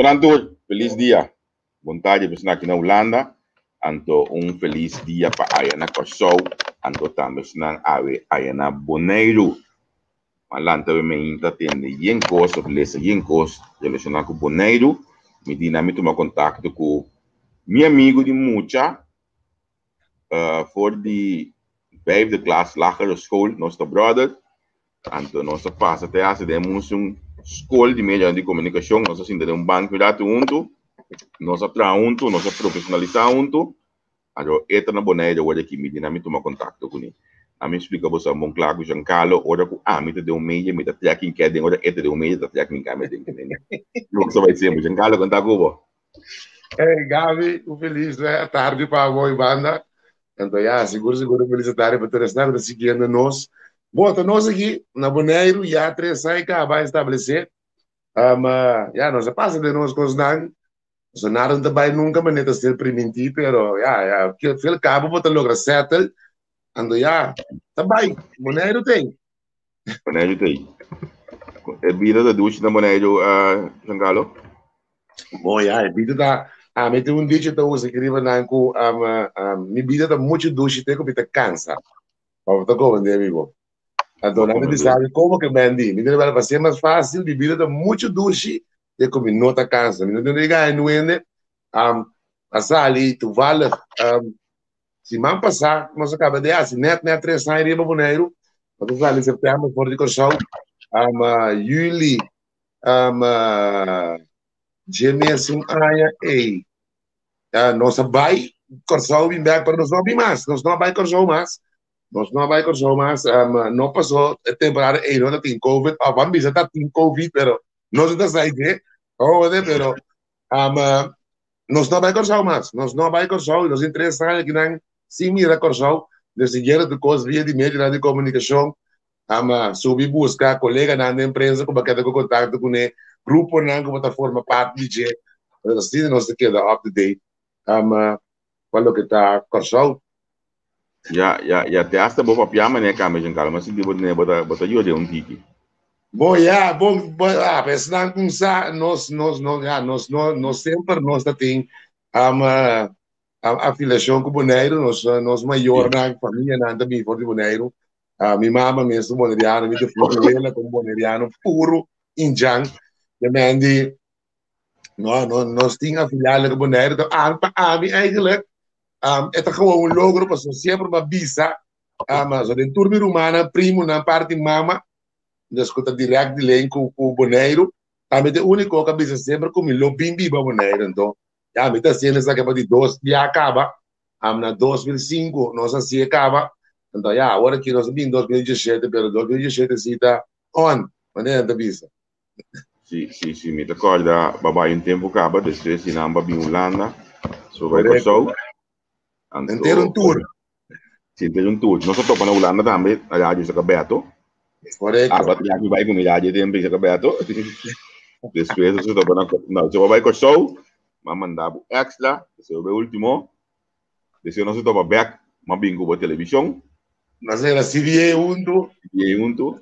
Bon tur, felis dia. Bon tardi pa aki na Hulanda. Anto un felis dia pa aya na Kòrsou. Anto tambe esnan awe aya na Boneiru. M'a lanta awe meinta tende yen kos of lesa yen kos relashoná ku Boneiru. Mi di nan mi tuma kontakto ku mi amigu di mucha for di vijfde klas lagere school, nos ta brother. Anto nos a pasa te hasta den un skol di medio di komunikashon, nos a sinta den un banki un ratu huntu, nos a traha huntu, nos a profeshonalisá huntu. Anto e ta na Bonaire awor aki, mi di nan mi tuma kontakto kuné. Ami splika boso bon kla ku Giancarlo, ora ku ami ta den un media mi ta trek in kè den, ora e ta den un media ta trek mi kame den. Bo sa bai semper, Giancarlo, kon ta ku bo? Hey Gaby, un feliz tarde pa bo y banda. Anto ya, sigur sigur un feliz tarde pa tur esnan ku ta siguiendo nos. Bo ta nos aki na Boneiru ya 3 aña kaba a establesé. Ya nos a pasa den nos kosnan. So nada no ta bai nunka manera ta ser primintí, pero ya, ya, fiel kabo bo ta logra settle. Anto ya, ta bai. Boneiru t'ei. Boneiru t'ei. E bida ta dushi na Boneiru, Giancarlo? Bon, ya, e bida ta... Ami tin un dicho ta usa aki riba nan ku mi bida ta muchu dushi te ku mi ta kansa. Pa bo ta komprendé mi bo. Anto nan ta bisa mi komo ke men di. Mi ta di pa ser mas fásil, mi bida ta muchu dushi te ku mi no ta kansa. Mi no tin riga hende a sali toevallig Siman pasá nos a kaba di hasi nèt nèt tres aña riba Boneiru. Nos a sali sèptèmber for di Kòrsou. Yüli dje mes un aña ei nos a bai Kòrsou bin bèk pero nos no a bin mas. Nos no a bai Kòrsou mas. Nos no a bai Kòrsou mas. No pasó e temporada ei no ta tin covid. Òf ban bisa ta tin covid pero nos no ta sa dje. Pero Nos no bai Kòrsou mas. Nos no bai Kòrsou i nos tin tres aña kinan sin mira Kòrsou. Nos tin yera tur kos via di medionan di komunikashon. Ama subi buska koleganan den prensa ku bo keda ku kontakto kuné, gruponan ku bo ta forma parti di dje. Pero asina nos ta keda up to date ama pa loke ta Kòrsou. Ya, ya, ya. Te hasta bo papia manera kambia, Giancarlo. Mi a sinti bo tene bo ta, bo ta yora un tiki. Bo ya, bo, bo, ah, pa esnan ku sa, nos, nos, no, ya, nos no, nos semper nos ta tin um, afiliashon ku Boneiru, nos, nos mayornan, famianan ta bin for di Boneiru. Uh, mi mama mes ta boneriano, mi defunto wela ta un boneriano puro indjan. De men di, no, no, nos tin afiliado ku Boneiru, ta, ah, pa ami eigenlijk, e ta gewoon un logro, pasobra semper mi a bisa, so den tur mi rumannan, primonan, parti mama, nos ku ta direct di link ku ku Boneiru, ami ta e úniko ku a bisa semper ku mi lo bin biba Boneiru. Anto, ya mi ta hasiendo esaki pa di dos bia kaba, na 2005 nos a hasié kaba, anto ya awor aki nos a bin 2017, pero 2017 si ta on, manera nan ta bisa. Si, si, si, mi ta kòrda bo a bai un tempu kaba, despues di nan bo a bin Hulanda, so bai Kòrsou. Anto, Henter un tour. Si, henter un tour. Nos a topa na Hulanda tambe, na Radio Sakabeto. Correcto. Ah, bat mi bai ku mi radio tempo in Sakabeto. Despues nos a topa na, no, so bai Kòrsou, m'a manda bo extra, despues bai último. Despues nos a topa bek, m'a bin ku bo televishon. Nos era CBA huntu. CBA huntu.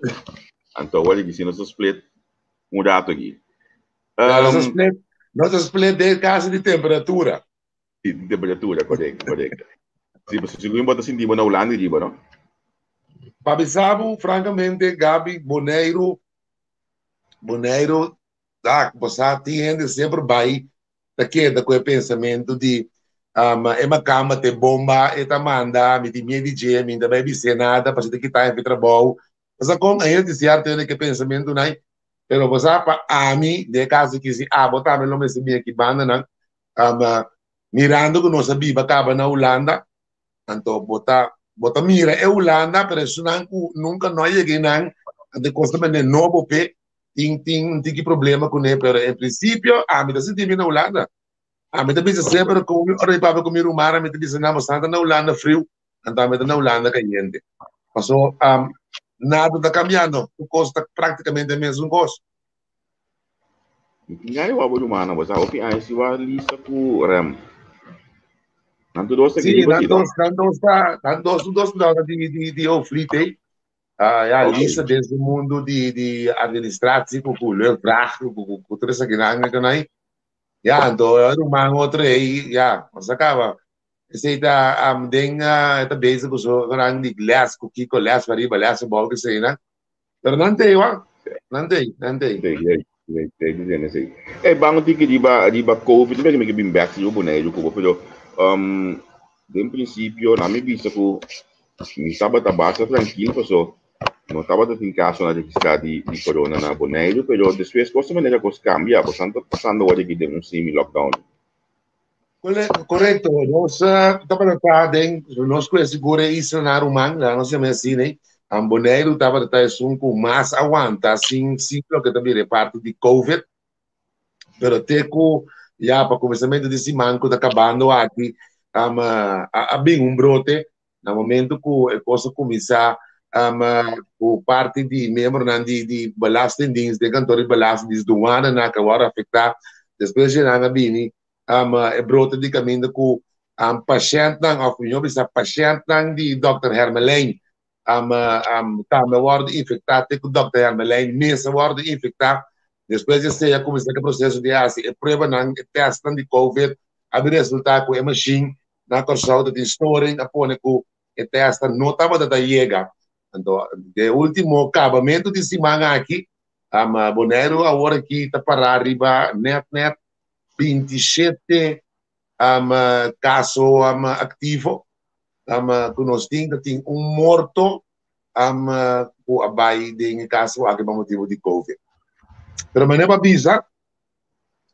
Anto awor aki si nos a split un rato aki. Ja, nos a split, nos a split den caso di temperatura. Di temperatura, correcto, correcto. Sí, pasobra sigur bo ta sinti bo na Hulanda i riba, no? Pa bisa bo, francamente, Gaby, Boneiru, Boneiru, ta, bo sa, tin hende semper bai ta keda ku e pensamentu di e makamba ta e bomba, e ta manda, mi tin miedu di dje, mi no ta bai bis'é nada pasobra e ta kita mi trabou. Bo sa kon a hende sierto hende ku e pensamentunan, pero bo sa pa ami, den e kaso aki si abo tambe lo mester bini aki bandanan, mirando ku nos a biba kaba na Hulanda, anto bo ta bo ta mira e Hulanda, pero esunnan ku nunka no a yega einan, anto e kos ta bende nobo p'e, tin tin un tiki problema kuné, pero en prinsipio ami ta sinti mi na Hulanda. Ami ta bisa semper ku mi ora mi papia ku mi rumannan mi ta bisa nan bo sa ta na Hulanda friu, anto ami ta na Hulanda kayente. Paso nada ta kambiando, tur kos ta praktikamente e mesun kos. Mi tin gana di wak bo rumannan, bo sa hopi aña si wak Lisa ku Rem. Nan tur dos ta Sí, kiri nan batida. dos, nan dos ta, nan dos, tur dos ta di di di Hoogvliet ei. Ah, ja, Ok. Lisa den su mundu di di administratie ku ku leuk vraag ku ku ku tur esakinan ku nan. Ya, anto e ruman otro ei, ya, nos a kaba. Esei ta um, den uh, ta bezig ku so rang di les, ku kiko les pariba, les abou, ke sei nan. Pero nan tei, wa. Nan tei, nan tei. Tei, tei, tei, tei, tei, tei. Ei, bango tiki riba, riba COVID, mi ke bin back riba Boneiru kubo, pero um, den prinsipio, na mi bisa ku mi tabata basta trankil, paso no tabata tin kasonan registrá di, di corona na Boneiru, pero despues kos manera kos kambia, bosan ta pasando awor aki den un semi-lockdown. Korekto, nos tabata ta den, nos ku e seguro e islanan ruman, laga nos yama asina, um, Boneiru tabata ta esun ku mas a wanta sin, sin loke ta bira e parti di COVID, pero te ku ya pa kuminsamentu di siman ku ta kabando aki, um, a, a bin un brote, Na momento ku e kos a kuminsá ku parti di miembronan di di Belastingdienst, den kantor di Belastingdienst, duananan ku a wòrdu afektá, despues dje nan a bini e brote di kaminda ku pashèntnan òf mihó bisa pashèntnan di dòkter Hermelijn tambe a wòrdu infektá te ku dòkter Hermelijn mes a wòrdu infektá. Despues di esei a kuminsá ku e proseso di hasi e pruebanan, e tèstnan di covid, a bin resultá ku e mashin Na Kòrsou ta tin storing a pone ku e tèstnan no tabata ta yega. Anto de último kabamentu di siman aki, Boneiru awor aki ta pará riba nèt nèt 27 kaso aktivo ku nos tin. Ta tin un morto ku a bai den e kaso aki pa motibu di covid. Pero manera bo a bisa,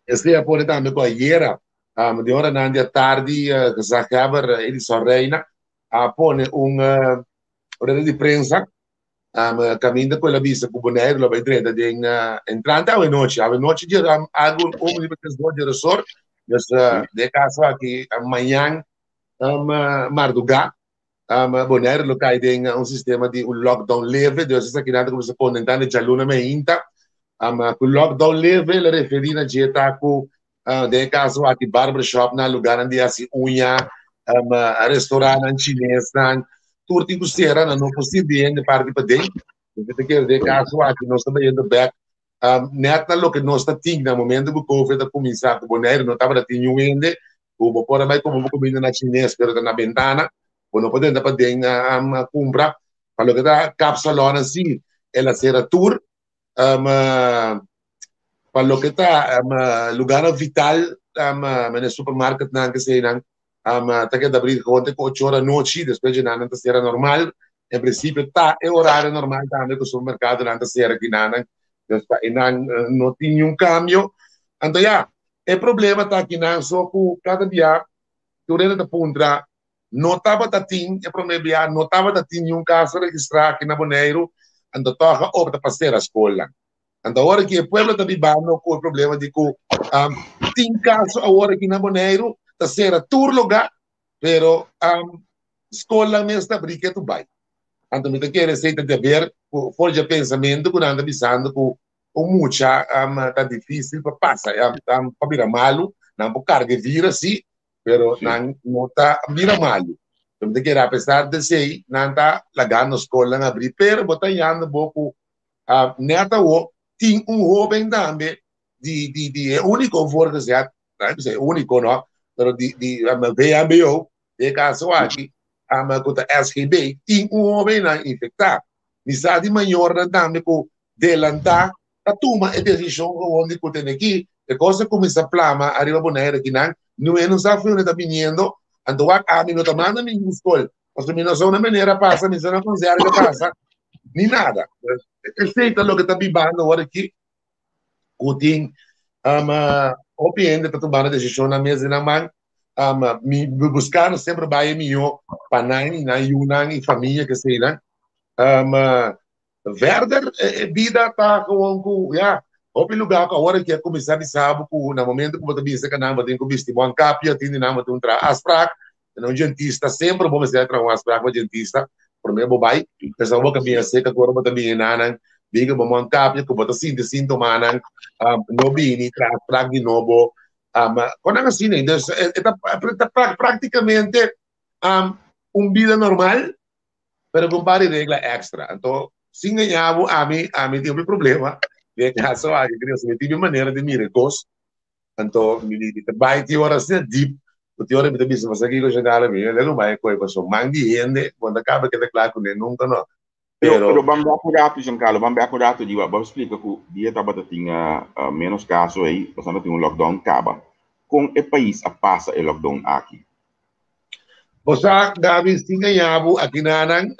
Esei a pone tambe ku ayera, um, di oranan di atardi, uh, gezaghebber Edison Reina a pone un uh, rueda di prensa um, kaminda ku el a bisa ku Boneiru lo bai drenta den uh, entrante awe nochi. Awe nochi di um, algo um riba tres dos di resort. Dus uh, de kaso aki uh, mañan um, uh, mardugá um, Boneiru lo kai den un sistema di un lockdown leve, dus esaki nan ta kuminsá kontentá na djaluna meinta. Um, ku lockdown leve la referí na dje ta ku uh, den e kaso aki barbershop nan, lugarnan di hasi uña, um, restaurantnan chinesnan, tur tin ku sera, nan no por sirbi hende parti paden. Loke ta kere den e kaso aki nos ta bayendo bek um, net na loke nos ta tin na momento ku COVID a kuminsá, ku Boneiru no tabata tin niun hende, ku bo por a bai kumpra bo kuminda na chines, pero ta na bentana, bo no por drenta paden um, kumpra. Pa loke ta kapsalonnan si, el a sera tur. Um, pa loke ta um, lugarnan vital, um, mene supermarketnan keseinan, um, ta keda abrir gewoon te ku ocho ora anochi, despues dje nan ta sera normal. En principio ta e horario normal tambe ku supermercadonan ta sera kinanan, dus pa einan no tin niun cambio. Anto ya, e problema ta kinan so ku kada bia tur hende ta puntra, no tabata tin e prome bia, no tabata tin niun kaso registrá aki na Boneiru, anto tòg a opta pa sera skolnan. Anto awor aki e pueblo ta bibando ku e problema di ku um, tin kaso awor aki na Boneiru, ta sera tur lugá, pero um, skolnan mes ta abrí ketu bai. Anto mi ta kere esei ta di haber ku for dje pensamentu ku nan ta bisando ku un mucha um, ta difísil pa pasa, um, um, pa bira malu, nan por karga e virus sí, pero sí. nan no ta bira malu. Mi ta kere apesar di esei, nan ta lagando skolnan abrí, pero bo ta yando bo ku Uh, net awo tin un hoben tambe di di di e único voorgezet, no e único no, pero di di um, VMBO, de caso aki, um, ku ta SGB, tin un hoben nan infectá. Mi sa di mayornan tambe ku delantá ta tuma e desishon gewoon di ku tene ki, e kos a kuminsá plama ariba Bonaire kinan, no e no sa fu ta biniendo, anto wak ami no ta manda mi yu skol, pasobra mi no sa una manera pasa, mi sa na konserga pasa, ni nada. Esei ta loke ta bibando awor aki, ku tin um, hopi hende ta tumando desishonnan mes den nan man. Um, mi buskando semper bai e mihó pa nan i nan yunan i famia ke eseinan. Um, verder e bida ta gewoon ku ya, hopi lugá ku awor aki a kuminsá bisa bo ku na momento ku bo ta bisa ku nan bo tin ku bisti bon kapia, tin di nan bo tin un traha afsprak, Na un djentista semper bo mester a traha un afspraak pa djentista prome bo bai, pasobra bo ka bini aserka ku ora bo ta bini nanan bin ku bo mon kapia ku bo ta sinti sintomanan no bini traha afspraak di nobo konan asina dus e ta praktikamente un bida normal pero ku un par di regla extra anto sin gaña bo ami ami tin hopi problema den e kaso aki mi tin mi manera di mira e kos. Anto mi mi ta bai tin ora asina deep ku tin ora mi ta bisa mas aki ku Shanala mi no lei bai koe pasobra man di hende bo no ta kaba keda kla kuné nunka no. Pero, Pero pero ban bek un ratu, Giancarlo, ban bek un ratu di ban splika ku dia tabata tin menos kaso ei, pasobra tin un lockdown kaba. Kon e pais a pasa e lockdown aki? Bo sa, Gaby, sin gaña bo, aki nanan,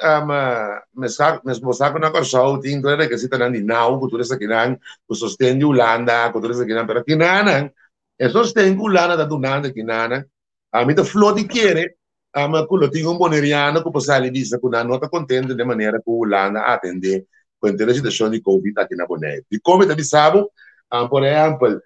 mes bo sa ku na Kòrsou tin tur e rekesitonan di nau ku tur esakinan, ku sosten di Hulanda, ku tur esakinan, pero aki nanan, e sosten ku Hulanda ta dunando aki nanan, ami ta fló di kere ku lo tin un boneriano ku por sali bisa ku nan no ta kontento den manera ku Hulanda a atendé ku henter e situashon di Covid aki na Boneiru. Dikon mi ta bisa bo? Por ehèmpel,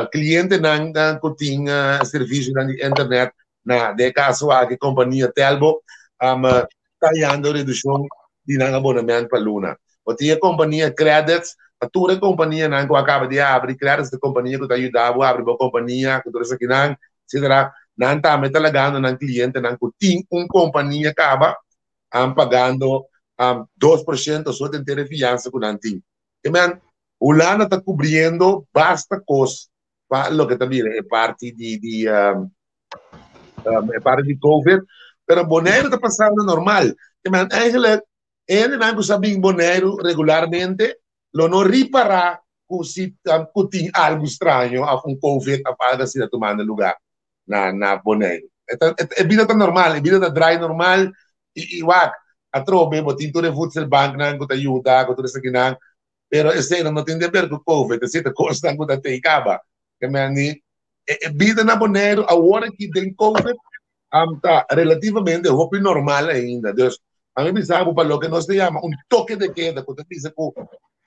clientenan cu tin servicionan di internet na den e caso aki compania Telbo ta hayando reduccion di nan abonement pa luna. Bo tin e compania Credits, pa tur e companianan cu a caba di habri, Credits ta e compania cu ta yuda bo habri bo compania cu tur esakinan, etcetera, nan tambe ta lagando nan clientenan cu tin un compania caba pagando 2% so den ter e fiansa cu nan tin. Hulanda ta cubriendo basta cos pa loke ta bira e parti di di e parti di Covid, pero Boneiru ta pasando normal. Te men eigenlijk e hendenan cu sa bin Boneiru regularmente lo no ripara cu si cu tin algo straño of un Covid of algo asina tumando lugar na na Boneiru. E ta e bida ta normal, e bida ta draai normal y y wak atrobe bo tin tur e voedselbanknan cu ta yuda cu tur esakinan. Pero esei no tin de ber ku Covid, esei ta kosnan ku ta tei kaba. Ke men di, e e bida na Boneiru awor aki den Covid am ta relativamente hopi normal ainda. Dus, ami bisa bo pa loke nos ta yama un toke de keda ku ta bisa ku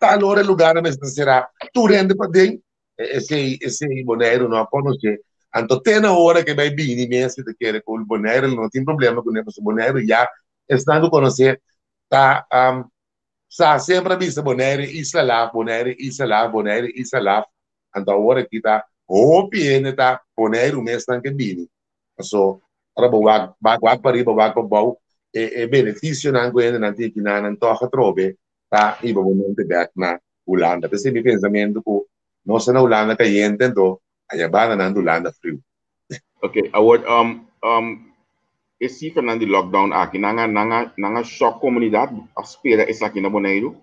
tal ora e lugarnan mester ta será, tur hende paden, esei esei Boneiru no a konosé. Anto te na ora ke bai bini mes mi ta kere ku Boneiru lo no tin problema kuné pasobra Boneiru ya esnan ku konosé ta Sa semper a bisa Bonaire isla laf, Bonaire isla laf, Bonaire isla laf, anto awor aki ta hopi hende ta Boneiru mes nan ke bini. Paso ora bo wak bak wak pariba wak pabou e e beneficionan ku hendenan tin aki nan nan tòg atrobe ta hiba bo mente bèk na Hulanda. P'esei mi pensamentu ku nos ta na Hulanda kayente anto aya banda nan ta Hulanda friu. Ok, awor um um E sifranan di lockdown aki nan a nan a nan a shock komunidat? A spera esaki na Boneiru?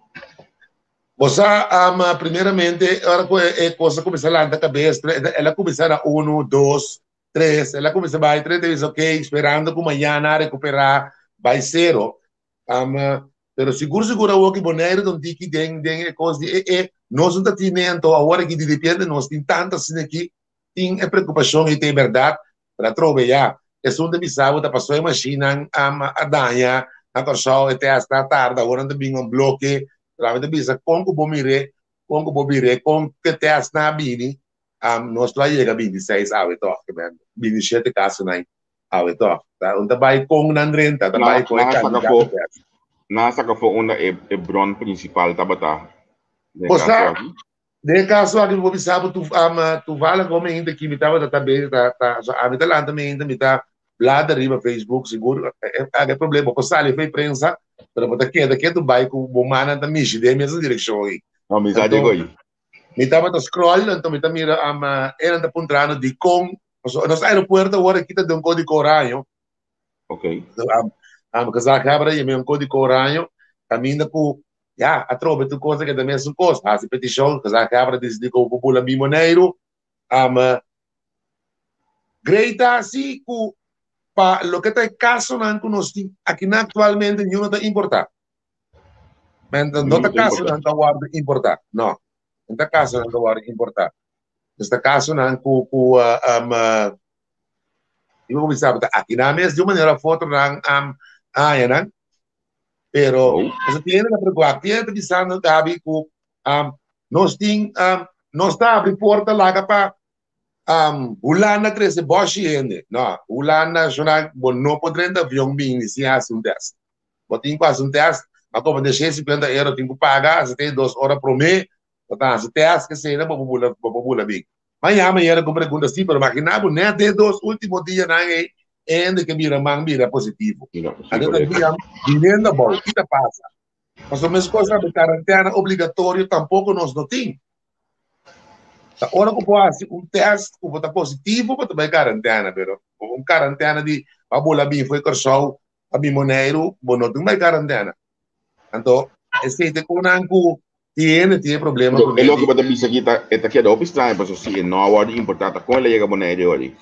Bo sa, primeramente, ora ku e kos a kuminsá lanta kabes, el a kuminsá na unu, dos, tres, el a kuminsá bai tres, ta bisa ok, sperando ku mañana a rekuperá bai sero. Pero sigur sigur awor ki Boneiru ta un tiki den den e kos di e e nos no ta tine anto awor aki diripiente nos tin tantu asina aki tin e preokupashon ei ta e bèrdat Pero atrobe ya, esun ta bisa bo ta pasó e mashinnan a daña na Kòrsou, e tèst a tarda, awor nan ta bin un bloke. Pero ami ta bisa kon ku bo mir'é, kon ku bo bir'é, kon ku e tèstnan a bini, nos lo a yega 26 awe tòg, ke men 27 kasonan awe tòg. Ta un ta bai kon nan drenta, ta bai kon e Nan a saka kantidat afó, di tèst. nan a saka afó unda e bron prinsipal tabata den e Bo kaso sa, aki? Den e kaso aki mi por bisa bo toevallig bo meinta ki mi tabata ta bezig ta ta so ami ta lanta meinta mi ta blada riba Facebook sigur e problema bo por sali for e prensa pero bo ta keda ketu bai ku bo mannan ta mishi den e mesmo direkshon ei. No mi sa djego ei. Mi tabata scroll anto mi ta mira enan ta puntrando dikon pasobra nos aeropuerto awor aki ta den un kodigo oraño. Ok. Gezaghebber a yama e un kodigo oraño kaminda ku Ya, atrobe tur cosa keda mesun cos. Haci peticion, gezaghebber a dicidi cu bo bula bin Boneiru. Grey ta haci cu pa loke ta e casonan cu nos tin akinan actualmente niun no ta importa. Men no ta casonan ta wordo importa, no. No ta casonan ta wordo importa. Nos ta casonan cu cu mi por bisa bo ta akinan mes di un manera of otro nan a haña nan. Pero, Oh. nos tiene ta preocupa, tiene ta bisando Gabi cu nos tin nos ta abri porta laga pa Hulanda trece boshi hende. No, Hulanda shona bo no por drenta avion bini sin haci un test. Bo tin cu haci un test, ma como de 150 euro tin cu paga, 72 ora prome, bo ta haci test, kesena bo por bula, bo por bula bin. Maña mañana ku pregunta si, pero imagina bo net e dos ultimo dianan ei e hende ke bira man bira positivo. Anto ta bira biniendo abou, ki ta pasa? Pasobra meskos ta karantena obligatorio tampoko nos no tin. Ta ora ku bo hasi un tèst ku bo ta positivo bo ta bai karantena, pero un karantena di bo a bula bin for Kòrsou pa bin Boneiru bo no tin bai karantena. Anto esei ta konan ku tin hende tin e problema ku E loke bo ta bisa aki ta e ta keda hopi straño pasobra si e no a wòrdu importá ta kon el a yega Boneiru ori?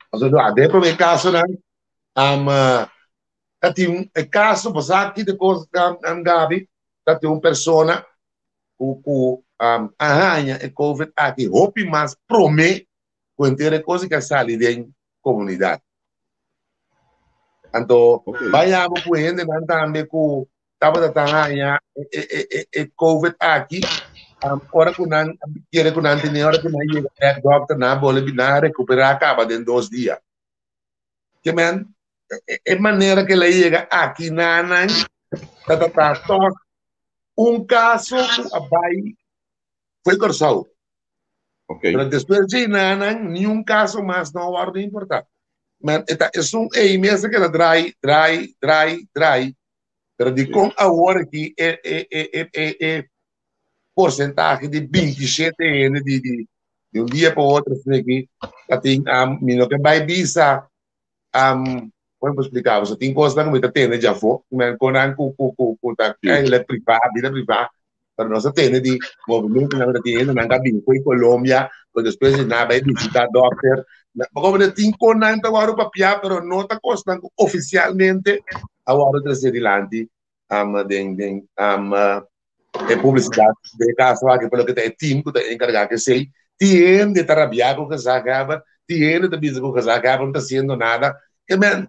Pasobra den e promé kasonan ta tin e kaso bo sa ki ta kos Gaby ta tin un persona ku ku a haña e covid aki hopi mas promé ku henter e kos ki a sali den komunidat. Anto bayamo ku hendenan tambe ku tabata ta haña e e e e covid aki ora ku nan kere ku nan tene ora ku nan yega bek dòkter nan a bolbe nan a rekuperá kaba den dos dia. Ke men e manera ke el a yega aki nanan ta ta ta tòg un kaso ku a bai foi Kòrsou. Okay. Pero despues dje nanan niun kaso mas no a wòrdu importá. Men e ta esun ei mes a keda drai, drai, drai, drai. Pero dikon awor aki e e e e e e porsentahe di 27 hende di di di un dia pa otro asina aki ta tin um, mi no ke bai bisa um, kon por splika bo? So tin kosnan ku mi ta tende djafó, men konan ku ku ku ku ta eigenlijk privá, bida privá, pero nos a tende di movimentonan ku ta tin hendenan ku a bini fo'i Colombia, ku despues di nan a bai bisitá dòkter. Bo komprende? Tin konan ta wòrdu papiá, pero no ta kosnan ku ofisialmente a wòrdu tresé dilanti um, den den um, e publisidat den e kaso aki pa loke ta e team ku ta enkargá ku esei. Tin hende ta rabiá ku gezaghebber, tin hende ta bisa ku gezaghebber no ta hasiendo nada. Ke men,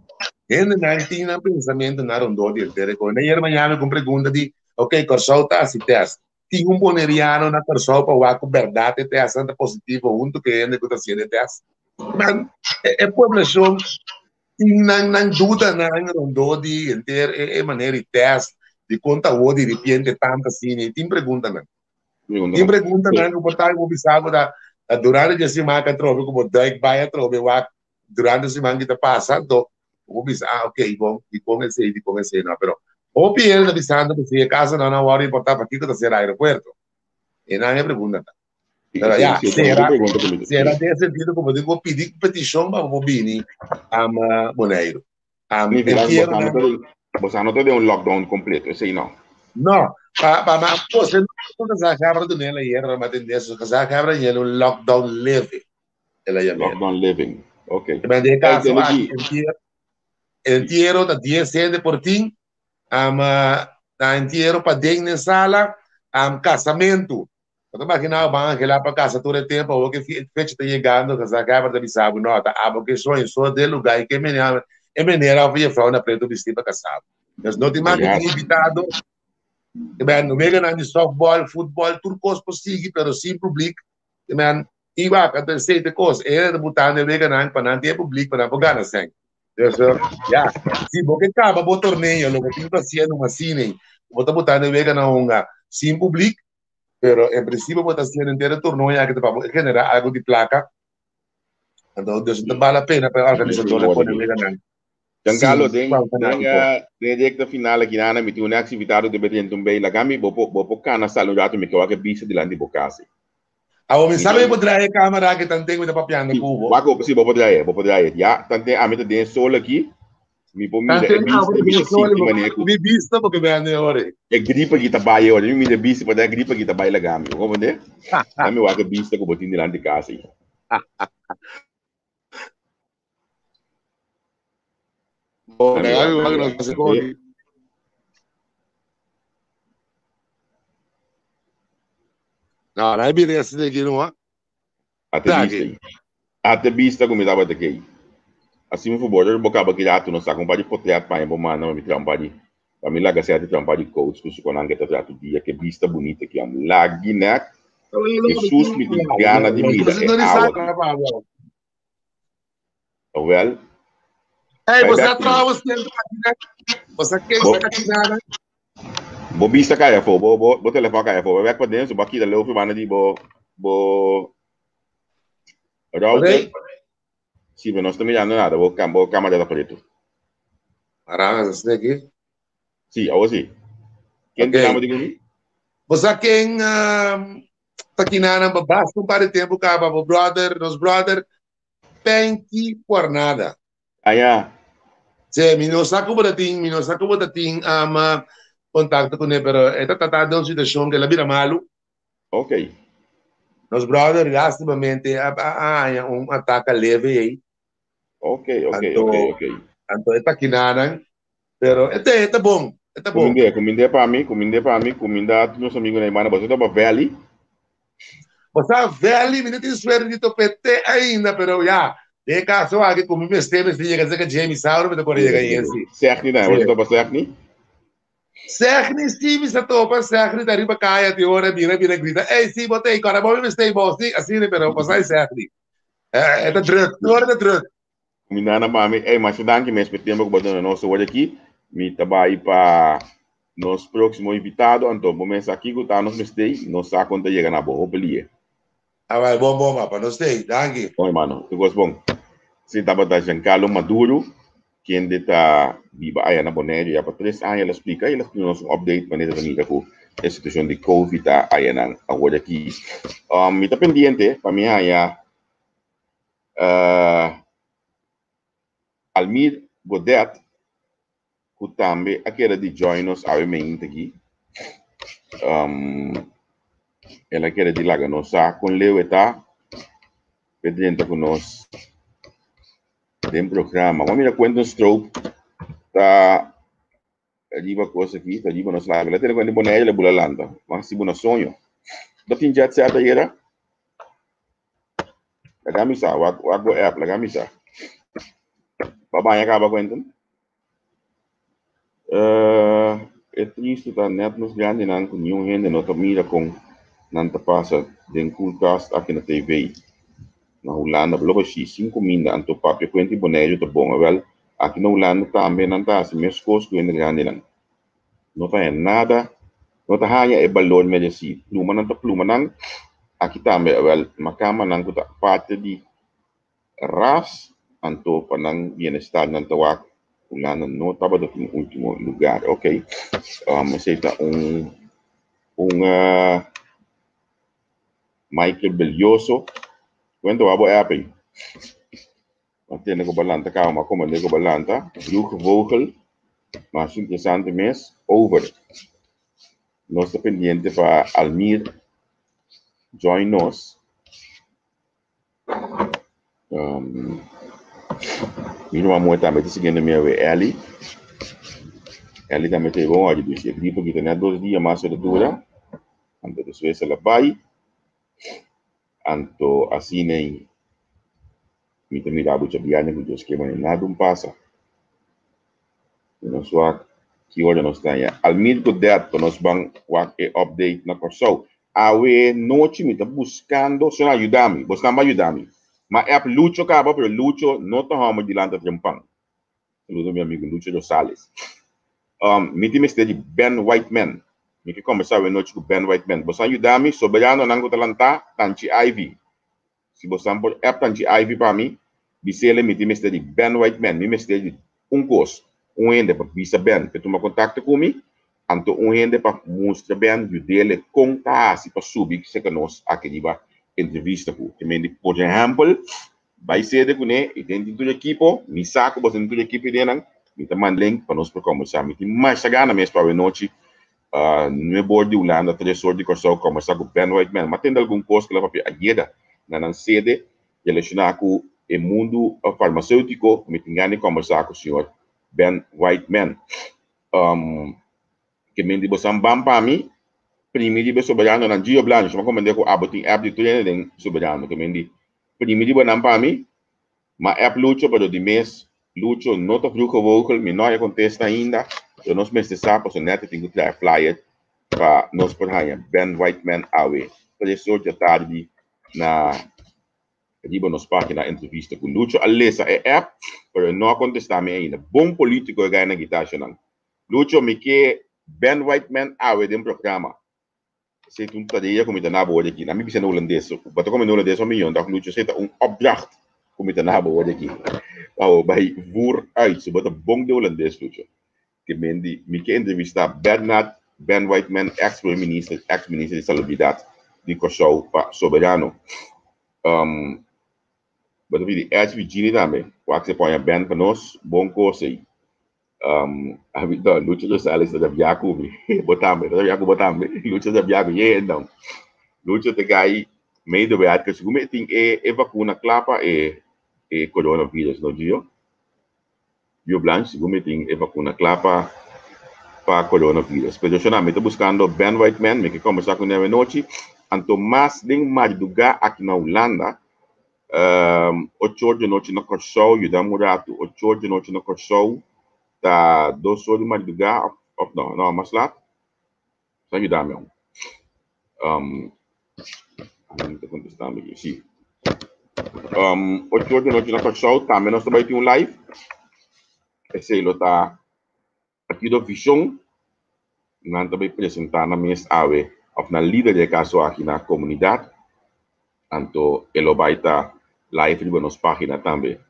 hendenan tin nan pensamentunan rondó di henter e kos. Ayer mañana mi ku un pregunta di, ok, Kòrsou ta hasi tèst. Tin un boneriano na Kòrsou pa wak ku bèrdat e tèstnan ta positivo huntu ku e hende ku ta hasiendo e tèst? Men, e poblashon tin nan nan dudanan rondó di henter e manera di tèst, di kon ta awor di ripiente tantu asina, i tin preguntanan. Tin preguntanan ku por ta bo bisa bo ta durante di e siman ku atrobe ku bo dùik bai atrobe wak durante e siman ki ta pasa, anto bo por bisa, ah ok, bon, dikon esei, dikon esei no. Pero hopi hende ta bisando ku si e kasonan a wòrdu importá pakiko ta sera aeropuerto? Einan e pregunta ta. Pero ya, sera, sera den sentido como digo, pidi peticion pa bo bini am Boneiru. Am entiero na... Bosa no ta den un lockdown completo, esei no. No, pa pa ma pose no gezaghebber dun'é la yera ma tende su gezaghebber yena un lockdown leve. El a yam'é. Lockdown living, ok. Men den caso aki entiero, entiero ta 10 hende por tin, am na entiero paden den sala, am casamentu. Bo ta imaginá bo ban anhelá pa kasa tur e tempu, awor ku e fecha ta yegando, gezaghebber ta bisa bo, No, ta abo ke soña, so den lugá i ke manera e manera òf jefrou na pretu bistí pa kasa bo. Nos no tin mas ku tin invitado, te men weganan di softball, futbòl, tur kos por sigui, pero sin publik, te men i wak, anto esei ta e kos, e hende ta butando e weganan pa nan tin e publik pa nan por gana sèn. Dus, ya, si bo ke kaba bo torneo, lo bo tin ku hasié numa asina, bo ta butando e weganan hunga sin publik, Pero en principio bo ta haciendo entero turno ya que ta pa bo genera algo di placa. Anto dus no ta bal la pena pa e organisadornan pone weganan. Giancarlo, den den den recta final aki nana mi tin un ex invitado debe drenta un bay laga mi bo por bo por cana sali un rato mi ke wak e bista dilanti bo cas ei. Awor mi sabe bo draai e camera aki tanten mi ta papiando ku bo. Wak si bo por draai bo por draai ya tanten ami ta den e sol aki Mi por mira e bista, mi ta sinti manera ku. Mi bista porque mi ande ora. E gripe aki ta bai ora. Mi mira e bista, pa e gripe aki ta bai laga mi. Bo comprende? Dan mi wak e bista ku bo tin dilanti kas ei. Bo, laga mi wak nos hasi koki. No, na e bira asina aki no. Ate bista ei. Ate bista ku mi tabata kei. Asina mi fubor bo kaba ki ratu no saka un par di potret paña bo manda pa mi traha un par di pa mi laga seti traha un par di coats ku su konan ke ta traha tur dia ke bista bunita ki am lagi nek Jesus mi tin gana di mira e awa ki Awel Ey bo sa trouwens bo Bo bista kai afo, bo bo bo telefon kai afo. Bo bek paden, so bo kita leu fi banda di bo bo router. Si, pero no sta mirando nada, bo cam bo camera ta preto. Aranga sa sneki. Si, awo si. Ken okay. Te di kumi? Bo sa ken. Ta kinanan pa basta un par di tempu kaba bo brother, nos brother, Penky Pornada. Aya. Sí, mi no sa ku bo ta tin, mi no sa ku bo ta tin um, kontakto kuné, pero e ta tratá den un situashon ku el a bira malu. Ok. Nos brother lastimamente a, a, a haña un ataka leve ei. Ok, ok, Anto, ok, ok. anto e ta kinanan, pero e te, e ta bon, e ta bon. Kumind'é, kumind'é pa mi, kumind'é pa mi, kuminda tur nos amigunan ei banda. Boso ta pa Valley? Bo sa Valley, mi no tin suerte di top'é te ainda, pero ya, den e kaso aki ku mi mester, mester yega serka Jamie Sauro, mi ta kore yega ayen si. Segni tambe, boso topa Segni? Segni si mi sa topa, Segni ta riba kaya tin ora bira bira grita, ey si bo ta ey, kòrda bo mi mester bo, si, asina, pero bo sa e Segni. E ta druk, tur ora ta druk. Mi nana pa mi, ey, masha danki mes pa e tempo ku bo a duna nos awor aki. Mi ta bai pa nos próximo invitado, anto bo mes sa kiko ta nos mester, nos sa kon ta yega na bo. Hopi lie. A bai, bon bon papa, nos tei, danki. Bon hermano, tur kos bon. Si tabata Giancarlo Maduro, kende ta biba aya na Boneiru ya pa tres aña, el a splika y el a duna nos un update manera ta mira ku e situashon di Covid ta ayanan awor aki. Um, mi ta pendiente pa mi haña uh, Almir Godet, ku tambe a keda di join nos awe meinta aki. Um, el a keda di laga nos sa kon leu e ta pe drenta ku nos den programa. Bo mira Quentin Stroop ta riba kos aki, ta riba nos laga. La tene kuenta di Bonaire, la bula lanta. Mas si bo na soño. Bo tin jet set ayera? Laga mi sa, wak wak bo app, laga mi sa. Ba baña kaba Quentin? Uh, e tristu ta net nos grandinan ku niun hende no ta mira kon nan ta pasa den koelkast aki na TV. Na Hulanda bo lo bashí sin kuminda anto papia kuenta i Boneiru ta bon. Awel, aki na Hulanda tambe nan ta hasi meskos ku hende grandinan. No ta haña nada, no ta haña e balor meresí. Pluma nan ta pluma nan aki tambe. Awel, makamanan ku ta aparte di Ras, anto pa nan bienestar nan ta wak Hulanda no tabata tin ultimo lugar. Ok, um, esei ta un un uh, Michael Belioso. Cuento wa bo app ei. Ma tende ku balanta kaba, ma komende ku balanta. Vroege vogel, mas interesante mes, over. Nos ta pendiente pa Almir join nos. Um, mi ruman muhé tambe ta siguiendo mi awe, Ellie. Ellie tambe ta bon oye, dus e gripe aki ta net dos dia mas e ta dura. Anto despues el a bai. Anto asina ei mi ta mira bo djabièrnè ku Dios ke manera nada un pasa. Nos wak ki ora nos ta haña. Almir Godet pa nos ban wak e update na Kòrsou. Awe nochi mi ta buskando, sona yuda mi, bosnan ban yuda mi. Ma app Lucho kaba, pero Lucho no ta hòmber di lanta trempan. Saludo mi amigo Lucho Rosales. Um, mi tin mester di Ben Whiteman. Mi ke kombersá awe nochi ku Ben Whiteman. Bosnan yuda mi, soberanonan ku ta lantá, Tanchi Ivy. Si bosan por app Tanchi Ivy pa mi, bis'ele mi tin mester di Ben Whiteman. Mi mester di un kos, un hende pa bisa Ben p'e tuma kontakto ku mi, anto un hende pa mustra Ben, yud'ele kon ta hasi pa subi serka nos aki riba entrevista ku. Te mende, por ehèmpel, bai sede kuné i den tin tur ekipo, mi sa ku boso tin tur ekipo ideanan, mi ta manda link pa nos por kòmbersá. Mi tin masha gana mes pa awe nochi Nuebe or di Hulanda, tres or di Kòrsou kòmbersá ku Ben Whiteman. M'a tende algun kos ku el a papia ayera na nan sede relashoná ku e mundu farmaseutiko. Mi tin gana di kòmbersá ku señor Ben Whiteman. Ke men di bosan ban pa mi, primi riba e soberanonan Gio Blanche. M'a komprendé ku abo tin app di tur hende den soberano. Ke men di primi riba nan pa mi. Ma app Lucho pero di mes Lucho no ta vroege vogel, mi no haya contesta ainda, pero nos mester sa pasobra net e tin cu traha flyer pa nos por haya Ben Whiteman awe tres or djatardi na riba nos pagina entrevista cu Lucho a lesa e app pero e no a contesta mi ainda. Bon politico e gaya na guitashanan. Lucho mi ke Ben Whiteman awe den programa. Esei ta un tarea ku mi ta na bo aki. Na mi bisa na hulandes. Bo ta komende hulandes un miyon dag Lucho. Esei ta un opdracht ku mi ta na bo aki. Pa bo bai voer uit. So bo ta bon den hulandes Lucho. Ke men di mi ke entrevista Bernard Ben Whiteman ex prome minister, ex minister di salubridat. di Kòrsou pa Soberano. Um, bo ta pidi Edge Virginie tambe, wak se poña band pa nos, bon kos ei. Um, abi to, Lucho Rosales ta bia ku mi. Bo tambe, ta bia ku bo tambe. Lucho ta bia ku ye então. Lucho te gai medio beat que segun mi tin e e vacuna kla pa e e coronavirus no Gio. Gio Blanche segun mi tin e vacuna kla pa pa coronavirus. Pero shona mi ta buscando Ben Whiteman, mi ke conversa ku ne nochi. Anto mas den madruga aki na Hulanda Ocho or di nochi na Kòrsou, yuda un ratu. Ocho or di nochi na Kòrsou ta dos or di mardugá òf òf no, no, mas lat. Sa yuda mi aun. Um, mi ta kontestá mi aki, sí. Um, ocho or di nochi na Kòrsou tambe nos ta bai tin un live. Esei lo ta Partido Vision, nan ta bay presenta nan mes awe of nan lider di e caso aki na comunidad, anto e lo bay ta live riba nos pagina tambe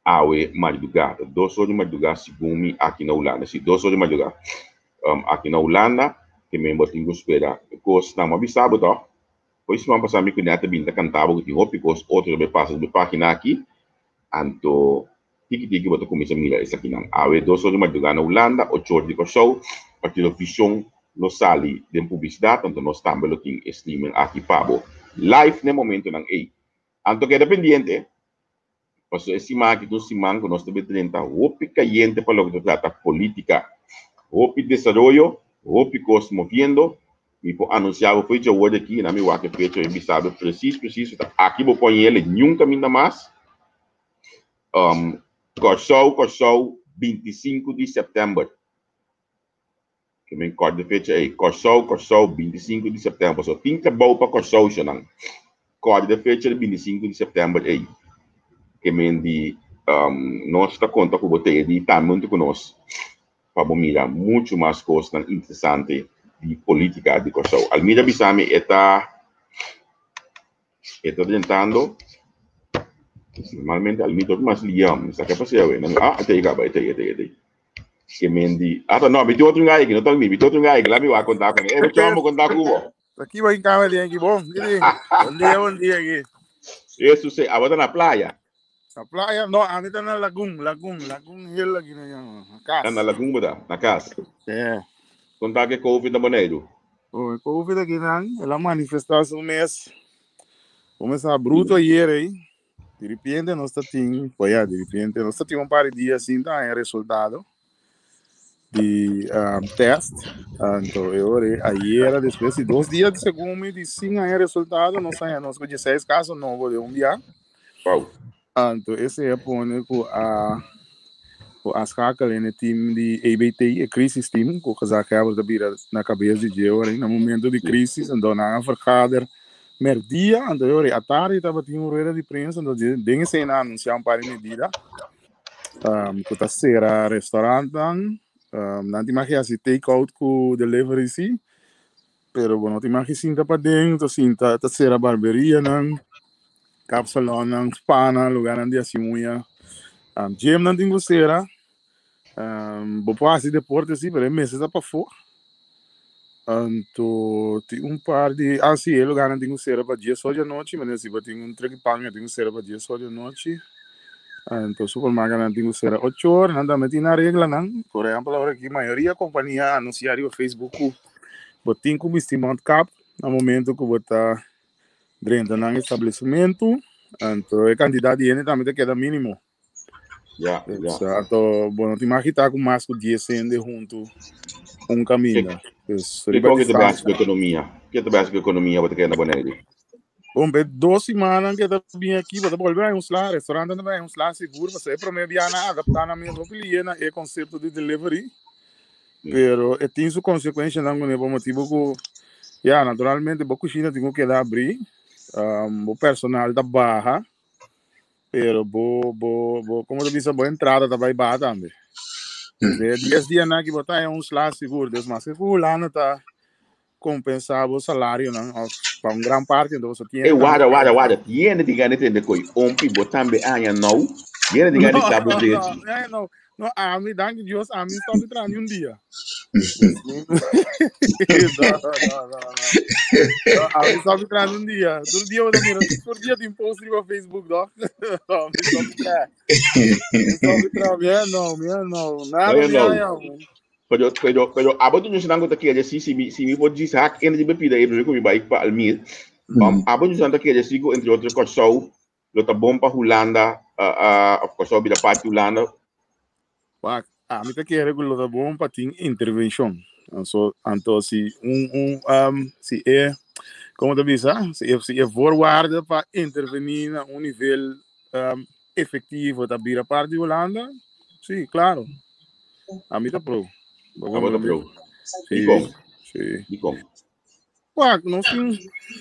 awe marduga, ta dos or di marduga segun mi aki na Hulanda, si dos or di marduga aki na Hulanda, ke men bo tin cu spera e cosnan, bo a bisa bo toch? Hoy siman pasa mi cuñada ta bin ta canta bo cu tin hopi cos otro ta bay pasa riba e pagina aki, anto Tiki tiki bo ta kuminsá mira esakinan. Awe dos or di madrugá na Hulanda, ocho or di Kòrsou, Partido Vision lo sali den publisidat, anto nos tambe lo tin e streaming aki pa bo live n'e momentonan ei. Anto keda pendiente, pasobra e siman aki ta un siman ku nos ta bai drenta hopi kayente pa loke ta trata polítika. Hopi desaroyo, hopi kos moviendo. Mi por anunsiá bo fecha awor di aki, na mi wak e fecha mi bisa bo presis presis, ta aki bo por hañ'el, niun kaminda mas. Um, Kòrsou, Kòrsou, 25 di sèptèmber. Ke men kòrda e fecha ei. Kòrsou, Kòrsou, 25 di sèptèmber. So tin trabou pa Kòrsou shonan. Kòrda e fecha di 25 di sèptèmber ei. Ke men di um, nos ta konta ku bo te di tambe huntu ku nos pa bo mira muchu mas kosnan interesante di polítika di Kòrsou. Almida bisa mi e ta E ta drentando. Normalmente Almito ta mas liam. Mi sa ke pasea we. Ah, ete ei kaba, ete ei, ete ei, ete ei. Ke men di, ah, no, mi tin otro ngai aki, no ta mi, mi tin otro ngai aki. La mi wak konta ku ne. Eh, chombo, konta ku bo. Aki ba in kama di aki bon. Gidi. Bon dia, bon dia aki. Eso se, abo ta na playa. Na playa? No, ami ta na lagun, lagun, lagun hill aki na yama, na kas. Na lagun bo ta, na kas. Yeah. Konta ke COVID na Boneiru. Oh, e COVID aki nan, el a manifestá su mes. Comenzá bruto ayer ei. Di repente nos ta tin, pues ya, di repente nos ta tin un par di dia sin ta haña resultado di um, test. Anto e ora ei, ayer despues di dos dia segun mi di sin haña resultado, nos haña nos ku 16 kaso nobo de un bia. Wow. Anto esei a pone ku a ku a skakel en e team di ABT, e crisis team, ku gezaghebber ta bira na kabes di dje ora ei na momento di crisis, anto nan a vergader merdia, anto e ora ei atardi tabatin un rueda di prensa, anto den esei nan a anunsia un par di medida ku ta sera restaurantnan, nan tin mag hasi take out ku delivery si, pero bo no tin mag sinta paden, ta sinta ta sera barberianan. Kapsalonnan, spanan, lugarnan di hasi uña. Gymnan tin ku sera. Bo por hasi deporte si, pero e mester ta pafó. Anto tin un par di, ah si, e lugarnan tin ku sera pa dies or di anochi, manera si bo tin un treki pan e tin ku sera pa dies or di anochi. Anto supermarketnan tin ku sera ocho or, nan tambe tin nan reglanan. Por ehèmpel awor aki mayoria kompania a anunsiá riba Facebook ku bo tin ku bisti mondkap na momento ku bo ta drenta nan establecimentu, anto e cantidad di hende tambe ta keda mínimo. Ja, ja. Anto, bo no tin mag kita ku mas ku 10 hende huntu un kaminda. Dus Ke riba kon ke ta basi distancia. ku ekonomia? Ke ta basi ku ekonomia bo ta keda na Boneiru? Bon, be dos simanan ke ta bin aki, bo ta bolbe haña un sla, restaurantnan ta haña un sla sigur, pasobra e promé biaha nan a adaptá nan mes hopi lihe na e konsepto di delivery. Pero e tin su konsekuenshanan kuné pa motibu ku ya naturalmente bo kushina tin ku keda abrí, bo personal ta baha, pero bo bo bo komo ta bisa bo entrada ta bai baha tambe. De dies dianan aki bo ta haña un sla sigur, des maske ku Hulanda ta kompensá bo salarionan òf pa un gran parti, enton bo E tiene tambe warda, warda, warda. Tiene tin gana tende koi ompi bo tambe aña nou. Yena di No, gani sabu no, drechi. no, no, no, ami, dank Dios, ami stop di traha ni un dia. No, no, no, no. No, ami stop di traha ni un dia. Tur dia bo ta mira, tur dia tin post riba Facebook, toch? No, ami stop di traha. Mi stop di traha, mi no, mi no. Nada No, mi no. haya, man. Pero, pero, pero abo tin nan ku ta kere si, si mi, si mi por djis hak ene di bepida e ku mi bai pa Almir. Abo tin nan ta kere si ku entre otro Kòrsou lo ta bon pa Hulanda, of Kòrsou bira parti Hulanda. Wak, ami ta kere ku lo ta bon pa tin intervenshon. Anso, anto si un, un, si e, komo ta bisa? Si e, si e voorwaarde pa intervení na un nivel efectivo ta bira parti di Hulanda, sí, claro. Ami ta pro. Abo ta pro. Sí, Dikon? sí. Dikon? Wak, nos tin,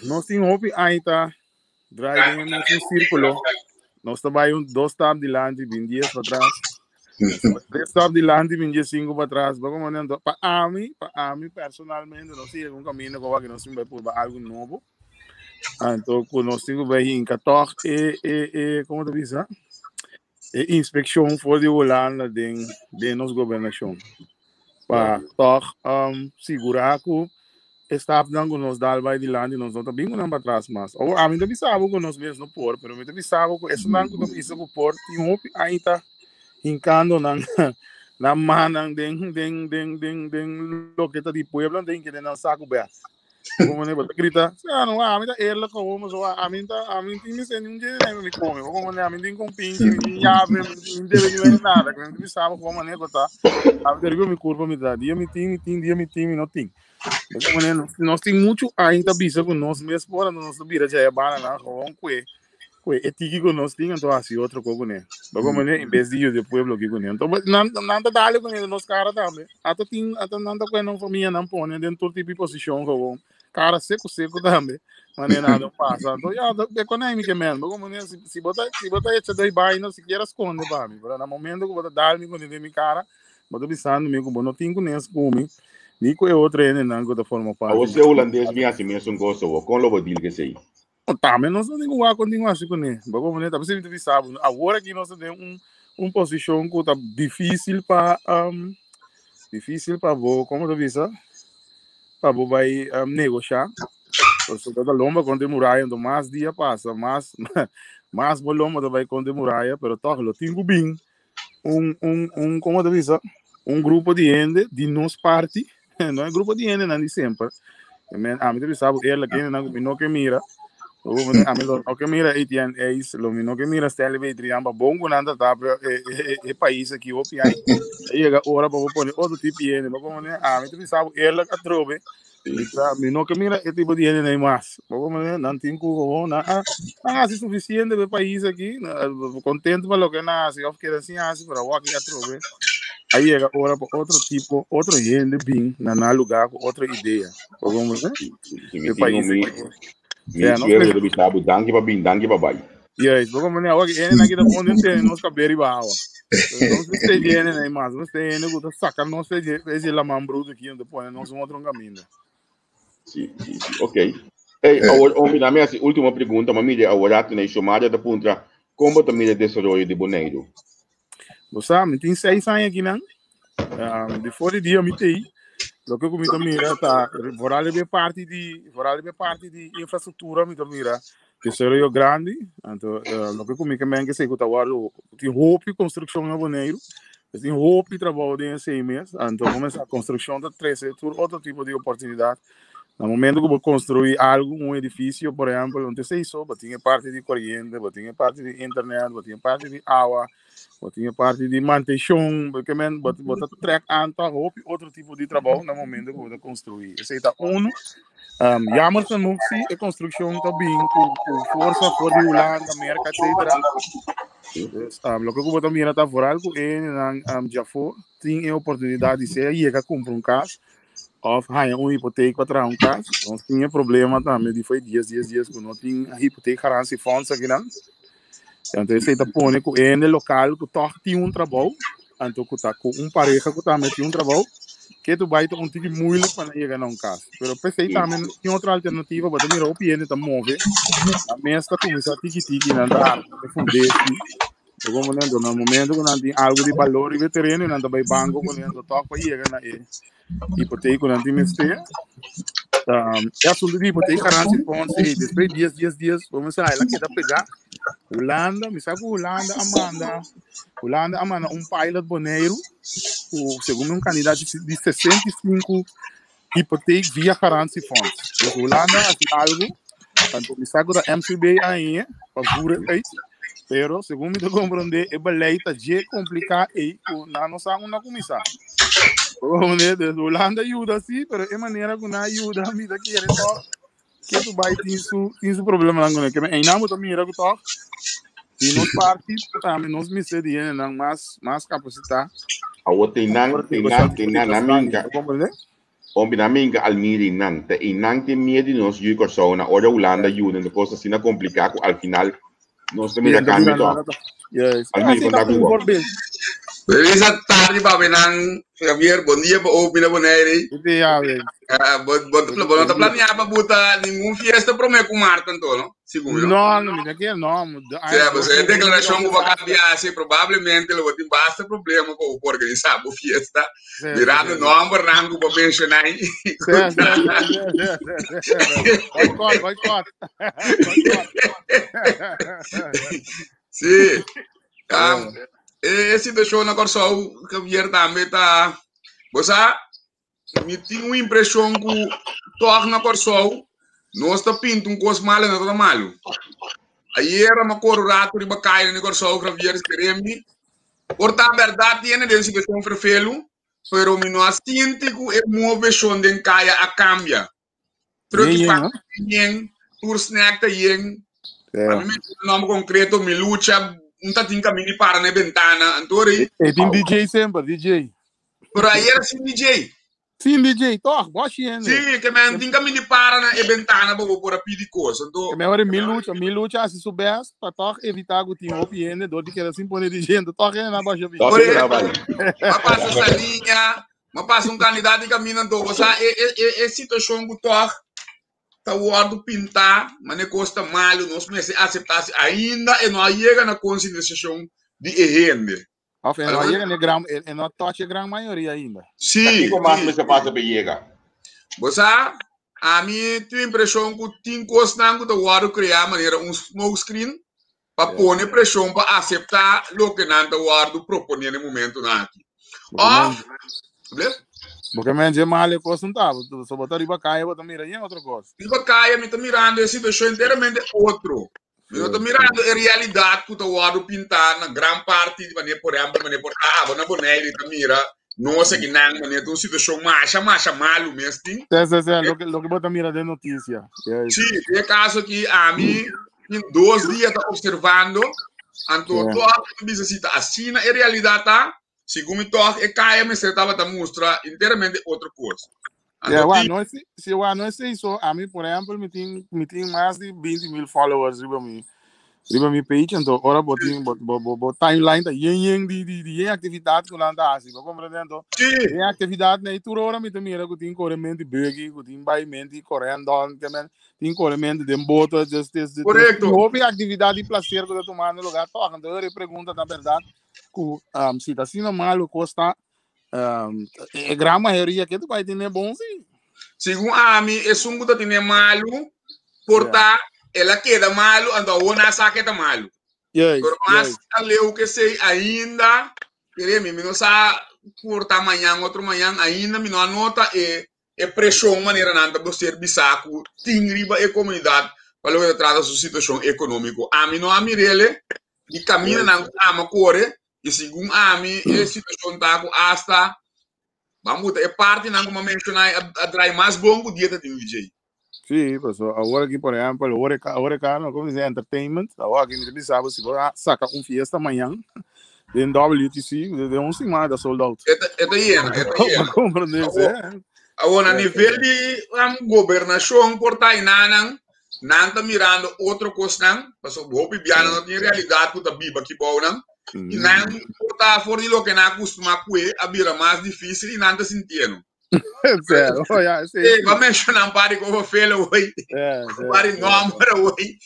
nos tin hopi aña ta draai den e mesun sírkulo. Nos ta bai un dos stap dilanti, bin dies pa tras. Tres stap dilanti, bin dies sinku pa tras. Bo komo anto, pa ami, pa ami personalmente, nos tin un kaminda ku wak nos tin bai purba algu nobo. Anto ku nos tin ku bai hinka tòg e, e, e, komo ta bisa? E inspekshon for di Hulanda den, den nos gobernashon. Pa tòg sigurá ku e stapnan ku nos dal bai dilanti nos no ta bin ku nan patras mas. Awor ami ta bisa bo ku nos mes no por, pero mi ta bisa bo ku esunnan ku ta bisa ku por tin hopi aña ta hinkando nan nan mannan den den den den den loke ta di pueblo den kende nan saku bèk. Como ne bota grita, ah, no, ami ta eerlijk gewoon, maar zo, ami ta, ami tin mi sen un dje mi mi come, como ne ami tin con pinchi, mi tin llave, mi tin debe ni nada, mi tin sabe como ne bota, ami ta riba mi curpa mi ta, dia mi tin, mi tin, dia mi tin, mi no tin. Como ne, nos tin mucho aña ta bisa cu nos mes por, nos ta bira dje bana na gewoon kue, kue e tiki cu nos tin, anto hasi otro ko kuné. Ba como ne, en vez di yuda e pueblo ki kuné. Anto, nan, nan ta dale kuné nos cara tambe. Ata tin, ata nan ta kue nan famia nan pone den tur tipo di posicion gewoon. Cara seco seco tambe. Mane nada no pasa. Anto, ya, e konai mi ke men. Ba como ne, si, si bo ta, si bo ta echa doi vaina, sikiera skonde pa mi. Pero na momento ku bo ta dal mi kuné den mi cara, bo ta bisando mi ku bo no tin kunes ku mi, ni ku e otro hendenan ku ta forma A parti você holandês mi hasi mesun kos awo. Kon lo bo deal ku esei? Tambe nos no tin ku wak kon tin ku hasi kuné. Bo komprendé? Ta p'esei mi ta bisa bo, awor aki nos ta den un un posishon ku ta difísil pa difísil pa bo, komo ta bisa? Pa bo bai negoshá. Pasobra ta lomba kontra e muraya, anto mas dia pasa, mas mas bo lomba ta bai kontra e muraya, pero tòg lo tin ku bin un un un komo ta bisa? Un grupo di hende di nos parti, no e grupo di hendenan di semper. Men, ami ta bisa bo eerlijk, hendenan ku mi no ke mira, ami lo no ke mira Etienne Eis, lo mi no ke mira Stanley Betrian, pa bon ku nan ta tap e, e, e pais aki hopi aña. A yega ora pa bo pone otro tipo di hende, bo ami ta bisa bo eerlijk atrobe, Mi ta, mi no ke mira e tipo di hende nei mas. Bo como nan tin ku gewoon nan a nan hasi suficiente pe pais aki, contento pa loke nan hasi of keda sin hasi, pero awor aki atrobe a yega ora pa otro tipo, otro hende bin na nan lugar ku otro idea. Bo como Si mi e tin pais mi aki. mi Sea, no suegro ta bisa bo danki pa bin, danki pa bai. Yes, bo como awor aki hende nan kita bon den tene nos kaberi bawa. Nos mester di hende nei mas, nos mester hende ku ta saka nos fe dje fe dje laman brutu aki anto pone nos un otro kaminda. Si, si, si, ok. Hey, awor, omi, dame hasi último pregunta, ma mire, awor rato nei Xiomara ta puntra, kon bo ta mira desaroyo di Boneiru? Bo sa, mi tin seis aña akinan. Di for di dia mi tei, loke ku mi ta mira ta, vooral riba e parti di, vooral riba e parti di infrastruktura mi ta mira desaroyo grandi. Anto, loke ku mi ke men ke esei ku ta wòrdu, tin hopi konstrukshon na Boneiru, tin hopi trabou den esei mes. Anto, kuminsá konstrukshon ta trese tur otro tipo di oportunidat. Na momento ku bo konstruí algu, un edifisio, por ehèmpel, no ta esei so, bo tin e parti di koriente, bo tin e parti di internet, bo tin e parti di awa, bo tin e parti di mantenshon, bo ke men bo bo ta trèk aan tòg hopi otro tipo di trabou na momento ku bo ta konstruí. Esei ta unu. Jammer genoeg si e konstrukshon ta bin ku ku forsa for di Hulanda, Merka, etsetera. Dus loke ku bo ta mira ta vooral ku e hendenan djafó tin e oportunidat di sea yega kumpra un kas Of haña un hipoteek pa traha un kas. Nos tin e problema tambe di foi dies dies dies ku no tin hypotheekgarantiefonds akinan. Anto esei ta pone ku hende lokal ku tòg tin un trabou, anto ku ta ku un pareha ku tambe tin un trabou, ke tu bai ta un tiki moeilijk pa nan yega na un kas. Pero p'esei tambe tin otro alternativa, bo ta mira hopi hende ta move, nan mes ta kuminsá tiki tiki nan ta arma e fundesi. Bo comprende? Anto na momento ku nan tin algu di balor riba e tereno i nan ta bai banko kuné, anto tòg pa yega na e hipotek ku nan tin mester. E asuntu di hipotek garantie fonds ei, despues dies dies dies, bo mester a el a keda pegá. Hulanda, mi sa ku Hulanda a manda, Hulanda a manda un pilot Boneiru ku segun mi un kandidat di 65 hipotek via garantie fonds. Dus Hulanda a hasi algu, tanto mi sa ku ta MCB a hañ'é pa voer het uit, pero segun mi ta komprondé e beleid ta dje kompliká ei ku nan no sa unda kuminsá. Bo Dus Hulanda yuda sí, pero e manera ku nan a yuda mi ta kere tòg ke tu bai tin su tin su problemanan kuné. Ke men einan bo ta mira ku tòg di nos parti tambe nos mester di hendenan mas mas kapasitá. Awor te nan Ora te negosiá nan te nan hipoteka na strang, minka bo komprendé? Ompi na minka al miri nan te einan tin miedu di nos yu Kòrsou na ora Hulanda yuda e kos asina kompliká ku al final nos ta Sí, mira no ta kambio bira tòg. nada tòg. Yes. Al miri Así kon ta ta ku un bo. voorbeeld. Feliz tarde, papinan. Javier, bon dia pa opi na Bonaire. Di ya, we. Ah, bo, bo, bo no ta planeá pa buta ningun fiesta promé ku Marta anto, no? Sigur, no? No, no, mi ta kier, no. Sí, pues e deklarashon ku bo a kambia hasi, probablemente lo bo tin basta problema pa bo por organisá bo fiesta, Sí, sí, mirando sí. nòmbernan ku bo menshoná ahí. Sí, sí, sí, sí, sí, sí, sí. Boycott, boycott. Boycott. Sí. Um, e situashon na Kòrsou, Javier, tambe ta, bo sa, Mi tin un impreshon ku tòg na Kòrsou nos ta pinta un kos malu e no ta malu. Ayera mi a kore un ratu riba kaya di Kòrsou, Javier Skeremi. Por ta bèrdat tiene den situashon ferfelu, pero mi no a sinti ku e moveshon den kaya a kambia. Truck Yen, yen, pa no? yen, tur snack ta yen. Ja. A mi menciona nombre concreto, mi lucha, un ta tin camini para na ventana, antori. E tin DJ semper, DJ. Pero ayer sin DJ. Sin DJ, toch, boshi hende. Sí, que men tin camini para na e ventana pa bo por a pidi cos. Anto, Que me ora mi lucha hace su best pa toch evita ku tin hopi hende, door di keda sin pone DJ, anto toch hende na bashi hopi. Toch Por na bai. Ma pasa salinha, Ma pasa un kandidat di kaminda anto bo sa e e e e situashon ku tòg ta wòrdu pintá manera kos ta malu nos mester aseptá si ainda e no a yega na konsiderashon di e hende. Òf e no a yega na e gran e no a tòch e gran mayoria ainda. Sí, Ta kiko mas sí. mester pasa pa e yega? Bo sa, ami tin impreshon ku tin kosnan ku ta wòrdu kreá manera un smoke screen pa pone preshon pa aseptá loke nan ta wòrdu proponé na e momentunan aki. Òf, ble? Bo ke men dje mal e kos no ta, so bo ta riba kaya bo ta mira yen otro kos. Riba kaya mi ta mirando e situashon enteramente otro. Mi no ta mirando e realidat ku ta wòrdu pintá na gran parti di manera por ehèmpel manera por ta abo na Bonaire ta mira nos aki nan manera ta un situashon masha masha malu mes tin. Sí, sí, sí, loke loke bo ta mira den notisia. Yes. Sí, den e kaso aki ami tin dos dia ta observando, anto Yeah. tòg mi ta bisa si ta asina e realidat ta, segun mi tòg e kaya mester tabata mustra enteramente otro kos. Anto Yeah, wa, tin no es, si wa, no es eso, a mi, por ejemplo, mi tin mas di 20 mil followers riba mi page, anto ora bo tin, bo timeline ta yen yen di yen actividad ku nan ta hasi, bo comprende? Anto, yen actividad na tur ora mi ta mira ku tin coremento di buggy, ku tin baimento di correndo, ke men, tin coremento den boto, dus, hopi actividad di placer ku ta tumando lugar toch, anto ora e pregunta ta verdad, ku si ta asina malo kos ta, e gran mayoria ke tu bai tene bon si. Segun ami, esun ku ta tene malu, por ta el a keda malu, anto awor nan a sa ke ta malu. Pero mas aleu ke esei ainda, kere mi, mi no sa por ta mañan, otro mañan, ainda mi no a nota e preshon manera nan ta ser bisa ku tin riba e komunidat pa loke ta trata su situashon ekonómiko. Ami no a mir'ele, di kaminda nan ku ama kore, i segun ami e situashon ta ku asta ban buta e partinan ku mi a menshoná a drai mas bon ku dieta di DJ. Sí, paso awor aki por ehempel horeca, horeca no, como dice entertainment, awor aki mi ta bisa bo si bo a saca un fiesta mañan den WTC, den un semana ta sold out. E ta yena, e ta yena. Pa comprende, Awor, awor na nivel di gobernacion por ta enanan, nan ta mirando otro cosnan, pasobra hopi bianan no tin realidad cu ta biba aki bou nan, y nan por ta for di loke nan a custuma cue a bira mas dificil y nan ta sintiendo. Zero. Oh, ja, sí. Eh, va mencionar un par de como felo hoy. Un par de nombre hoy.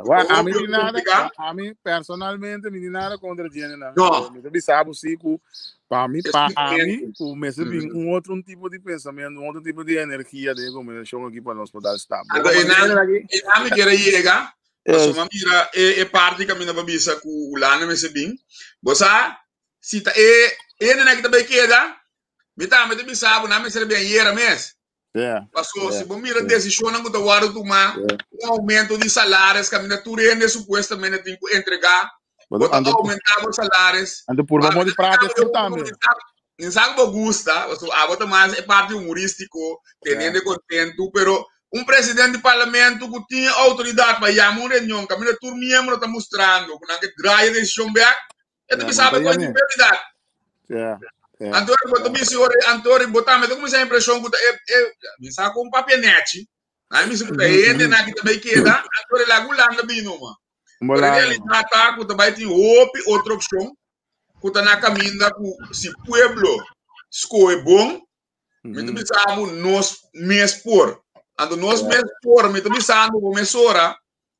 Wa, a mi nada, a mi personalmente mi nada contra Jenny. No. Mi ta sabe sí ku pa mi pa a mi ku mester bin un otro un tipo di pensamiento, un otro tipo di energia de combinación aquí pa nos poder stap. Anto, e nan mi quiere llega. Pasobra mira e, e parte caminda pa bisa ku Hulanda mester bin. Bo sa, si ta e hendenan ki ta bai keda, mi tambe ta bisa bo nan mester bin ayera mes. Yeah. Paso, Yeah. si bo mira desishonnan ku ta wòrdu tumá, Yeah. un oumento di salaris kaminda tur hende supuestamente tin ku entregá, Bo bo ta anto oumentá bo salaris. anto purba Wak, mo di mi ta praat bisa esun bo tambe. Mi sa ku bo gusta, paso abo ta mas e parti humorístiko, tene Yeah. hende kontentu, pero un presidente di parlamento ku tin e outoridat pa yama un reunion kaminda tur miembro ta mustrando ku nan ke draai e desishon bèk, e ta Yeah, bisa no bo ta ku e yam'é. tin prioridad. Yeah. Yeah. Anto bo ta bisa ora, anto bo tambe ta kuminsá impreshon ku ta e, e, mi sa ku un papia nèchi, nan mi bisa ku ta hende nan ki ta bai keda, anto laga Hulanda bini numa. Un Pero bolada. realidat ta ku ta bai tin hopi otro opshon ku ta na kaminda ku si pueblo skohe bon, mi ta bisa bo nos mes por. Anto nos mes por, mi ta bisando bo mesora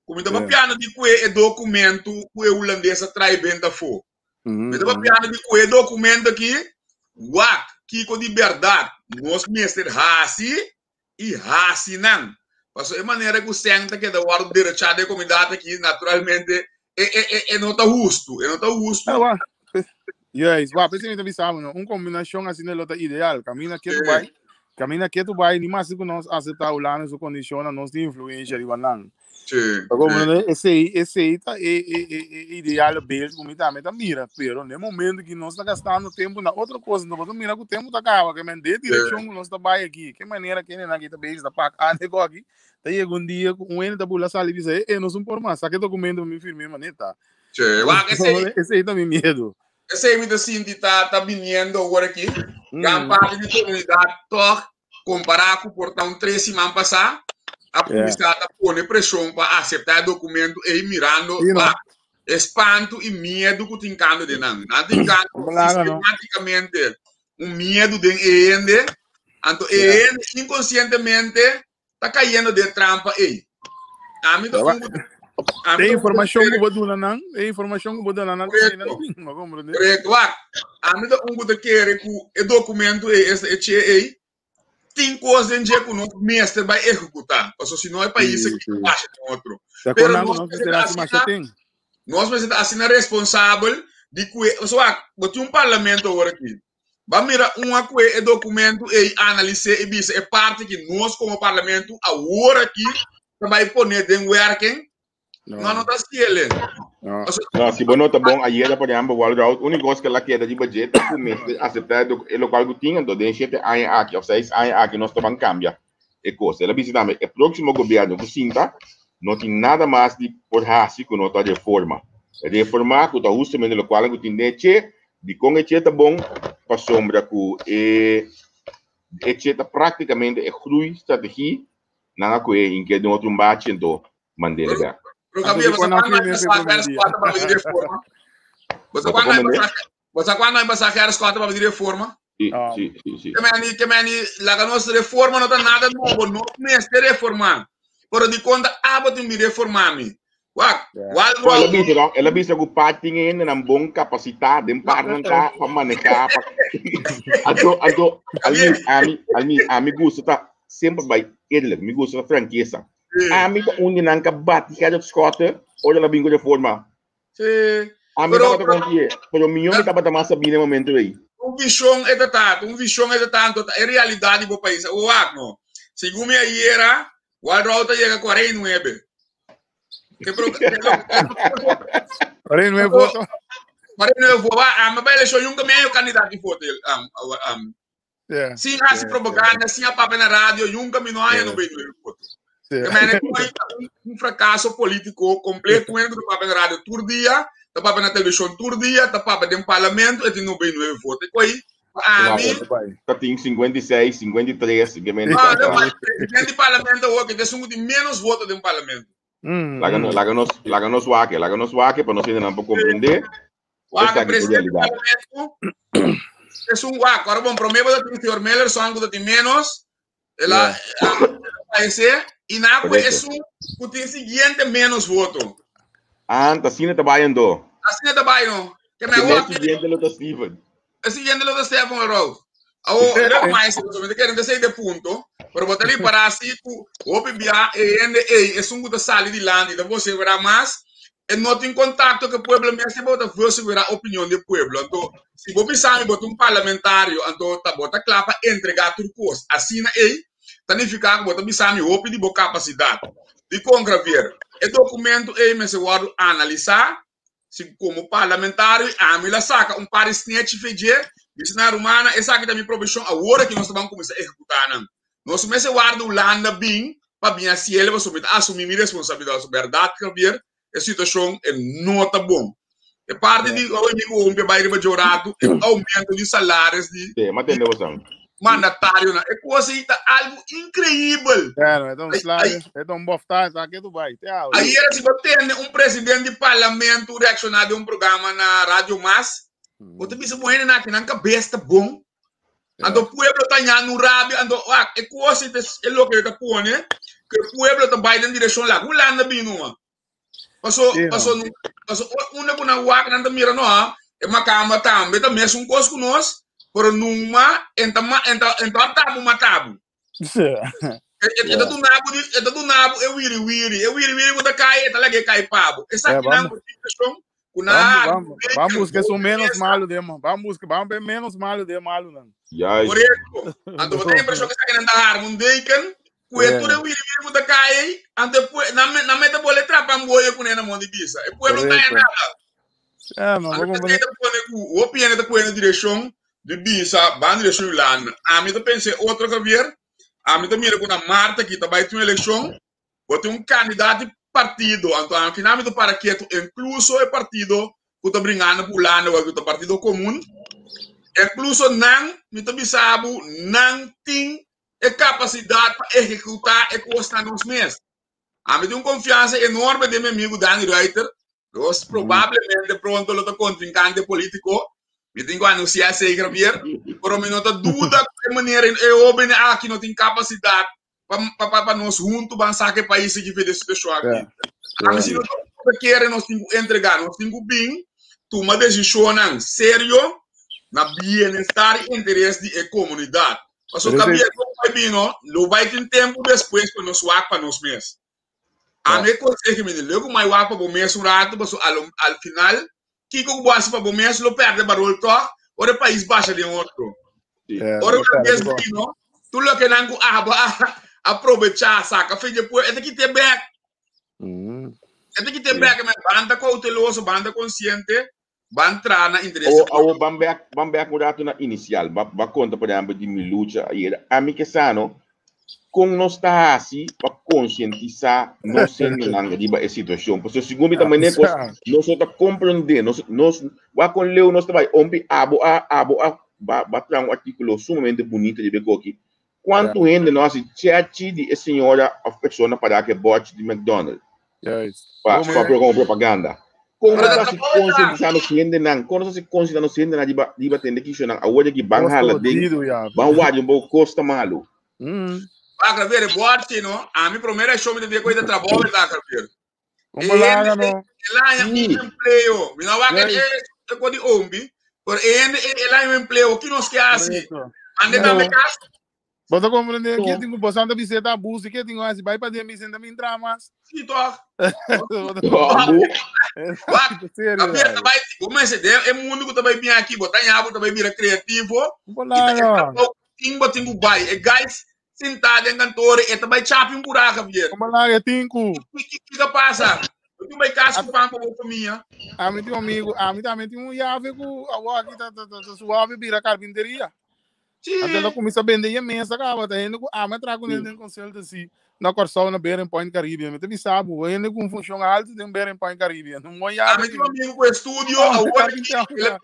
ku mi ta papiando di kue e dokumento ku e hulandes a trae benta afó. Mi ta papiando di kue e dokumento aki, wak kiko di bèrdat nos mester hasi i hasi nan. Pasobra e manera ku sèn ta keda wòrdu derechá den e komunidat aki, naturalmente e e e e no ta hustu, e no ta hustu. Ah, wak. Juist, wak, p'esei mi ta bisa bo, no, un kombinashon asina lo ta ideal. Kaminda ke tu bai, kaminda ke tu bai, ni mas ku nos aseptá Hulanda su kondishonnan, nos tin influensha riba nan. Sí, Ta como sí. no, esei, esei ta e, e, e, e ideal beeld ku mi tambe ta mira, pero na e momento ku nos ta gastando tempu na otro kos, no bo ta mira ku tempu ta kaba, ke men den direkshon ku nos ta bai aki, ke manera ke hendenan aki ta bezig ta pak ande ku aki, ta yega un dia ku un hende ta bula sali bisa, e, e nos un por mas, saka e dokumento pa mi firm'é manera ta. Sí, wak, esei, Esei ta mi miedu. esei mi ta sinti ta, ta biniendo awor aki. Gran parti di komunidat tòg kompará ku por ta un tres siman pasá, a kuminsá ta pone preshon pa aseptá e dokumentu ei mirando Sí, no. wak e spantu i miedu ku tin kando den nan. Nan tin kando Claro, no. sistemátikamente un miedu den e hende, anto e hende inkonsientemente ta kayendo den e trampa ei. Ami ta un ku ami E ta un ku informashon kere ku bo duna nan, e informashon ku bo duna nan ta asina Korekto. nan tin, bo komprendé? Korekto. Wak, ami ta un ku ta kere ku e dokumento ei, esta e che ei, tin kos den dje ku nos mester bai ehekutá, pasobra si no e pais Sí, aki ta sí. basha den otro. Ta Pero kon nan ku nos nos mester mester ta hasi masha asina, ten. nos mester ta asina responsabel di ku e, pasobra wak, bo tin un parlamento awor aki, Ba mira un a kue e documento ei, analis'é i bisa e parti ki nos komo parlamento awor aki ta bai pone den werking. No, No, no ta hasiel. no. No, si bo no ta bon ayera, por ehempel, Walroud, úniko kos ku el a keda riba dje ta ku mester aseptá e lokual ku tin, anto den shete aña aki òf seis aña aki nos ta ban kambia e kos. El a bisa tambe e próksimo gobièrnu ku sinta no tin nada mas di por hasi ku no ta reforma. Reformá ku ta hustamente lokual ku tin den e che, Dikon e che ta bon? Pasobra ku e e che ta praktikamente e groeistrategie nan a kohe hinke den otro un bachi anto mand'e bek. Pero Anto Gabriel, di você kon nan quando vai firme passar e promé aquelas dia. quatro para pedir reforma? Você Bo ta quando vai komprendé? passar, você quando vai passar aquelas quatro para pedir reforma? Sí, Ah. sí, sí, sí. Ke meni, ke meni, laga nos reforma no ta nada nobo, nos mester reformá. Pero di konta abo tin mi reformá mi. Wak, wal No, el a wal. bisa, no, el a bisa ku pa tin hendenan bon kapasitá den parnan ta pa manehá pa Anto, anto, almi, ami, almi, ami gusta ta semper bai eerlijk, mi gusta ta frankesa. Ami ta un di nan ka bati Gerrit Schotte ora el a bin ku reforma. Sí. Ami Pero, tabata konfié, pero mió mi tabata mas sabí na e momento ei. Un vision e ta tanto, un vision e ta tanto, ta e realidad di bo pais. O wak no. Segun mi ayera, Walroud ta yega 49. Ke pro, ke lo, 49 voto. 49 voto. Wa, ami bai eleccion yunka mi candidato di voto. Yeah. Sin hasi propaganda, sin a papia na radio, yunka mi no haya no 29 voto. Yeah. Ke mene un, un fracaso politico completo, un ta papia na radio tur dia, ta papia na television tur dia, ta papia den parlamento, e tin 99 voto. E koi, ami, Ta tin 56, 53, ke mene Ah, ta. no, ma presidente di parlamento awor ke esun ku tin menos voto den parlamento. Laga no, laga nos, laga nos wak, laga nos wak pa nos hendenan por comprende. Wak, Esaki ta presidente di realidad. parlamento. Es un wak, ora bon promé bo ta tin señor Millerson ku ta tin menos, el a fayesé, i na ku esun ku tin siguiente menos voto. Ah, ta asina ta bai anto. Asina ta bai no. Ke me awor E siguiente lo ta Steven. E siguiente lo ta Stefan Roos. Awo, lo mais, mi ta kere ta de punto, pero bo ta ripará si ku hopi bia e hende ei, esun ku ta sali dilanti ta voseverá mas, e no tin kontakto ku e pueblo mes te bo ta voseverá opinion di e pueblo. Anto, si bo bisa mi bo ta un parlamentario, anto ta bo ta kla pa entregá tur kos asina ei, ta nifiká ku bo ta bisa mi hopi di bo kapasidat. Dikon, Gravier? E dokumento ei mester wòrdu analisá Si komo parlamentario ami la saka un par di snechi fe dje, bisa nan rumannan esaki ta mi provishon awor aki nos ta ban kuminsá ehekutá nan. Nos mester warda Hulanda bin pa bin hasiel pasobra mi ta asumí mi responsabilidat. So bèrdat Javier e situashon e no ta bon. E parti di oi mi ku ompia bai riba dje ratu e oumento di salaris di mandatarionan e kos ei ta algu inkreibel. Claro, e ta un sla, e ta un bofta, esaki tu bai, te awe. Ayera si bo tende un president di parlamento reakshoná den un programa na Radio Mas, bo ta bisa bo hende nan aki nan kabes ta bon. Anto pueblo ta ña nu rabia, anto wak e kos ei ta e loke yo ta pone ku e pueblo ta bai den direkshon lak. Hulanda bini numa. Paso, Sí, paso, no. paso unda ku nan wak nan ta mira no, ah, e makamba tambe ta mesun kos ku nos, pero numa enta ma enta enta tabu matabu. Sí. E, e, e ta dunabu di, e ta dunabu e wiri wiri, e wiri wiri ku ta kai, e ta lag'é kai pabo. É, Esaki nan vamos, ku situacion ku nan vamos, a vamos, vamos buscar esun menos malo de, vamos buscar, vamos ver menos malo de malo nan. Juist. Correcto. Anto bo ta impresión que esaki nan ta harma un deken, ku e tur e wiri wiri ku ta kai ei, anto e pue, nan, nan mete bole trapa un boye kuné na mon di bisa. E pueblo no ta haña Correcto. nada. Ja, no, Anto vamos esei ta pone ku hopi hende ta kue na direkshon di bisa ban direkshon Hulanda. Ami ta pensa e otro Javier, ami ta mira ku na mart aki ta bai tin un elekshon, Bo tin un kandidat di partido, anto al final mi ta para ketu, inkluso e partido ku ta bringando pa Hulanda wak ku ta Partido Komun, inkluso nan, mi ta bisa bo, nan tin e kapasidat pa ehekutá e kosnan nos mes. Ami tin un konfiansa enorme den mi amigu Dani Ruiter, Nos probablemente pronto lo ta contrincante politico. Mi tin cu anuncia esey, Javier. Pero mi no ta duda cu e manera e hoben aki no tin capacidad pa, pa, pa, pa nos hunto ban saca e pais aki for di e situacion aki. Ami si no ta kere nos tin cu entrega, nos tin cu bin tuma decisionnan serio na bienestar y interes di e comunidad. Pasobra Pero Javier, lo bay bino, lo bay tin tempo despues pa nos wak pa nos mes. Ami e conseho mi di leu ku mai wak pa bo mes un rato paso al al final kiko ku bo hasi pa bo mes lo perde barol tog ora e pais basha den otro. Ora lo ku perde mes bo. bino tur loke nan ku abo a aprobecha saka fe dje pueblo e ta kite bek. E ta kite bek men ban ta kouteloso ban ta konsiente ban tra na interes Awo, di awo pueblo. ban bek, ban bek un rato na inicial. Ba, ba conta por ehempel di mi lucha ayera. Ami ke sa no, con nos ta haci pa concientisa nos hendenan riba e situacion. Pasobra segun mi ta manera cos, nos no ta comprende, nos, nos, wak con leu nos ta bai. Ompi abo a, abo a, ba, ba traha un articulo sumamente bunito riba e koki. Cuanto hende no haci chechi di e señora of persona para ke botch di McDonald's? Juist. Pa, Como pa é? como propaganda. Con Pero nos ta haci trabalho concientisa nos hendenan? Con nos haci concientisa nos hendenan riba, riba tende kishonan? Awor aki ban Costa hala den, odido, ja. ban wari un poco costa malo. Wak, Javier, e botch, no? Ami promé reaccion mi ta di cu e ta trabou e ta, Javier. Como laga no? El haña un empleo. Mi no wak Juist. e ko di ombi, pero e hende el haña un empleo. Ki nos ke hasi? Correcto. Mande tambe kas. Bo ta comprende? No. Ke tin ku bo santa biseta abuso, ke tin ku hasi bai pa den bisenta mi entra mas. Sí, toch? Abu. Wak, Serio, Javier, ay. ta bai, bo mester den e mundo ku ta bai bin aki, bo ta ña bo ta bai bira kreativo. Como I ta laga? trabou tin bo tin ku bai. E guys sintá den kantoor e ta bai chapi un kurá, Javier. Como laga tin ku? Kiko pasa? Bo tin bai kas ku pan pa bo famia. Ami tin un amigo, ami tambe tin un yave ku awor aki ta ta ta suave bira carpinteria. Sí. Anto el a kuminsá bende e mesa kaba, ta hende ku ami a traha kuné den consultancy na Kòrsou na Bearing Point Caribbean. Mi ta bisa bo, hende ku un funshon altu den Bearing Point Caribbean. Un bon yave Ami tin un amigo ku estudio, Oh, awor aki carpintero, el a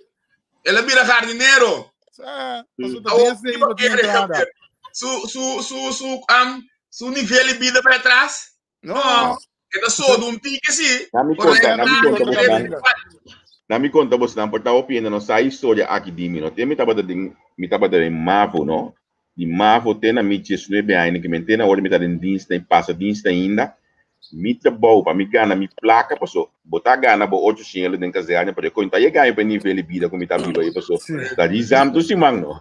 el a bira jardinero. Sa, pasobra ta Awor, desde kiko bo tin kere, entrada. Javier? Su su su su um, su nivel di bida para atrás? No. No, e ta sodo un tiki sí. Na mi Pero konta, e na mi ta konta nivel bosnan. di. Na mi konta bosnan por ta hopi hende no sa historia aki di mi no te mi tabata den mi tabata den mavo no di mavo te na mi diesnuebe aña ke men te na ora mi ta den dienst i pasa dienst ainda mi trabou pa mi gana mi plaka paso bo ta gana bo ocho shen euro den kazerne pero e koin ta yega mi pa e nivel di bida ku mi ta biba ei paso ta rizam tur siman no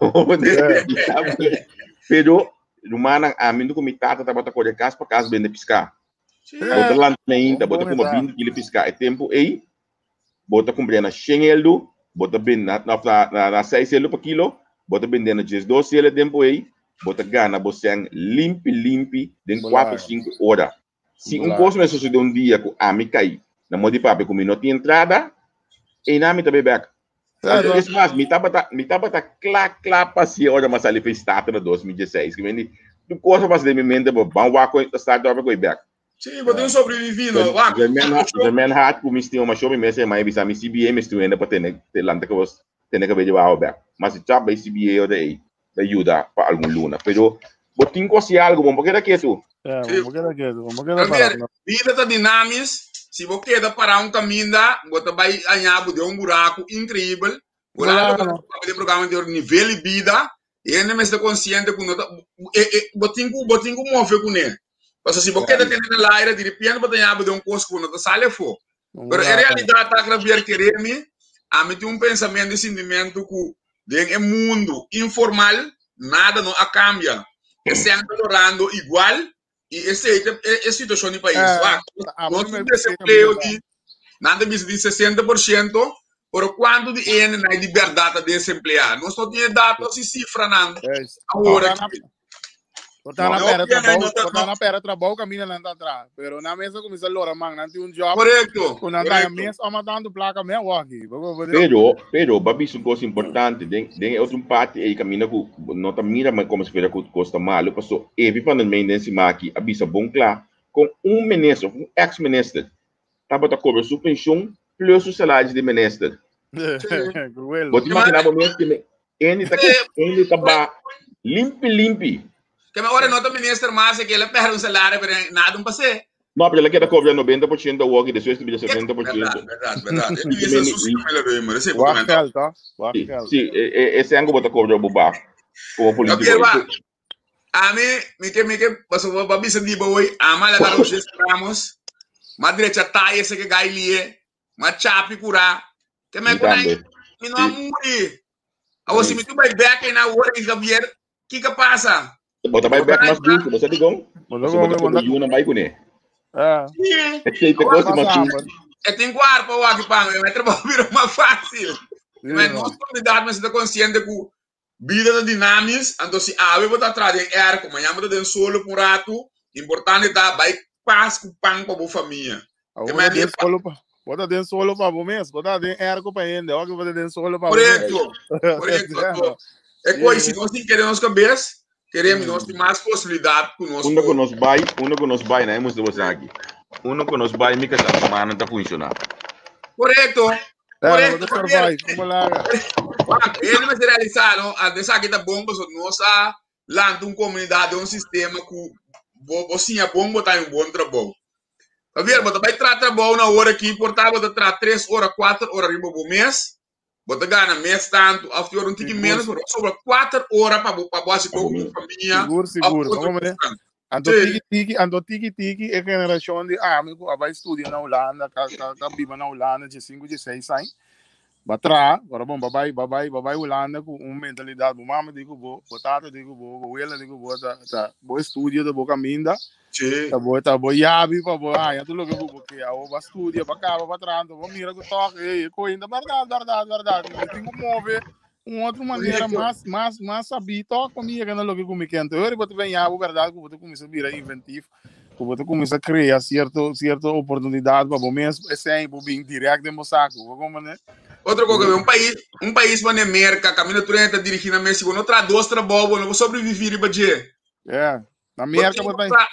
pero rumannan ami ku mi tata tabata kore kas pa kas bende piska bo ta lanta mainta bo ta kuma binti kilo piska e tempu ei bo ta kumpra na shen eldu, bo ta bende na, na, na, na seis eldu pa kilo, bo ta bende na diesdos eldu e tempu ei, bo ta gana bo sèn limpi limpi den kuater sinku ora. Si un kos mester sosodé un dia ku ami kai na moda di papia ku mi no tin entrada, einan mi ta bai bèk. Anto es mas, mi tabata, mi tabata kla kla pa hasié ora mi a sali pa e Staten na 2016. Ki mende, tur kos a pasa den mi mente, bo ban wak ku e start off ku e bèk. Sí, bo tin sobreviví, no? Wak. De men hart ku mi stima masho mi mes e mai bisa mi CBA mi stuende pa tene te lanta ke bos tene ke bedi wawa bek. Ma si chap bai CBA ora ei ta yuda pa algun luna. Pero bo tin ku hasi algo, bo no por keda ketu. Ja, Sí. bo no keda ketu, bo no keda Javier, pará. bida ta dinamis. Si bo keda pará un kaminda, bo ta bai aña bo den un buraku inkreibel. Bo la loke Claro. papia den programa anterior, nivel di bida. Hende mester konsiente ku no ta e e bo tin ku bo tin ku move kuné. Pasobra si bo keda tene na laira di repente bo ta yaba den un kos ku bo no ta sali afó. Pero e realidat ta Javier keremi, ami tin un pensamentu i sintimentu ku den e mundu informal nada no a kambia. E sèn ta lorando igual i esei ta e situashon di pais. Wak, nos tin desempleo di nan ta bisa di 60%, pero kuantu di e hendenan di bèrdat ta desempleá? Nos no tin e datos i sifranan awor aki. Por ta na pera trabou, por ta na pera trabou kaminda nan ta traha. Pero nan mes a kuminsá lora man, nan tin un job. Korekto. Ku nan ta mes oma tantu plaka me awor aki. Pero, pero, bo a bisa un kos importante. Den, den e otro parti ei kaminda ku no ta mira komo si fuera ku kos ta malu, paso Evi van der Meen den simaki a bisa bon kla kon un minister of un ex minister tabata kobra su penshon plus su salaris di minister. Bo ta imagina bo mes ke Andy ta Andy ta ba limpi limpi. Ke me ora no ta minister mas ke el a perde un salario pero nada un pase. No, pero el a keda kobra 90% awor y despues ta bira 70%. Berdad, berdad, berdad. E minister sucio me la doy, maar Wak geld, toch? Wak geld. Si, e sèn ku bo ta kobra bo baf komo polítiko. Ami, mi ke, mi ke, paso bo ba bisa di bo hoy, ama la gara José Ramos, ma drecha taye se ke gai lie, ma chapi kura, ke me Mi kunai, tambe. mi no a muri. Awo si mi tu bai bek en awor en Javier, kiko pasa? Bo ta bai bek mas dushi, bo sa dikon? Bo ta Pasobra bo come, ta bo kobe ta yuna bai kuné. Ah. Sí. Esei ta kos di mas dushi. E tin kuarpo aki pa mi, mi trabou bira mas fácil. Sí, Maar man. nos komunidat mester ta konsiente ku Bida ta dinamis, anto si awe bo ta traha den airco, mañan bo ta den solo pa un ratu, importante ta bai pas ku pan pa bo famia. Awo Te bo ta manda den e pa. solo pa, bo ta den solo pa bo mes, bo ta den airco pa hende, awor bo ta den solo pa bo mes. Korekto, korekto. Anto e koi si nos tin kere nos kabes, keremi nos tin mas posibilidat ku nos Unda ku por. nos bai, unda ku nos bai, na e mustra bo esaki. Unda ku nos bai, mi kasá ku mannan ta funshoná. Korekto. Claro, bo ta survive, como laga. Wak, hende mester realisa, no? Anto esaki ta bon pasobra nos a lanta un komunidat den un sistema ku bo bo siña bon bo ta haña un bon trabou. Javier, bo ta bai traha trabou na ora aki, por ta bo ta traha tres ora, kuater ora riba bo mes, bo ta gana mes tantu òf tin ora un tiki ménos, pero bo sobra kuater ora pa bo pa bo hasi Pa bo kos ku bo mes. famia Sigur, òf sigur. otro Como meneer? kosnan. Anto Sí. tiki tiki, anto tiki tiki e generashon di ami ku a bai studia na Hulanda, ka ka ka biba na Hulanda diesinku, dieseis aña, ba traha, ora bon ba bai ba bai ba bai Hulanda ku un mentalidat, bo mama di ku bo, bo tata di ku bo, bo wela di ku bo ta ta bo estudio ta bo kaminda, Sí. ta bo ta bo yabi pa bo haña tur loke ku bo ke. Awor ba studia, ba kaba, ba traha, anto bo mira ku tòg, ey, e koinda bèrdat, bèrdat, bèrdat, mi tin ku move Un otro manera Correcto. mas, mas, mas sabí toch pa mi yega na loke ku mi ke. Anto ora bo ta venha bo berdad ku bo ta kuminsá bira inventif, ku bo ta kuminsá krea sierto, sierto oportunidat pa bo mes, esei bo bin dirèkt den bo saku. Bo komprendé? Otro cosa, un pais, un pais manera Merca, caminda tur hende ta dirigi nan mes, si bo no traha dos trabou, bo no por sobrevivi riba dje. Yeah. Na Bo Merca tin bo ku ta, tra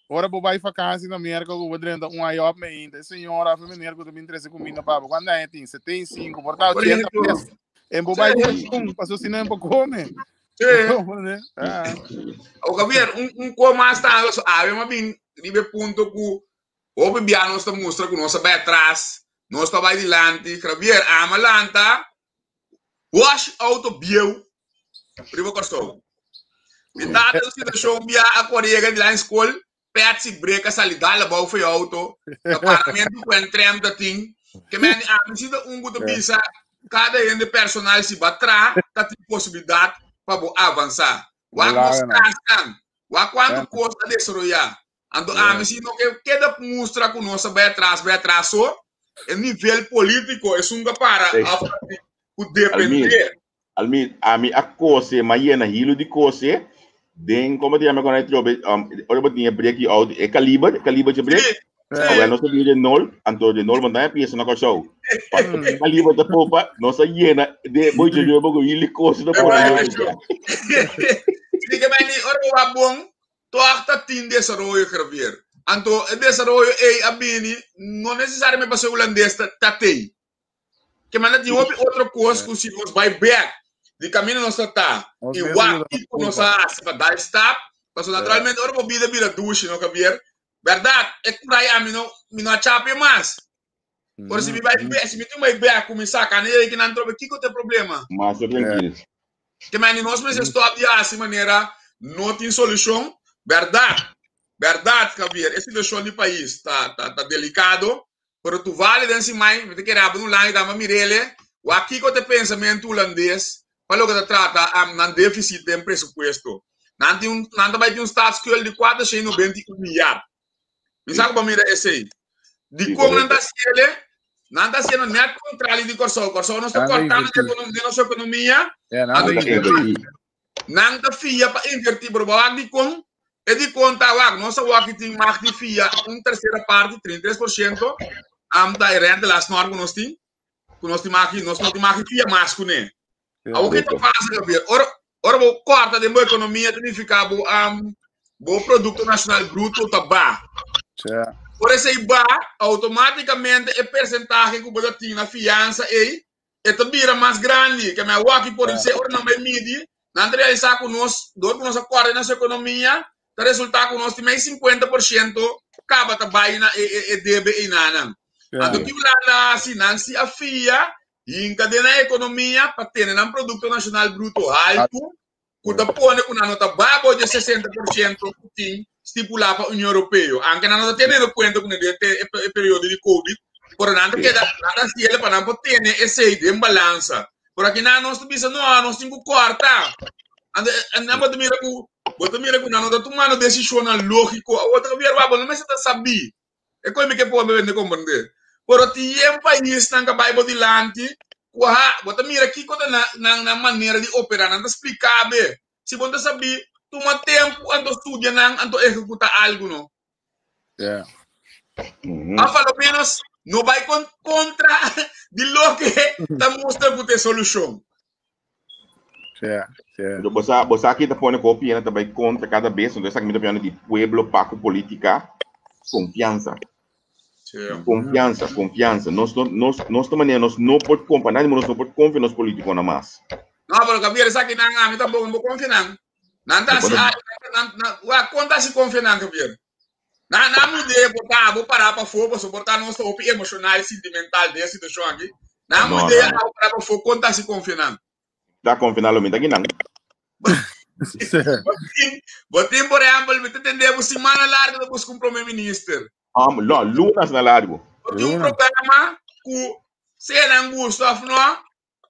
ora bo bai vakansi na Merca ku bo drenta un IOP me inta, e señora of e meneer ku ta bin trese kuminda pa bo, kuantu aña tin? 75, por ta 80 Correcto. mes. En bo bai Sí. ku un, paso si no en bo come. Sí. Ah. O Javier, un, un ko mas ta so ave ma bin riba e punto ku hopi bia nos ta mustra ku nos a bai atras. Nos ta bai dilanti. Javier, ama lanta. Wash auto bieu riba Kòrsou. Mi tata un situashon bia a kore yega dilanti skol, Patsy brek a sali dal abou for e auto, taparamentu ku en trèm ta tin. Ke men ami si ta un ku ta bisa kada hende personal si ba tra ta tin posibilidat pa bo avansá. Wak nos kasnan, wak kuantu kos a desaroyá. Anto ami si no ke keda mustra ku nos a bai atras, bai atras so, e nivel polítiko esun ka para òf ku dependé. Almir, ami a kose, m'a yena hilu di kose den, komo ta yama kon e trobe, ora bo tin e brek di outo, e kaliber, e kaliber dje brek. Awel nos a bin Renault, anto Renault bo ta haña piesa na Kòrsou. Pa e kaliber ta popa, nos a yena de bo dje dje bo ku hilu di kose ta pone nobo. Sí, ke meni ora bo wak bon, tòg ta tin desaroyo, Javier. Anto e desaroyo ei a bini no nesesariamente pasobra hulandes ta tei. Ke manda tin hopi otro kos ku si nos bai bek di kaminda nos ta ta i wak kiko nos a hasi pa dal stap, pasobra naturalmente ora bo bida bira dushi no Javier, bèrdat e kurai ami no mi no a chapia mas. Ora si mi bai bek si mi tin bai bek kuminsá kanda yei kinan trobe kiko ta e problema? Mas trankil. Ke manda nos mester stòp di hasi manera no tin solushon, bèrdat bèrdat Javier e situashon di pais ta ta delikado. Pero tu vale den si mai, mi ta kere habla un lange dama mirele, wak kiko ta e pensamentu hulandes pa loke ta trata nan deficit den presupuesto. Nan tin un, nan ta bai tin un staatsschuld di 491 milyar. Mi sa ku bo mira esei. Dikon nan ta hasiele? Nan ta hasiendo net kontrali di Kòrsou. Kòrsou nos ta kòrtando den nos ekonomia. Nan ta fia pa invertí, pero bo wak dikon? E dikon ta wak, nos a wak tin mag di fia un tersera parti, 33%, am ta e rentelasnorm ku nos tin, ku nos tin mag di, nos no tin mag di fia mas kuné. Awor ke ta pasa, Javier? Ora, ora bo kòrta den bo ekonomia, ta nifiká bo, am, bo produkto nashonal bruto ta ba. Ora esei ba, outomátikamente e persentahe ku bo ta tin na fiansa ei, e ta bira mas grandi. Ke mi a wak por esei ora nan bai midi, nan ta realisá ku nos, dor ku nos a kòrda nos ekonomia, ta resultá ku nos tin mei 50% kaba ta bai na e e debe einanan. Anto ki Hulanda a hasi? Nan si a fia hinka den nan ekonomia pa tene nan produkto nashonal bruto haltu, ku ta pone ku nan no ta bai abou dje 60% ku tin stipulá pa Union Europeo. Anke nan no ta teniendo kuenta ku den e periodo di Covid, pero nan ta keda, nan ta hasiel pa nan por tene esei den balansa. Pero aki nan nos ta bisa no, nos tin ku kòrta. Anto nan bo ta mira ku, bo ta mira ku nan no ta tumando desishonnan lógiko. Awor ta gobierno bo no mester ta sabí. E koe mi ke por bende komprende. Pero tin yen paisnan ka bai bo dilanti ku ha bo ta mira kiko ta nan nan manera di opera. Nan ta splika be. Si bo no ta sabi, tuma tempu anto studia nan anto ehekuta algu no. Yeah. Of a lo menos no bai kon kontra di loke ta mustra ku ta e solushon. Yeah, yeah. Pero bo sa ki ta pone ku hopi hende ta bai kontra kada bes, entonces esaki mi ta piensa di pueblo pa ku politika, konfiansa. Konfiansa, konfiansa. Nos no, nos, nos ta manera nos no por konfia, nadie nos no por konfia nos politikonan mas. No, pero Gabriel, esaki nan ami tampoco no por konfia nan. Nan ta hasi algo, nan, nan, wa, kon ta hasi konfia nan, Gabriel? Nan, nan mudé por ta abo pará pafó, pasobra por ta nos ta hopi emoshonal i sentimental den e situashon aki. Nan No, mudé no, no. abo pará pafó, kon ta hasi konfia nan? Ta konfia nan lo mi ta kinan. Bo tin, por ehèmpel, mi ta tende bo simana largu ta buska un prome minister. No, lunas na largu. Bo tin un Luna. programa ku sea nan gusta òf no,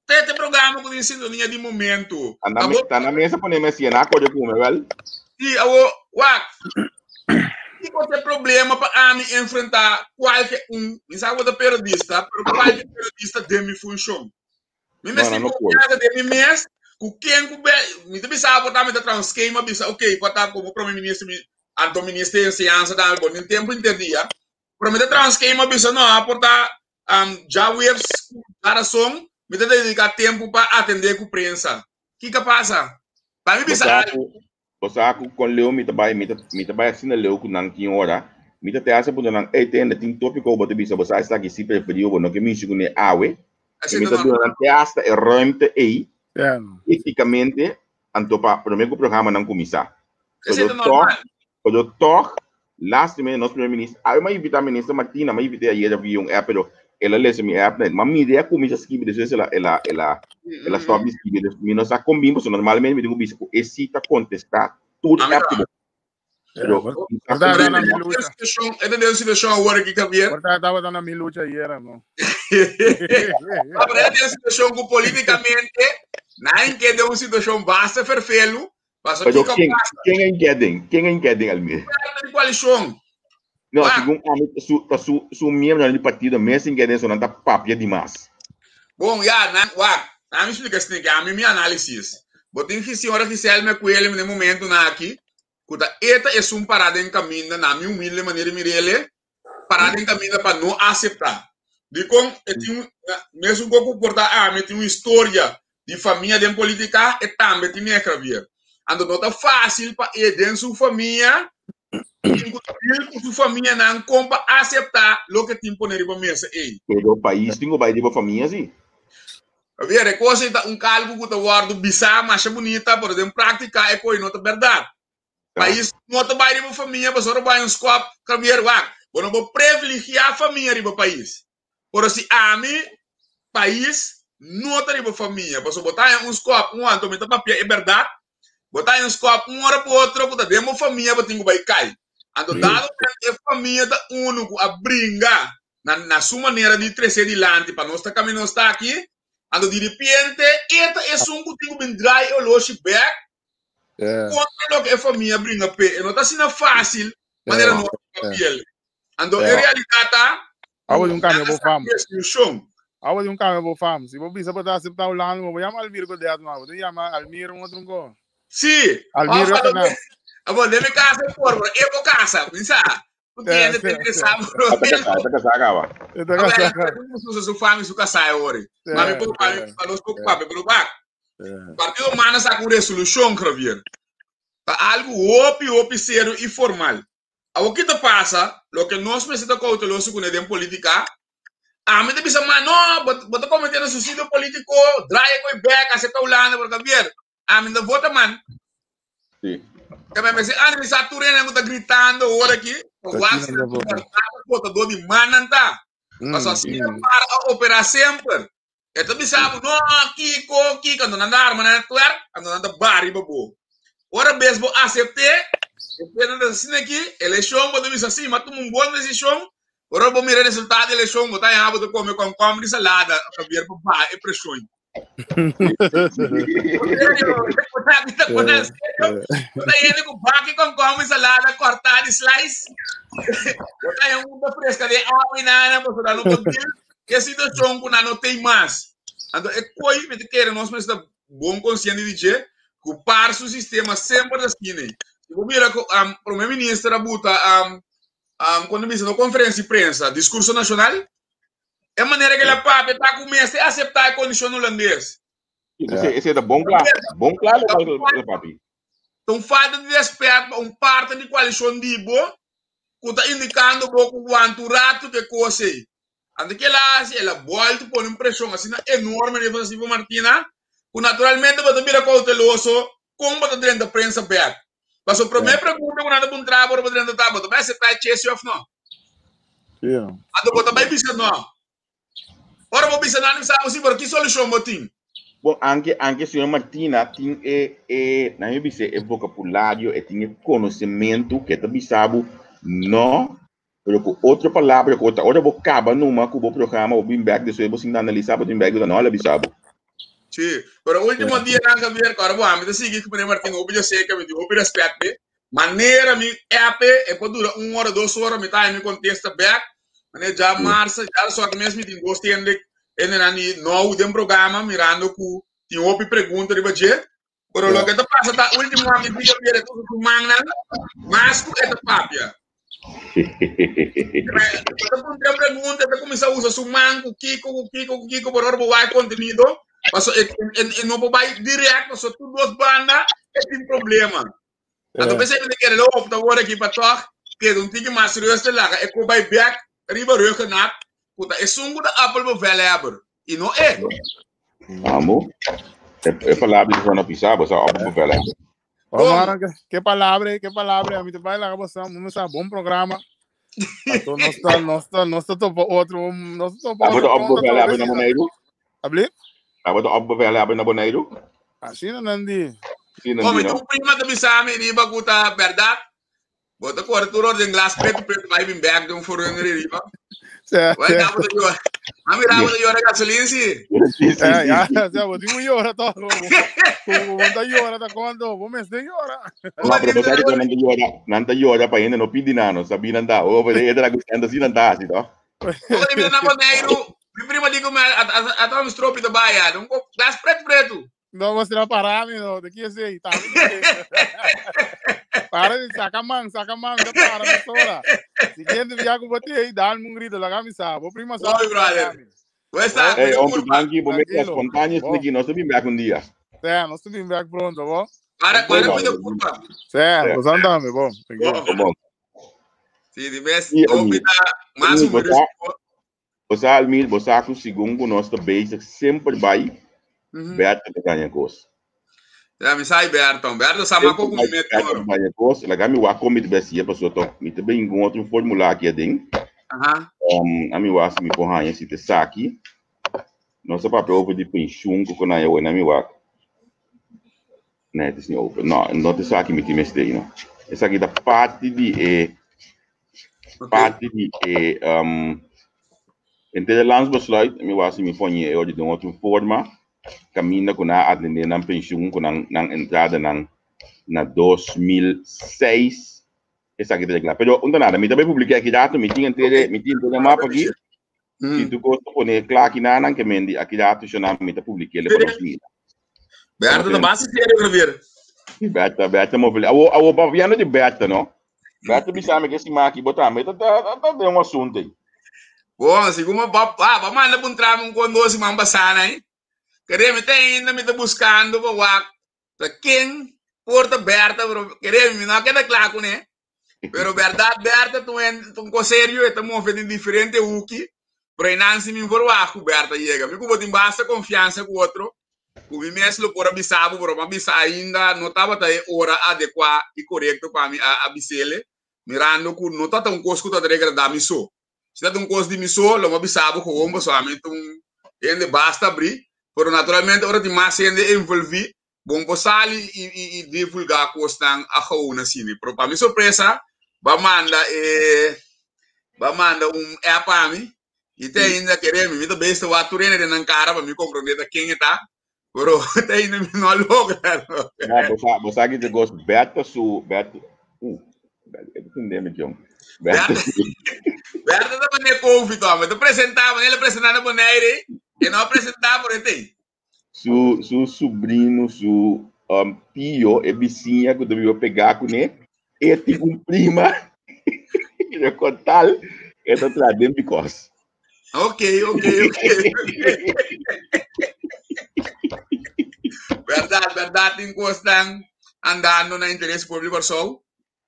ta e programa ku tin sintonia di momento. Ta na, ta na mesa pone mes yena akorde ku me wel. Sí, awo, wak. Kiko ta e problema pa ami enfrentá kualke un, mi sa ku bo ta periodista, pero kualke periodista den mi funshon. Mi No, mester no, no por. confianza den mi mes, ku ken ku be, mi ta bisa por ta mi ta traha un skema bisa ok, por ta komo prome minister mi anto minister di enseñansa tambe por tin tempo inter dia, pero mi ta traha un skema bisa no por ta djaweps ku djarason mi ta dedica tempo pa atende ku prensa. Kiko pasa? Pa mi Bo bisa sa algo. ku bo sa ku kon leu mi ta bai, mi ta mi ta bai asina leu ku nan tin ora, mi ta te hasi puntra nan, ey tende tin tópiko bo ta bisa bo sa esaki si preferí bo no ke mishi kuné awe, i Asina mi ta normal. duna nan te hasta e ruimte ey Ja. éticamente anto pa promé ku programanan kuminsá. Esei Pero ta tòg, normal. pero tòg, lástima nos primer minister, awe mi a invitá minister Martina, mi a invit'é ayera via un app, pero. El a lesa mi app net, ma mi idea kuminsá skibi despues el a el a el a el a stop di skibi. Dus mi no sa kon bin pasobra normalmente mi tin ku bisa ku e si ta kontestá tur app ku bo. Pero Por mi sa ta kon na bin. mi lucha. E ta den un situashon awor aki, Javier. Por ta tabata na mi lucha ayera, no. Pero e ta den un situashon ku politikamente nan ke den un situashon basta ferfelu, pasobra Pero kiko ken pasa? ken a hinká den? Ken a hinká den Almir? Parte di koalishon. No, Wak. segun ami, su, ta su, su miembronan di partido mes hinká den, so nan ta papia dimas. Bon, ya, nan, wak, nan mi splika esaki, ami mi análisis. Bo tin ki señora Giselle me kuele den momentonan aki, ku ta e ta esun pará den kaminda, na mi humilde manera di mir'ele, pará den kaminda pa no aseptá. Dikon e tin un, mesun ku por ta ami tin un historia di famia den politica e tambe tin negra weer. Anto no ta facil pa e den su famia tin cu deal cu su famianan con pa acepta loke tin pone riba mesa ey. Pero pais tin cu bay riba famia si. Weer, e cosa ey ta un calco cu ta wordo bisa masha bunita pero den practica e coy no ta berdad. Pais no ta bay riba famia pasobra bay un scop Javier wak bo no por privilegia famia riba pais. Pero si ami, pais, no ta riba famia, pasobra bo ta haña un skòp un anto mi ta papia e bèrdat, bo ta haña un skòp un ora pa otro ku ta den bo famia bo tin ku bai kai. Anto dado momento e famia ta unu ku a bringa na na su manera di trese dilanti pa nos ta kaminda nos ta aki, anto diripiente e ta esun ku tin ku bin draai e oloshi bèk kontra loke e famia bringa p'e. E no ta asina fásil manera nos ta papi'el. Anto e realidat ta Awa di un cambia bo fam. Destruccion. Awa di un cambia bo fam. Si bo bisa bo ta acepta Hulanda, bo yama Almir Godet ma. Bo ta yama Almir un otro un ko. Si. Almir Of Rotana. Abo den mi casa por, bro. E bo casa, mi sa. Tu tiende te interesá, bro. Ata casá, ata casá caba. Ata casá. Su su fam y su casá e ori. Ma mi por pa mi pa nos por papia, pero bak. Partido Mana saca un resolucion, Javier. Ta algo hopi hopi serio y formal. Awor ki ta pasa, loke nos mester ta kouteloso kuné den politika, ami ta bisa ma no, bo bo ta kometiendo suicidio politiko, draai e koi bek, asepta Hulanda, pero Javier, ami no ta vota man. Sí. Ke mi mester analisá tur hende ku ta gritando ora aki, pa Ta wak kina si ta nan vota. bèrdat votadó di man nan ta. Pasobra asina para a operá semper. E ta bisa bo, no, kiko, kiko, anto nan ta arma nan twerk, anto nan ta bari pa bo. Ora bes bo asept'é, despues nan ta asina aki, elekshon bo ta bisa si, m'a tuma un bon desishon, ora bo mira e resultado di elekshon, bo ta haña bo ta kome kònkòmber di salada, Javier, pa baha e preshon. Bo ta hende ku baki kònkòmber di salada kòrtá di slice, bo ta haña un ta freska den awa i nada, pasobra nan no por deal E situacion cu nan no tey mas. Anto e coy mi ta kere nos mester ta bon consciente di dje cu par su sistema semper ta asina. Si bo mira cu Prome Minister a buta cuando bisa no conferencia di prensa, discurso nacional, e manera cu el a papia ta cu mester acepta e condicion Hulandes. Ese, ese ta bon cla, bon cla lo lo papi. Ta un falta di respet pa un parte di coalicion di bo cu ta indicando bo cu wanta un rato cu e cos ey. Anto ke el a hasi? El a bolto pone un preshon asina enorme riba Sasifo Martina ku naturalmente bo ta bira kouteloso kon bo ta drenta prensa bèk. Pasobra promé pregunta ku nan ta puntra bo ora bo drenta ta, bo ta bai aseptá e chesi òf no? Anto bo ta bai bisa no. Ora bo bisa no, nan ta bisa bo si, pero ki solushon bo tin? Bon, anke anke señor Martina tin e e nan mi bisa e vocabulario, e tin e konosementu ke ta bisa bo no. Pero ku otro palabra ku ta ora bo kaba numa ku bo programa bo bin bek despues bo sinta analisa bo tin bek bo ta no a bisa bo. Sí, pero último dia nan Javier, ku ora bo ami ta sigui ku meneer Martin hopi yo sé ke mi tin hopi respet p'e. Manera mi app e por dura un ora dos ora mi ta haña mi kontesta bek. Manera dja marsa dja sòrt mes mi tin dos hende hendenan di nou den programa mirando ku tin hopi pregunta riba dje. Pero loke ta pasa ta último ami di Javier e tudo su mannan mas ku e ta papia. Ta puntra pregunta, ta kuminsá usa su man ku kiko, ku kiko, ku kiko, por ora bo wak kontenido, paso e, e, e no por bai direct, paso tur dos banda e tin problema. Anto pensei mi ta kere lo opta wor aki pa tòg keda un tiki mas rustig laga e ko bai bek riba Ruggenaath ku ta esun ku ta appel bevelhebber i no e. Amo. E, e palabra di Juan Pisa, bo sa appel bevelhebber. Omar, ke, ke palabra, ke palabra. Mi te bai laga bosa, mo sa bon programa. Anto nos ta, nos ta, nos ta topa otro, nos ta topa Abo otro ta pronto opbevel atrobe abe na sina. Boneiru? Abli? Abo ta opbevel abe na Boneiru? Asina nan di. Sí, nan Oh, di, mi no? tu prima ta bisa mi riba ku ta bèrdat. Bo ta kore tur ora den glas pretu pretu bai bin bèk den un foreigner riba. Sea, Wai sea. dabo ta yora. Mami rabo ta yora gasolin si. Sí, sí, Eh, sí, ya, sí. sea, bo tin un yora toch. Bo, bo, bo ta yora ta konto, bo mester yora. No, pero bo sabi ku nan ta yora, nan ta yora pa hende no pidi nan, no sabi nan ta. Oh, pero e ta gustando así nan ta hasi, toch? Ora di na Boneiru, mi prima di ku mi a mi stropi ta bai, un glas pretu pretu. No, você não parar, meu. Daqui a sei, tá? Para de saca man, saca man, tá para, me Siguiente viaje que botei aí, dá um grito, lá me sabe. Vou prima sabe. Oi, brother. Vou estar. Hey, homem, dankie, vou meter Tranquilo. espontâneo Bom. aqui, nós também back um dia. É, nós também back pronto, bom? Para, para, Bom. cuida curva. Certo, você andame, bom. Thank you. Bom. Bom, Si, di bes, E, hopi ta mas amigo, o menos. Você, Almir, você que segundo nós tá basic sempre vai, Berta te ganha coisa. Ja, mi sai Berton. Berto sa ma ko Sempre vai, mi met Berta oro. ganha coisa. Laga mi wa komit besi, pessoa to. Mi também com outro fórmula aqui dentro. Aha. A mi wa se mi porra se te saki. Nossa papel over de pensioen que na eu na mi wa. Nee, het is niet open. No, no te saki mi time stay, no. Essa aqui da parte de eh, parte de eh, in het landsbesluit, mi was mi ponye e odi de outra forma, caminha com a atender na pensioen com na na entrada na na 2006. Essa aqui tá claro. Pero onda nada, mi também publiquei aqui dato, mi tinha inteira, mi tinha inteira mapa aqui. Se tu gosta pone claro aqui na nan que mendi aqui dato já mi tá publiquei ele para nós mira. Berto ta basta serio, Javier. Berta, Berta movile. Awo awo papiano de Berta, no? Berta bisa me que se maki botar, me tá tá tá de um assunto aí. Bom, segundo pa, ah, pa manda pa um um conosco man passar aí. Queremos tem ainda me tá buscando pa wa. Ta quem porta Berta, pero queremos não queda claro, né? Pero verdade Berta tu en tu um serio, estamos fazendo diferente uki. Pero Nancy me informa que Berta chega. Me cubo tem basta confiança com o outro. O mi mesmo por avisar, por avisar ainda não estava tá hora adequada e correto para mim a avisar mirando que não está tão coisa que está degradar me só. Se está um coisa de mim só, lo avisava com o homem somente um ende basta abrir, pero naturalmente ora tem mais ende envolvi, bom sali e, e, e divulgar coisa a gewoon assim. Pero para minha surpresa, ba manda ba manda um app a mim e tem ainda querer me também estou a turena de nan cara para me compreender quem está. Pero tem ainda me não logra. Ah, você você que te gosta Berta su Berta. Berta, eu tô entendendo, John. Berta. Berta também é Covid, homem. Tu apresentava, ele apresentava Bonaire e não apresentava por ele. Su su sobrinho, su tio e vizinha que eu pegar com ele, e tipo um prima, que eu tal, e tá trazendo because. Ok. Verdade, verdade, tem coisa andando na interesse público só.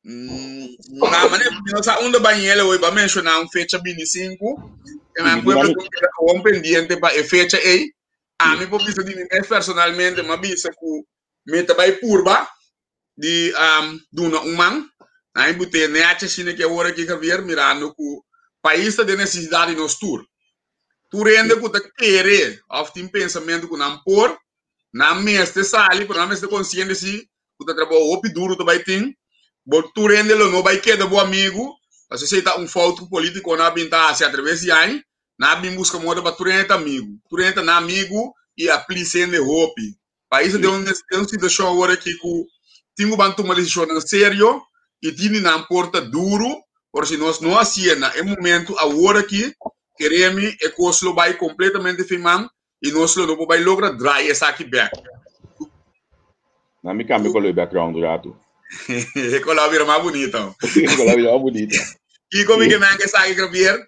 Na maneira, não sa onde banhelo hoje para mencionar um fecha 25, e mas pueblo um pendiente para e fecha aí. A mim por bisa de mim personalmente, mas bisa ku me também purba de duna um man. Aí botei ne acha sine que agora aqui Javier mirando ku país de necessidade nos tour. Tu rende ku ta querer, of tem pensamento ku não por, na meste sali, por na meste consciente si, ku ta trabalho opi duro também tem. Bo tu rende lo no vai queda bo amigo, você aceita um falto político na binta se através de aí, na bim busca moda para tu rende amigo. Tu rende na amigo e aplica de hope. País de um de um situação agora aqui ku tingo ban tomar decisão sério e tini na porta duro, por se nós não assina é momento agora aqui queremos é que o vai completamente firmando e nós não vai lograr dry essa aqui back. Na me cambio com o background do rato. Com a vira mais bonita. Com a vira mais bonita. E como que não que sabe Javier?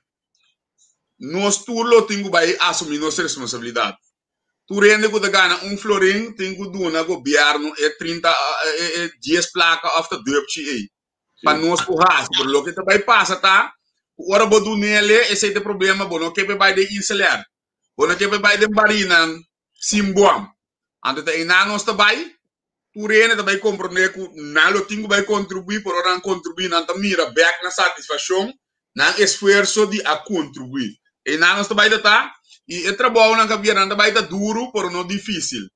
Nós tudo tingo vai assumir nossa responsabilidade. Tu rende que gana um florim, tem que do na governo é 30 é 10 placa of the dupchi aí. Para nós porra, por lo que também passa, tá? Ora bodu nele, esse é o problema, bo não que vai de inseler. Bo não que vai de barina simboam. Ante tá ina nós também, tu rende também compreender que na lo tingo vai contribuir, por ora contribuir, não tá mira back na satisfação Nan esfuerso di a kontribuí. Einan nos ta bai ta ta i e trabounan ku a bira nan ta bai ta duru pero no difísil.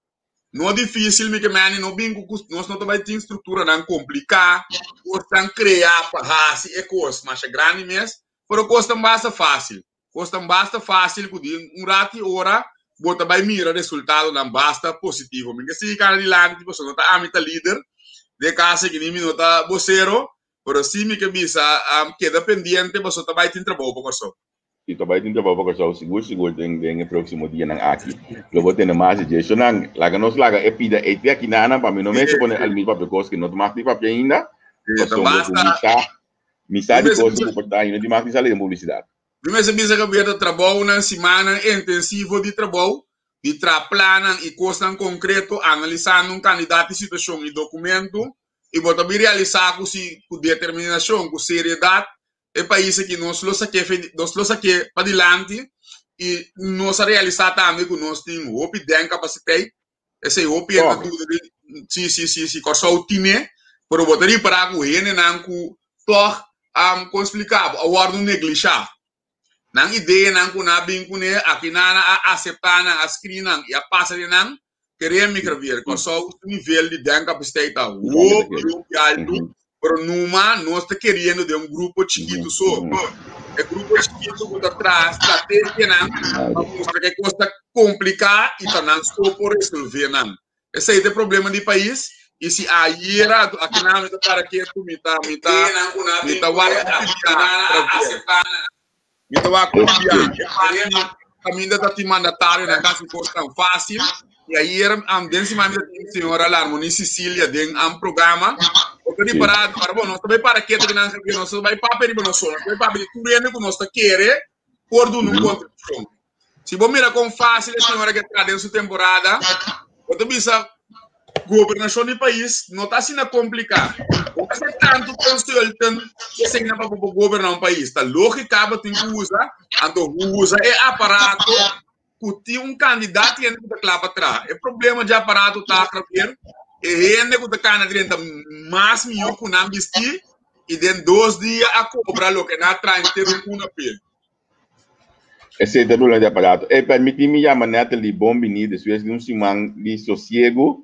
No difísil mi ke meni no bin ku nos no ta bai tin strukturanan kompliká, kosnan kreá pa hasi e kos masha grandi mes, pero kosnan basta fásil. Kosnan basta fásil ku den un rat di ora bo ta bai mira resultadonan basta positivo. Mi ke sigui kana dilanti pasobra no ta ami ta lider den kas aki ni mi no ta bosero, Pero si mi ke bisa, keda pendiente paso ta bai tin trabou pa Kòrsou. Si ta bai tin trabou pa Kòrsou, sigur sigur den den e próksimo dianan aki lo bo tene mas di dje. Shonnan, laga nos laga e pida ei te aki nanan pa mi no mester pone Almir papia kos ke no ta mag di papia ainda, pasobra ku mi sa mi sa di kos ku por ta i no tin mag di sali den publisidat. Mi mester bisa ku ta trabounan, simannan intensivo di trabou, di traha plannan i kosnan konkreto, analisando un kandidat i situashon i dokumentu, i bo ta bin realisá ku si ku determinashon, ku seriedat, e pais aki nos lo sak'é nos lo sak'é padilanti i nos a realisá tambe ku nos tin hopi den kapasiteit, esei hopi hende ta duda di si si si si Kòrsou tine, pero bo ta ripará ku hendenan ku tòg kon splika bo a wòrdu neglishá. Nan ideanan ku nan a bin kuné aki nan a aseptá nan, a skri nan i a pasa den nan, Kere mi Javier, Kòrsou su nivel di denkapasiteit ta hopi hopi altu, pero numa nos ta keriendo den un grupo chikitu so. E grupo chikitu ku ta traha strategianan pa mustra ku e kos ta kompliká i ta nan so por resolvé nan. Esei ta e problema di pais i si ayera anto akinan mi ta para ketu mi ta mi ta mi ta wak Javier. Mi ta wak ku bia e parti kaminda ta tin mandatarionan ta hasi kosnan fásil. I ayer den siman mi ta tin señora Larmonie Cecilia den programa. Bo ta ripará, ora bo nos ta bai para ketu ku nan sabia, nos ta bai papia riba nos so, nos ta bai papia di tur hende ku nos ta kere por duna un kontribushon. Si bo mira kon fásil e señora ke traha den su temporada, bo ta bisa gobernashon di pais no ta asina kompliká. Bo mester tantu consultant asina pa bo por goberná un pais. Ta lógika bo tin ku usa, anto usa e aparato ku tin un kandidat hende ku ta kla pa traha. E problema dje aparato ta, Javier, e hende ku ta kana drenta mas mihó ku nan bistí i den dos dia a kobra loke nan a traha henter un una p'e. Esei ta problema di aparato. E permití mi yama Natalie bon biní despues di un siman di sosiegu.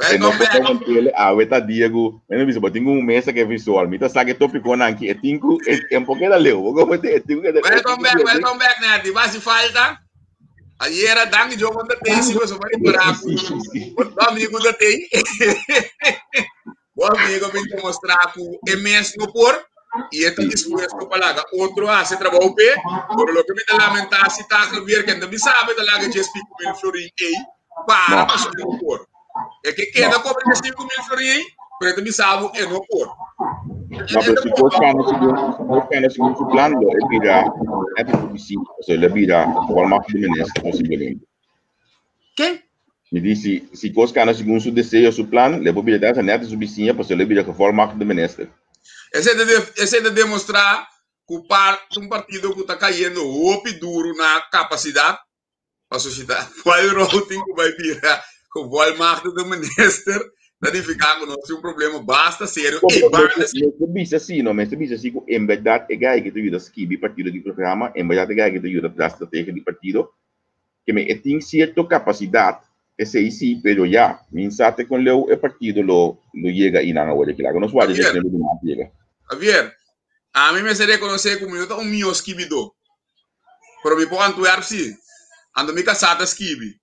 E no por ta wantele awe ta dia ku mi no bisa bo tin ku un mesa ke visual. Mi ta sa ke topikonan aki e tin ku e e por keda leu. Bo komo te e tin ku keda e tin Welcome ku back, keda. welcome back Natalie. Basi falta. Ayera danki Joe bo ta tei si boso bai para ku bo amigo ta tei. Bo amigo bin demostra ku e mes no por i e ta dispuesto pa laga otro hasi e trabou p'e, pero loke mi ta lamentá si ta Javier ken ta bisa mi ta laga djes 5000 florin ei para pasobra e no por. E ke keda kobra djes 5000 florin ei, pero e ta bisa bo e no por. No, pero si kos kana segun, si kos kana segun su plan, lo e bira net su bisiña, osea lo e bira volmacht di minister posiblemente. Ken? Mi di si, si kos kana segun su deseo, su plan, le por bira ta net su bisiña, pasobra lo bira gevolmachtigde minister. Esei ta esei ta demostrá ku par un partido ku ta kayendo hopi duru na kapasidat pasobra si ta kual rol tin ku bai bira gevolmachtigde minister ta nifiká ku nos tin un problema basta serio. Ey, banda si. Mester bisa si, no, mester bisa si ku en bèrdat e guy ke ta yuda skibi partido di programa, en bèrdat e guy ke ta yuda traha strategia di partido, Ke men e tin sierto kapasidat, esei si, pero ya, min sa te kon leu e partido lo lo yega einan awor aki. Laga nos warda Javier, dje di mas yega. Javier, ami mester rekonosé ku mi no ta un mihó skibidó, pero mi por Antwerp si, anto mi kasá ta skibi.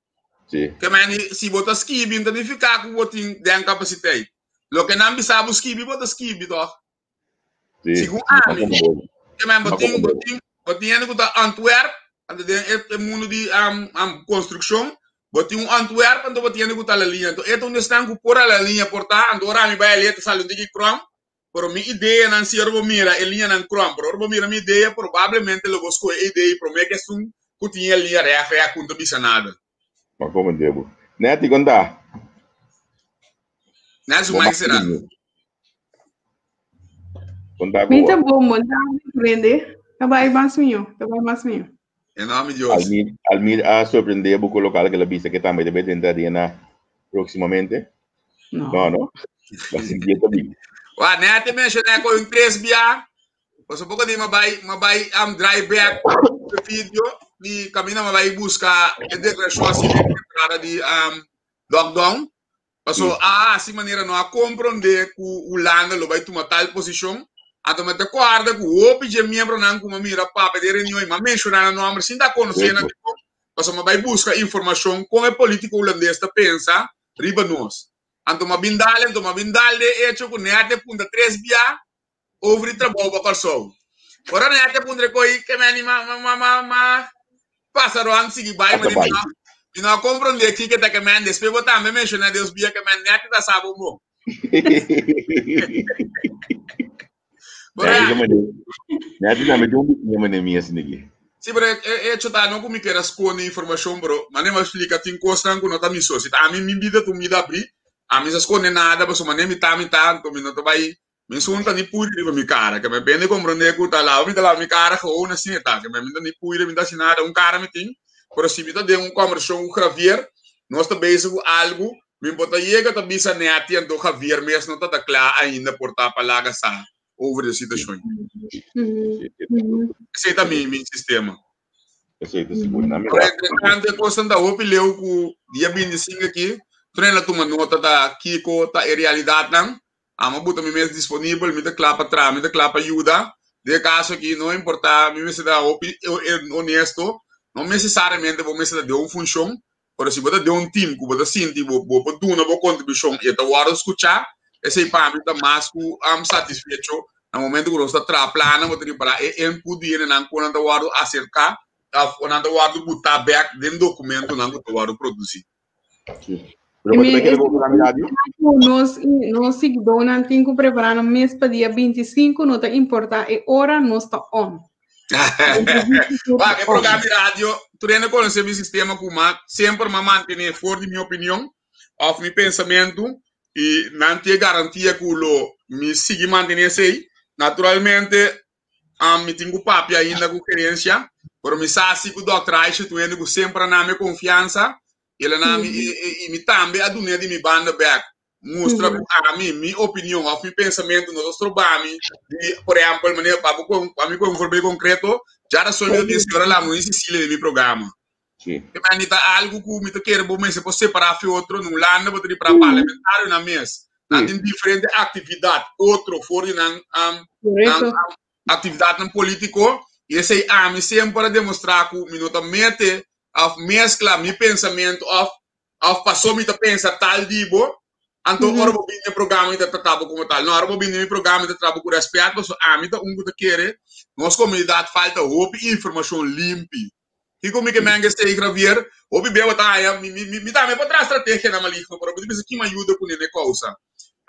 Si. Ke men si bo ta skibi no ta nifiká ku bo tin den kapasiteit. Loke nan bisa bo skibi, bo ta skibi tòg. Sí, Segun sí, ami, mas como ke men bo mas tin, como bo tin, bo tin hende ku ta Antwerp, anto den e, e mundo di um, um, construccion, bo tin un Antwerp, anto bo tin hende ku ta la liña. Anto e ta un esnan ku por a la liña por ta, anto ora mi bai ali e ta sali un tiki krom, pero mi ideanan si ora bo mira e liñanan krom, pero ora bo mira mi idea, probablemente lo bo skohe e idea i promé ku esun ku tin e liña règt règt ku no ta bisa nada. Mas como debo. Neti, konta. Nelson, Bo mai será? Conta Mi ta bom, bon tarde, prende. Ta bai mas mihó, ta bai mas mihó. Em nome de Deus. Almir, Almir a sorprende bo colocar que la bisa que tambe debe dentro arena próximamente. No. No, no. Va sintiendo bien. Wa, net te mencioné con un tres bia. Paso poko di m'a bai m'a bai am draai back de video di camina m'a bai busca e declaracion así de entrada di um, lockdown. Paso Sí. a así manera no a comprende ku Hulanda lo bai tuma tal posicion. Anto me te acorda ku hopi dje miembronan ku m'a mira papia den reunion y m'a menciona nan nomber sin ta conoce nan Correcto. dikon. Paso m'a bai busca informacion kon e politico hulandes ta pensa riba nos. Anto m'a bin dal, anto m'a bin dal de hecho ku net e punta tres bia over di trabou pa Kòrsou. Ora net e puntra koi ke meni ma ma ma ma ma pasa rond sigui bai Pasa mane bai. mi no mi no a komprondé kiko ta ke men. Despues bo tambe menshoná Dios bia ke men net ta sa bon bon. Pero Net ya, is mane. Net is tambe un bisiña mane mi asina aki. Sí, pero e e hecho ta no ku mi kier a skonde informashon, pero mane mi a splika tin kosnan ku no ta mi so. Si ta ami mi bida ta un bida abrí, ami sa skonde nada pasobra mane mi ta mi ta, anto mi no ta bai Mi sun ta ni puiri riba mi cara, ke mi bende comprende cu ta lava mi ta lava mi cara gewoon asina ta, ke mi ta ni puiri, mi ta haci nada, un cara mi tin, pero si mi ta den un conversacion cu Javier, nos ta bezig cu algo, mi por ta yega ta bisa Netty anto Javier mes no ta ta cla ainda por ta pa laga sa over de situacion. Esey ta mi mi sistema. Esey ta sigur. Na mi Pero entre tanto e cosnan ta hopi leu cu dia 25 aki, Trena tuma nota ta kico ta e realidadnan. Amo buta mi mes disponibel, mi ta kla pa traha, mi ta kla pa yuda. Den e kaso aki no importá, mi mester ta hopi honesto, no nesesariamente bo mester ta den un funshon, pero si bo ta den un team ku bo ta sinti bo bo por duna bo kontribushon i e ta wòrdu skuchá, esei pa mi ta mas ku satisfecho. Na momento ku nos ta traha plannan bo ta ripará e input di hendenan ku nan ta wòrdu aserká òf ku nan ta wòrdu butá bèk den dokumentonan ku ta wòrdu produsí. Pero bo tambe kere bo programa di radio? Nos, nos seguidornan tin ku prepará nan mes pa dia 25, no ta importá e ora, nos ta on. Wak, e programa di radio, tur hende konosé mi sistema ku ma semper m'a mantené for di mi opinion òf mi pensamentu i nan tin e garantia ku lo mi sigui mantené esei. Naturalmente, Mi tin ku papia ainda ku gerencia, pero mi sa si ku Dòkter Aisha ta un hende ku semper a nami e konfiansa, i el a nami i mi tambe a dun'é di mi banda bèk, mustra ku ami, mi opinion òf mi pensamentu no ta stroba mi di, por ehèmpel, manera pa bo pa mi kohe un voorbeeld konkreto, djarason mi ta tin señora Lamoni Cecilia den mi programa. E mandi ta algu ku mi ta kere bo mester por separá fi otro. Na Hulanda bo ta ripará parlamentarionan mes. Nan tin diferente aktividat otro for di nan nan aktividatnan polítiko. I esei ami semper a demostrá ku mi no ta mete òf meskla mi pensamentu òf òf paso mi ta pensa tal di bo, anto ora bo bini den programa mi ta trata bo komo tal. No, ora bo bini den mi programa mi ta trata bo ku rèspèt pasobra ami ta un ku ta kere nos komunidat falta hopi informashon limpi. Kiko mi ke men ke sei Javier? Hopi bia bo ta haya, mi, mi, mi tambe por traha strategianan maligno, pero bo ta bisa ki mi ayuda ku nene kousa.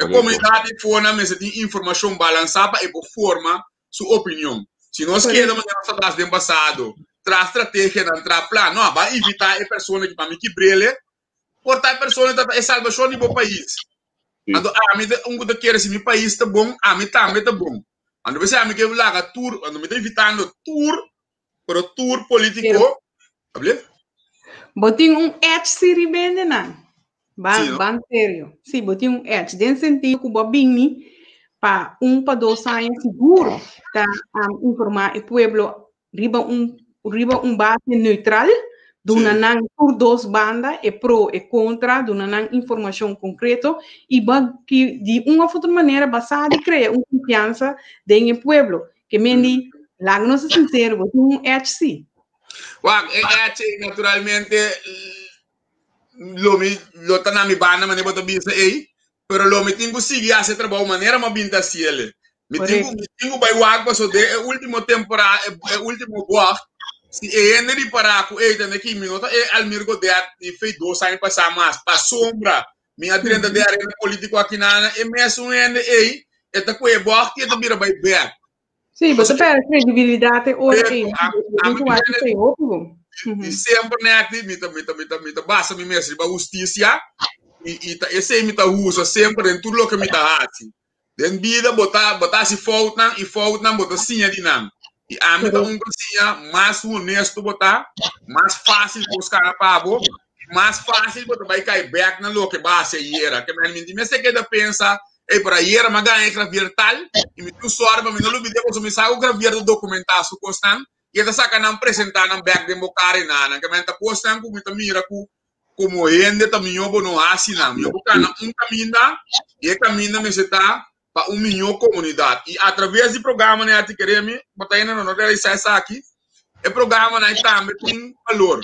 E komunidat ei for-nan mester tin informashon balansá pa e por forma su opinion. Si nos keda manera nos ta tras den pasado, traha strategianan, traha plan, no, ban invitá e persona ki pa mi kibr'el, por ta e persona ta e salbashon di bo pais. Anto ami ta un ku ta kere si mi pais ta bon, ami tambe ta bon. Anto p'esei ami ke laga tur, anto mi ta invitando tur Pero tur politico, Able? Bo tin un edge si ribende nan. Ban, Sí, no? ban serio. Sí, bo tin un edge. Den sentido ku bo a bini pa un pa dos aña sigur ta um, informá e pueblo riba un riba un base neutral, duna Sí. nan tur dos banda, e pro e kontra, duna nan informashon konkreto i ba ki di un of otro manera basá di krea un konfiansa den e pueblo. Ke men di, laga nos ser sincero, bo tin un edge sí. Wak, e edge ei naturalmente lo mi lo ta na mi banda manera bo ta bisa ei, pero lo mi tin ku sigui hasi e trabou manera mi a bin ta hasi el. Mi tin ku mi tin ku bai wak paso den e ultimo temporada, e ultimo bocht, si e hende ripará ku ei tende ki mi no ta e Almir Godet di fei dos aña pasá mas, pasobra Mi a drenta den arena politico aki nana, e mesun hende ei, e ta koe bocht i e ta bira bai bek. Sí, bo ta perde credibilidad e ora ei. Correcto. A, Bo ami tin ku wak kere esei hopi bon. i semper nèt mi ta mi ta mi ta mi ta basa mi mes riba hustisia i i ta esei mi ta usa semper den tur loke mi ta hasi. Den bida bo ta bo ta hasi foutnan i foutnan bo ta siña di nan. I ami ta un ku siña mas honesto bo ta, mas fásil kos kana pa bo, i mas fásil bo ta bai kai bèk na loke bo a hasi ayera. Ke men mi mester keda pensa. Ey, pero ayera mi a gana e Gravier tal y mi tin sòri pa mi no lubid'é pasobra mi sa ku Gravier ta dokumentá su kosnan y e ta saka nan presentá nan bèk den bo kara i nan. Ke men ta kosnan ku mi ta mira ku komo hende ta mihó bo no hasi nan. Mihó bo kana un kaminda y e kaminda mester ta pa un mihó komunidat. I atraves di programanan aki kere mi bo ta hende no no realisá esaki, e programanan tambe tin balor.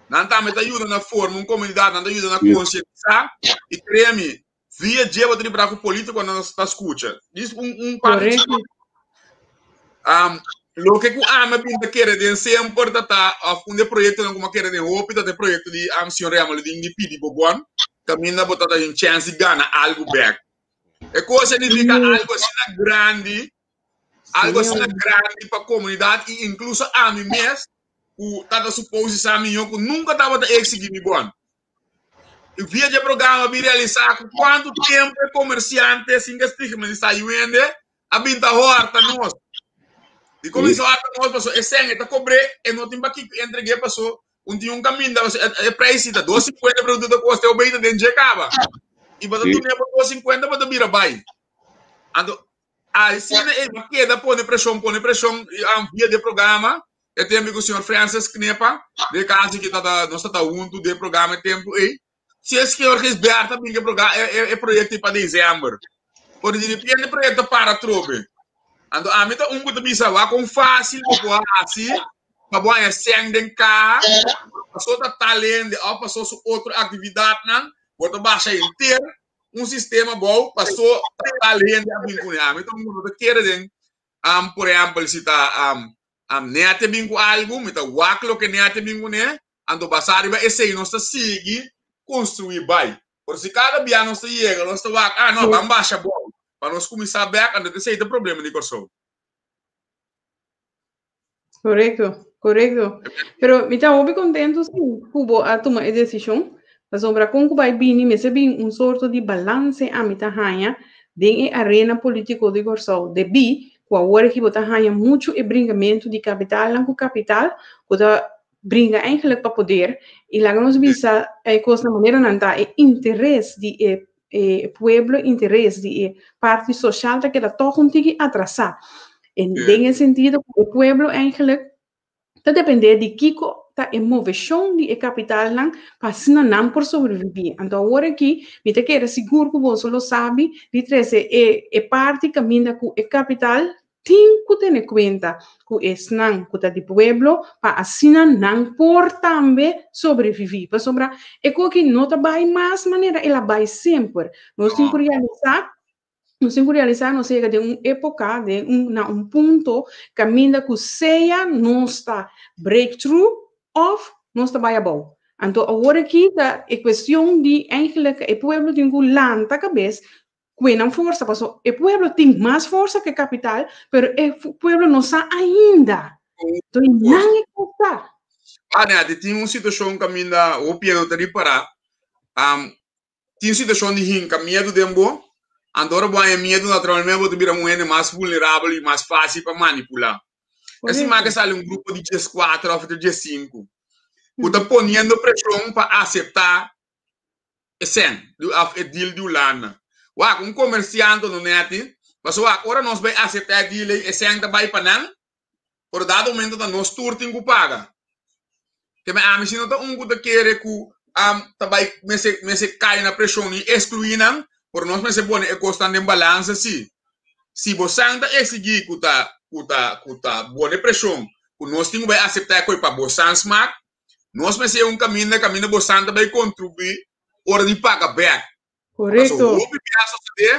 Nan tambe ta yuda na forma un komunidat, nan ta yuda na konsientisá i kere mi Via dje bo ta ripará ku polítikonan ta skucha. Dis un un parti Korekto. Um, loke ku ami a bin ta kere den semper ta ta òf un di e proyektonan ku mi a kere den hopi ta ta e proyekto di um, señor Remolodin di pidi bo bon, kaminda bo ta ta tin chèns di gana algu bèk. E kos significa algu asina grandi, algu asina grandi pa komunidat i inkluso ami mes ku ta ta supose sa mihó ku nunka tabata eksigí mi bon. I via dje programa bin realisá ku kuantu tempu e komersiante sin ke stigmatisá yu hende a bin ta hòrta nos. Di kuminsá hòrta nos paso e sèn e ta kobr'é e no tin pakiko entreg'é paso un tin un kaminda paso e preis si ta dos sinkuenta e produkto ta kosta e obei ta den dje kaba i bo ta dun'é pa dos sinkuenta bo ta bira bai. Anto asina e keda pone preshon pone preshon via dje programa. E tempu ku señor Francis Knepa, den kasi ki tata, nos tata huntu den programa e tempu ei. Si e señor Gisbert a bin ku e proga, e, e, e proyekto ei pa desèmber. Por di repente e proyekto para atrobe. Anto ami ta un ku ta bisa, wak kon fásil bo por hasi pa bo haña sèn den kaha, pasó ta tal hende òf pasó su otro aktividatnan, bo ta basha henter un sistema bou pasó ta tal hende a bin kuné. Ami ta un ku no ta kere den, por ehèmpel, si ta Am Nete bin ku algu, mi ta wak loke Nete bin kuné, anto basá riba esei nos ta sigui konstruí bai. Pero si kada bia nos ta yega, nos ta wak, ah no, ban basha bou, pa nos kuminsá bèk, anto esei ta problema di Kòrsou. Korekto, korekto. Pero mi ta hopi kontentu si ku bo a tuma e desishon, pasobra kon ku bai bini mester bin un sorto di balanse ami ta haña den e arena polítiko di Kòrsou, debí ku awor aki bo ta haña muchu e bringamentu di kapitalnan ku kapital ku ta bringa eigenlijk pa poder i laga nos bisa e kos na manera nan ta e interes di e e pueblo interes di e parti soshal ta keda tòg un tiki atrasá den e sentido ku e pueblo eigenlijk Ta dependé di kiko ta e moveshon di e kapitalnan pa asina nan por sobreviví. Anto awor aki mi ta kere sigur ku boso lo sabi di trese e e parti kaminda ku e kapital tin ku tene kuenta ku esnan ku ta di pueblo pa asina nan por tambe sobreviví. Pasobra e koki no ta bai mas manera el a bai semper. Nos tin ku realisá Nos tin ku realisá nos a yega den un époka, den un na un punto kaminda ku sea nos ta breakthrough òf nos ta bai abou. Anto awor aki ta e kuestion di eigenlijk e pueblo tin ku lanta kabes kue nan forsa paso e pueblo tin mas forsa ku e kapital pero e pueblo no sa ainda. Enton nan e kos ta. Ah, nè, tin un situashon kaminda hopi hende no ta ripará. Tin situashon di hinka miedu den bo, anto ora bo haña miedu naturalmente bo ta bira un hende mas vulnerabel i mas fásil pa manipulá. E siman ke sali un grupo di dieskuater òf di diesinku ku ta poniendo preshon pa aseptá e sèn òf e deal di Hulanda. Wak, un komersiante no nèti, pasobra wak, ora nos bai aseptá e deal ei, e sèn ta bai pa nan, Pero dado momento ta nos tur tin ku paga. Ke men ami si no ta un ku ta kere ku ta bai mester mester kai na preshon ni eskluí nan, pero nos mester pone e kosnan den balansa si. Si bosan ta eksigí ku ta ku ta ku ta bone preshon ku nos tin ku bai aseptá e koi pa bosan smak, nos mester un kaminda kaminda bosan ta bai kontribuí ora di paga bèk. Korekto. Pasobra hopi bia sosodé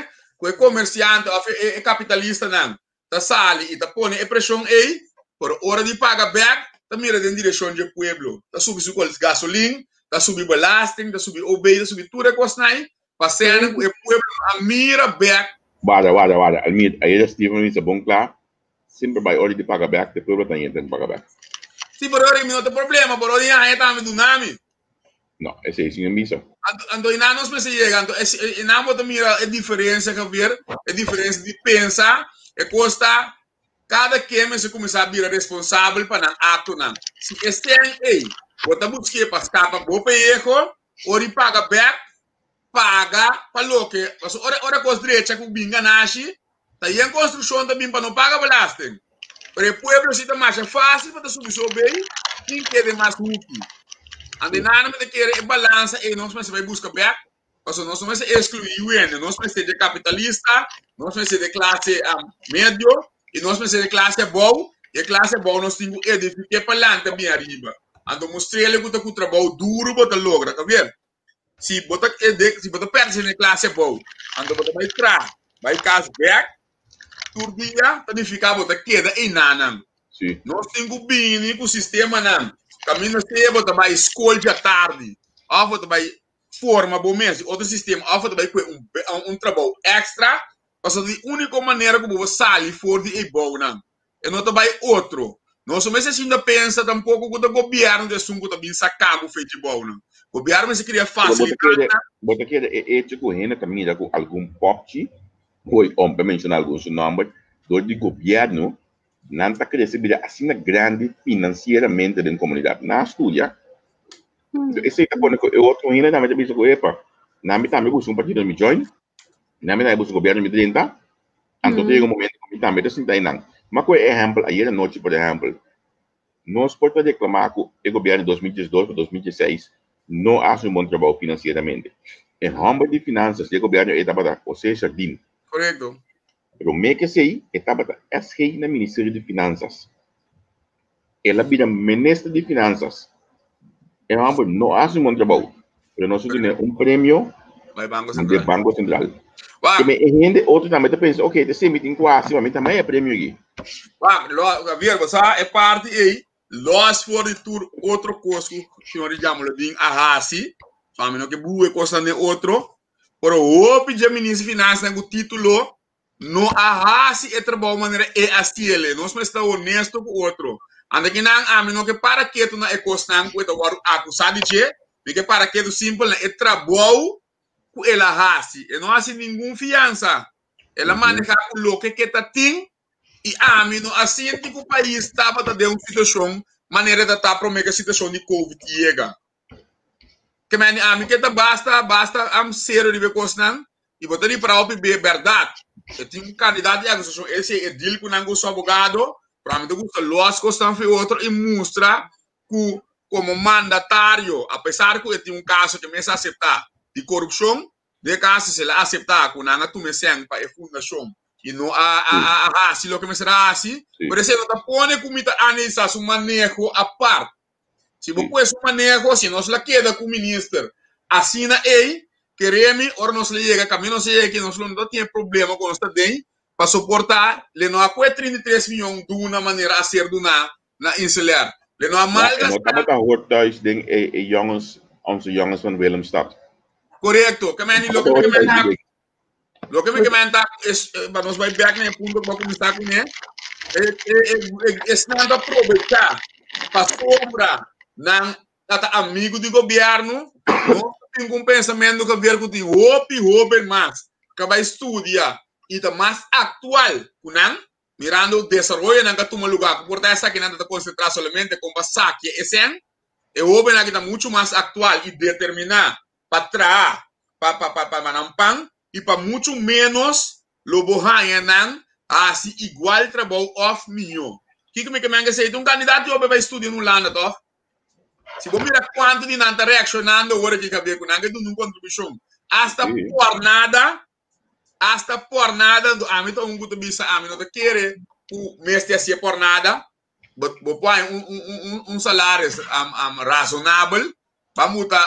ku e komersiante òf e kapitalistanan ta sali i ta pone e preshon ei, pero ora di paga bèk ta mira den direkshon dje pueblo. Ta subi su kos gasolin, ta subi belasting, ta subi OB, ta subi tur e kosnan ei pa sèna ku e pueblo no a mira bèk. Warda, warda, warda. Almir, ayera Steven a bisa bon kla, semper bai ora di paga bèk, te pueblo ta yenta paga bèk. Si, pero ora mi no ta problema, pero ora di haña tambe duna mi. No, esei sin a misa. Anto, anto i nan nos mester yega, anto es, i nan bo ta mira e diferencia, Javier, e diferencia di pensa, e kos ta, kada ken mester kuminsá bira responsabel pa nan aktonan. Si e sèn ei, bo ta busk'é pa skapa bo peyeho, ora i paga bèk. Paga pa loke, paso ora ora kos drecha ku bin ganashi, ta yen konstrukshon ta bin pa no paga belasting. Pero e pueblo si ta masha fásil pa ta subi so bei sin kede mas huki. Ante nada mi ta kere e balansa ei nos mester bai buska bek, paso nos no mester eskluí yu hende, nos mester di kapitalista, nos mester di klase medio i nos mester di klase abou, i e klase abou nos tin ku edifiké palante bin ariba. Anto mustr'el ku ta ku trabou duru bo ta logra, Javier. Si bo ta si bo ta pertenece na e clase abou, anto bo ta bai traha, bai cas bek tur dia, ta nifica bo ta keda einanan. Sí. Nos tin cu bini cu sistemanan caminda sea bo ta bai scol djatardi of bo ta bai forma bo mes di otro sistema of bo ta bai cue un un trabou extra, pasobra di unico manera cu bo por sali for di e bounan. E no ta bai otro. Nos no mester sinta pensa tampoco cu ta gobierno ta esun cu ta bin saca bo fechi bounan. Gobierno mester cria Pero bo ta facilidadnan. kere, bo ta kere e hecho cu hende ta mira cu algun popchi, hoy om pa menciona algun su nomber, door di gobierno, nan ta crece bira asina grandi financieramente den comunidad. Nan a studia. Entonces esey ta pone cu e otro hende tambe ta bisa cu epa, nan mi tambe busca un partido mi join, nan mi tambe busca gobierno mi drenta, Anto ta yega un momento ku mi tambe ta sinta einan. Ma ku e ehèmpel ayer anochi, por ehèmpel, nos por ta reklamá ku e gobièrnu di 2012 pa 2016 no a hasi un bon trabou finansieramente. E hòmber di finansas di e gobièrnu ei tabata José Jardim. Korekto. Promé ku esei e tabata SG na Ministerio di Finansas. El a bira Minister di Finansas. E hòmber no a hasi un bon trabou, pero nos a dun'é un premio Bai Banko di Sentral. Banko Sentral. Wak, Ke men e hende otro tambe ta pensa, ok, ta esei mi tin ku hasi, ma mi ta haña e premio aki. wak, lo, Javier, bo sa e parti ei, los for di tur otro kos ku señor Jamaloodin a hasi, so ami no ke bu'e e kosnan den otro, pero hopi dje Minister di Finansnan ku título no a hasi e trabou manera e a siele. Nos mester ta honesto ku otro. Anda ki nan ami no ke para ketu na e kosnan ku e ta wòrdu akusá di dje, mi ke para ketu simpel na e trabou ku el a hasi. E no hasi ningun fiansa. El a manehá ku loke ke ta tin i ami no a sinti ku pais tabata den un situashon manera e ta ta promé ku e situashon di covid yega. Ke men ami ke ta basta basta am serio riba e kosnan i bo ta ripará hopi be bèrdat. E tin un kandidat di akusashon ese e deal ku nan ku su abogado, pero ami ta gusta lòs kosnan for e otro i mustra ku komo mandatario apesar ku e tin un kaso ke mes a aseptá di korupshon, den e kaso si el a aseptá ku nan a tuma e sèn pa e fundashon i no a a hasi loke mester a hasi, pero esei no ta pone ku mi ta analisá su maneho apart. Si bo kue su maneho, si nos la keda ku minister asina ei, keremi ora nos la yega kaminda nos a yega aki nos lo no ta tin e problema ku nos ta den pa soporta le no a kue 33 miyon duna manera a ser duna na Inselair. Le no a Ja, e no malgasta. tabata hoort thuis den e, e jongens, onze jongens van Willemstad. Korekto. Ke meni Tabata loke mi hoort ke thuis menta den. Loke mi ke menta es pa nos bai bek na e punto ku bo a kuminsá kuné, e e e esnan ta probechá pasobra nan ta ta amigu di gobièrnu, nos ta tin ku un pensamentu Javier ku tin hopi hóben mas ku a bai studia i ta mas aktual ku nan, mirando desaroyonan ku a tuma lugá ku por ta esakinan ta ta konsentrá solamente kon pa sakia e sèn, e hóbennan aki ta muchu mas aktual i determiná pa traha pa pa pa pa nan pan i pa muchu ménos lo bo haña nan hasi igual trabou òf mihó. Kiko mi ke men esei? Ta un kandidat yobe bai studia na Hulanda tòg? Si bo mira kuantu di nan ta reakshonando ora ki kabia ku nan ke duna un kontribushon asta por nada, asta por nada, ami ta un ku ta bisa ami no ta kere ku mester hasié por nada. Bo bo por haña un un un un salaris um, um, razonabel, ba muta,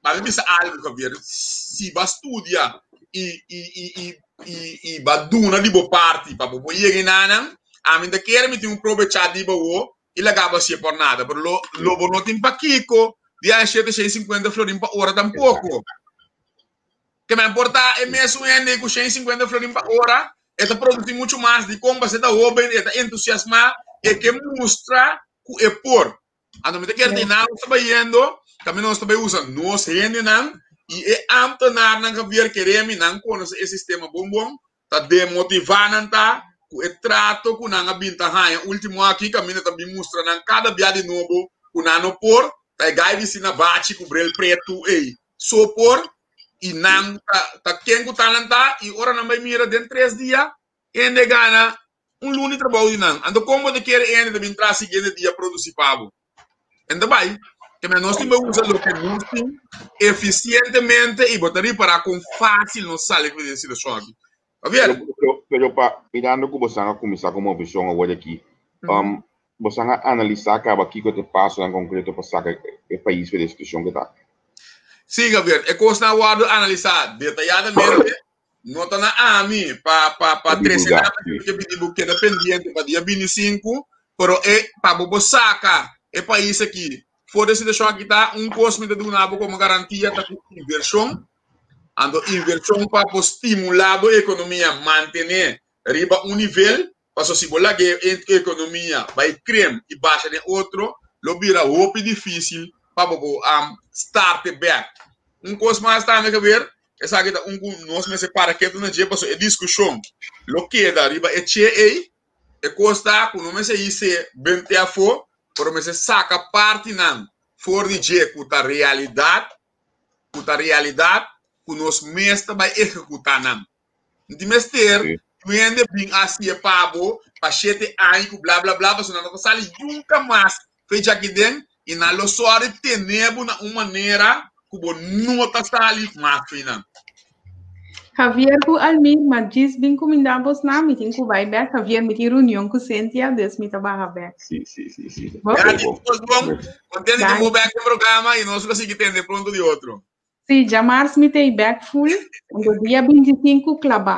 ba mi bisa algo, Javier, si ba studia i i i i i i ba duna di bo parti pa bo por yega enanan, ami ta kere mi tin un probechá di bo awo i laga bo hacié por nada, pero lo lo bo no tin pakiko di haña shete 150 florin pa ora tampoko. Ke men por ta e mesun hende ku 150 florin pa ora, e ta produsí muchu mas. Dikon? Pasobra e ta hóben, e ta entusiasmá, e ke mustra ku e por. Anto mi ta kere di nan nos ta bayendo, tambe nos ta bai usa nos hendenan i e ámtenarnan Javier Keremi, nan konosé e sistema bon bon, ta demotivá nan ta ku e trato ku nan a bin ta haña último aki kaminda ta bin mustra nan kada bia di nobo ku nan no por, ta e gai bisti na bachi ku bril pretu ei so por. I nan ta ta ken ku ta nan ta i ora nan bai mira den tres dia hende gana un luna di trabou di nan. Anto kon bo ta kere hende ta bin traha siguiente dia produsi pa bo? En ta bai. Ke men nos tin bai usa loke nos tin efisientemente i bo ta ripará kon fásil nos sali for di e situashon aki. Javier. Pero, pero, pero pa mirando ku bosan a kuminsá ku movishon awor aki, um, bosan a analisá kaba kiko ta e pasonan konkreto pa saka e pais for di e situashon ku ta? Sí, Javier, e kosnan a wòrdu analisá detayadamente. No ta na ami pa pa pa trese Divulgá, nada sí. ke bini bo keda pendiente pa dia 25, pero e pa bo bo saka e pais aki for di e situashon aki ta un kos mi ta duna bo komo garantia ta ku invershon. Anto invershon pa por stimulá bo ekonomia mantené riba un nivel, pasobra si bo laga e ekonomia bai krem i basha den otro lo bira hopi difísil pa bo por start e bèk. Un kos mas tambe, Javier, Esaki ta un ku nos mester para ketu na dje pasobra e diskushon lo keda riba e che ei. E kos ta ku no mester hise bente afó, pero mester saka partinan for di dje ku ta realidat, ku ta realidat ku nos mes ta bai ehekutá nan. No tin mester ku hende bin hasi e pa bo pa shete aña ku bla bla bla pasobra nan no ta sali nunka mas fecha aki den i nan lo sòri tene bo na un manera ku bo no ta sali mas fe nan. Javier ku Almir, ma djis bin kumindá bos nan, mi tin ku bai bèk. Javier, mi tin reunion ku Cynthia, dus mi ta baha bèk. Sí, sí, sí, sí. Bo? Ya, tin kos bon. Kontento di Danki. bo bèk den programa i nos lo sigui tende pronto di otro. Sí, djamars mi ta ei bèk full, anto dia 25 klabá.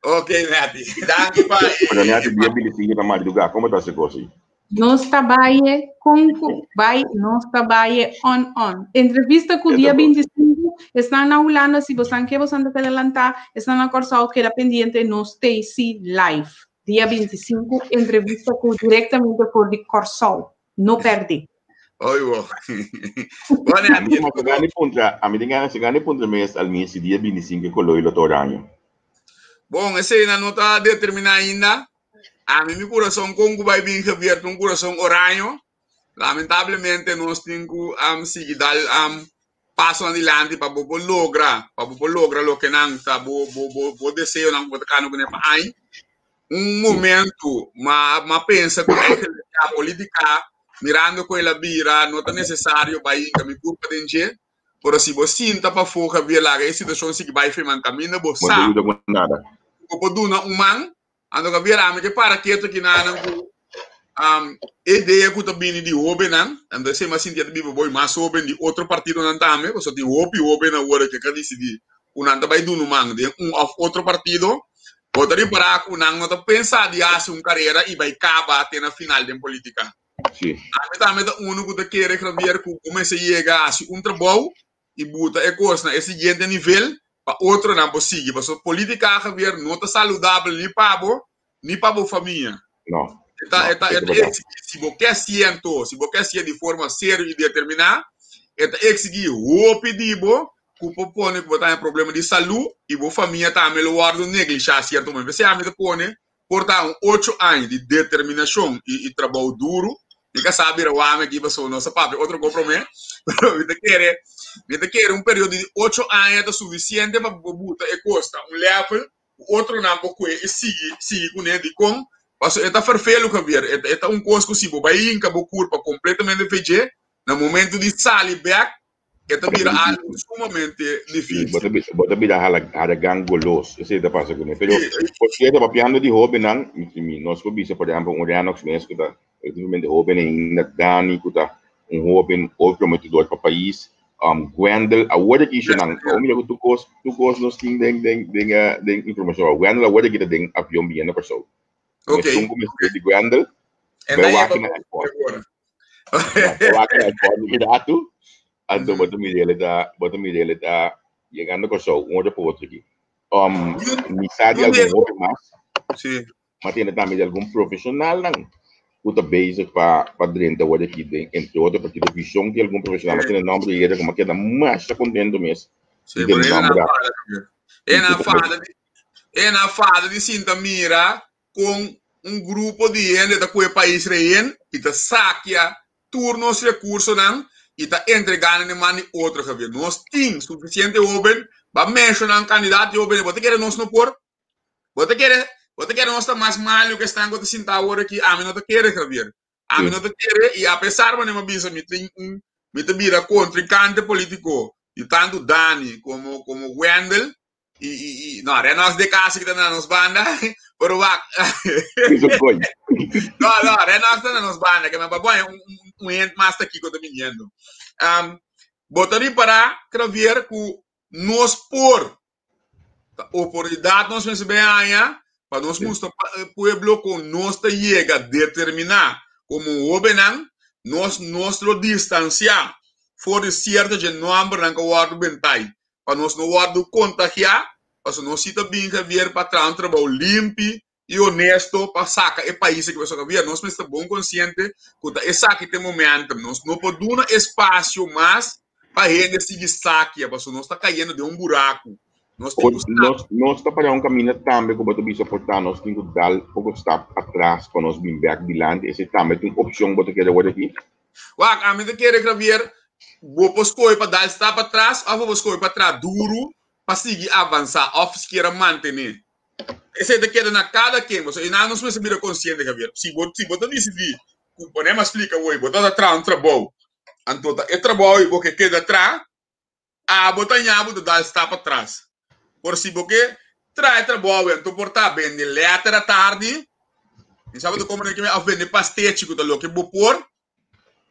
Ok, Nati. Danki pa Pero Nati, dia 25 ta madrugá. Como ta ese cosa ahí? Nos ta bai con cu bai, nos ta bai on on. Entrevista cu dia 25, esnan na Hulanda, si bosan ke bosan ta keda lantá, esnan na Kòrsou keda pendiente, nos ta si live. Dia 25, entrevista cu directamente for di Kòrsou. No pèrdè. Oi, bo. Bueno, A mi tin gana di puntra, a mi tin gana, gana di puntra mes al mi si dia 25 color lo ta oranje. Bon, esei nan no ta determiná ainda. Ami mi kurason kon ku bai bin Javier ta un kurason oraño. Lamentablemente nos tin ku um, sigui dal um, paso adilanti pa bo por logra, pa bo por logra loke nan ta bo bo bo bo deseonan ku bo ta kano kuné pa aña. Un momento ma ma pensa ku eigenlijk ya politica mirando ku el a bira no ta necesario bai hinka mi kurpa den dje, pero si bo sinta pafó Javier laga e situacion sigui bai firman kaminda bo Bo no sa yuda ku nada. ku bo por duna un man. Anto Javier ami ke para ketu aki nanan ku um, e idea ku ta bini di hóbennan, anto esei mi a sinti a ta biba boi mas hóben di otro partidonan tambe, pasobra tin hopi hóben awor ke ka disidí ku nan ta bai duna un man den un òf otro partido. Bo ta ripará ku nan no ta pensa di hasi un karera i bai kaba te na final den polítika. Sí. Ami tambe ta unu ku ta kere, Javier, ku bo mester yega hasi un trabou i buta e kos na e siguiente nivel pa otronan por sigui. Pasobra polítika, Javier, no ta saludabel ni pa bo ni pa bo famia. No. E ta, No, e ta, esei e ta ta berdad. exigí, si bo ke siento, si bo ke siento di forma serio i determiná, e ta exigí hopi di bo ku por pone ku bo ta haña problema di salú i bo famia tambe lo wòrdu neglishá sierto momento. P'esei ami ta pone por ta un ocho aña di determinashon i i trabou duru. Mi ka sa bira wami aki pasobra nos a papia otro ko promé, pero mi ta kere, mi ta kere un periodo di ocho aña ta sufisiente pa bo buta e kos na un level ku otronan por kue i sigui sigui kuné. Dikon? Pasobra e ta ferfelu, Javier. E ta e ta un kos ku si bo bai hinka bo kurpa kompletamente f'e dje, na momento di sali bèk E ta bira algo sumamente difícil. Bo ta bo ta bira hala haragan golos. Esei ta pasa kuné. Pero por cierto, papiando di hóbennan, mi nos por bisa por ehempel un Renox mes ku ta relativamente hóben ainda, Dani ku ta un hóben hopi prometedor pa pais, um, Gwendel, awor aki nan, awor mira ku tur kos, tur kos nos tin den den den den informashon. Gwendel awor aki ta den avion biniendo Kòrsou. Ok. Esun ku mester di Gwendel, En bai dan wak e na airport. agora. Bai wak na airport mi ratu, anto bo ta mira el ta, bo ta mira el ta yegando Kòrsou, un ora pa otro aki. Um, mi sa di algun hopi mas, Sí. ma tiene tambe di algun profesionalnan ku ta bezig pa pa drenta awor aki den entre otro partido Vision di algun profesional, ma tiene nomber di hende ku mi a keda masha kontento mes Sí, di pero den e na nomber fada tambe. E na fada di E na fada di sinta mira con un grupo di hende ta cu e pais rehen y ta sakia tur nos recursonan y ta entrega nan den man di otro gobierno. Nos tin suficiente hoben Ba menshoná un kandidato i bo bini. Bo ta kere nos no por? Bo ta kere, bo ta kere nos ta mas malu ku esnan ku ta sinta awor aki? Ami no ta kere, Javier. Ami no ta kere i apesar manera mi a bisa mi tin un mi ta bira kontrinkante polítiko di tantu Dani komo komo Wendel i i i no Renox de kasi ki ta na nos banda pero wak no no Renox ta na nos banda ke men pa bon un un hende mas ta kiko ta biniendo. Um, bo ta ripará Javier ku nos por Ta oportunidat nos mester bay haña pa nos mustra pa e pueblo con nos ta yega determina como hobennan nos nos lo distancia for di cierto dje nombernan cu a wordo bentay pa nos no wordo contagia pasobra nos si ta bin Javier pa traha un trabou limpi y honesto pa saca e pais aki pasobra Javier nos mester bon consciente cu ta esaki ta e momentum nos no por duna espacio mas pa hende sigui sakia pasobra nos ta cayendo den un buraco nos tin cu stap. Nos nos ta para un caminda tambe cu bo ta bisa por ta nos tin cu dal poco stap atras pa nos bin bek dilanti esey tambe ta un opcion bo ta kere word aki? Wak ami ta kere Javier bo por scoge pa dal stap atras of bo por scoge pa traha duro pa sigui avansa of sikiera mantene. Esei ta keda na kada ken, pasobra einan nos mester bira konsiente, Javier. Si bo, si bo ta disidí ku ponema splika woi, bo ta ta traha un trabou, anto ta e trabou ei bo ke keda traha, abo ta ña bo ta dal stap atras. Por si bo ke traha e trabou ei, anto por ta bende lèter atardi, mi sa bo ta komprende kimen, òf bende pastechi ku ta loke bo por,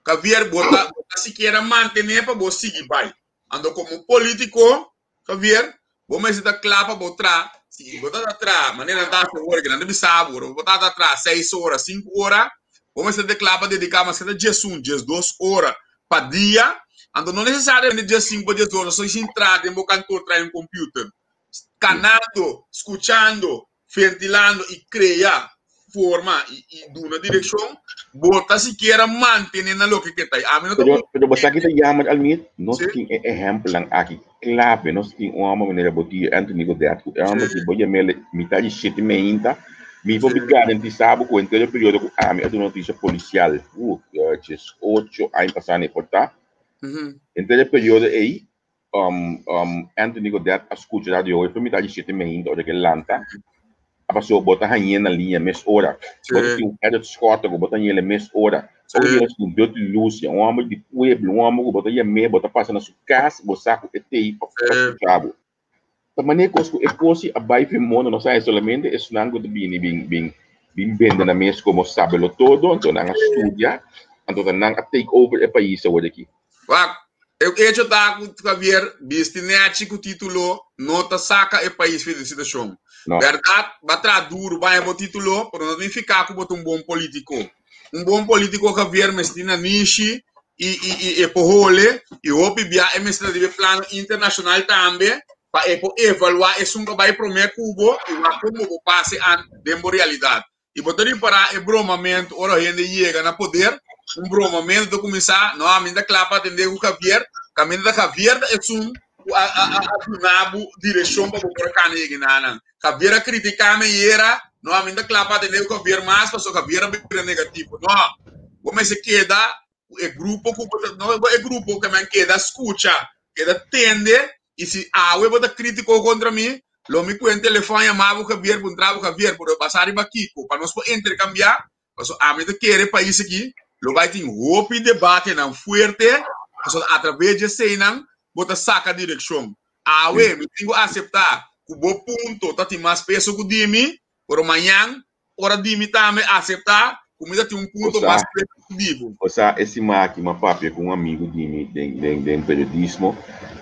Javier, bo ta, bo ta sikiera mantené pa bo sigui bai. Anto komo polítiko, Javier, bo mester ta kla pa bo traha. Si bo ta ta traha, manera nan ta hasi awor, ke nan ta bisa bo, ora bo ta ta traha seis ora, sinku ora, bo mester ta kla pa dediká maske ta diesun, diesdos ora pa dia. Anto no nesesariamente diesinku pa diesdos ora, so sin traha den bo kantor traha un computer. Kanando, skuchando, ventilando i krea forma i duna direkshon, bo ta sikiera mantené na loke ke ta. Ami no ta Pero, pero bo sa ki ta jammer, Almir? Nos tin e ehempelnan aki clave. Nos tin un homber manera bo tio Anthony Godett, ku e homber si bo yam'el mitad di shete meinta, mi por bi garantisa bo ku henter e periodo ku ami a duna notisia polisial, djes ocho aña pasá ne por ta, henter e periodo ei, Anthony Godett a skucha radio hoy por mitad di shete meinta ora ke lanta a paso bo ta hañ'é na liña mes ora. Bo ta tin un Edward Schotter ku bo ta hañ'é mes ora. Ora yega su un Dutty Lucia, un homber di pueblo, un homber ku bo ta yam'é, bo ta pasa na su kas, bo sa ku e t'ei pa skucha bo. Ta manera kos ku e kosi a bai fin mondo no sa solamente esnan ku ta bini bin bin bin bende nan mes komo sabelo todo, anto nan a studia, anto ta nan a take over e pais awor aki. Wak, e echo ta ku Javier bisti nèchi ku título no ta saka e pais for di situashon. No. Bèrdat, bo a traha duru baña bo título, pero no ta nifiká ku bo ta un bon polítiko. Un bon polítiko Javier mester tin nanishi i i i e por hole i hopi bia e mester ta riba e plano internashonal tambe pa e por evaluá esun ku a bai promé ku bo i wak kon bo por pasa an den bo realidat. I bo ta ripará e bromamentu ora hende yega na poder, un bromamentu ta kuminsá, no, ami ta kla pa atendé ku Javier, kaminda ta Javier ta esun ku a a a duna bo direkshon pa bo por a kana yega enanan. Javier a kritiká mi ayera, no, ami ta kla pa atendé ku Javier mas pasobra Javier a bira negativo. No, bo mester keda ku e grupo ku bo ta, no e grupo ku men keda skucha, keda tende i si awe bo ta kritiko kontra mi, lo mi kue un telefòn yama bo Javier, puntra bo Javier, pero basá riba kiko? Pa nos por interkambiá, pasobra ami ta kere e pais aki lo bai tin hopi debatenan fuerte, pasobra atraves di eseinan bo ta saka direkshon. Awe mi tin ku aseptá ku bo punto ta tin mas peso ku di mi, pero mañan ora di mi tambe aseptá ku mi ta tin un punto mas peso ku di bo. Osea, e siman aki mi a papia ku un amigu di mi den den den periodismo,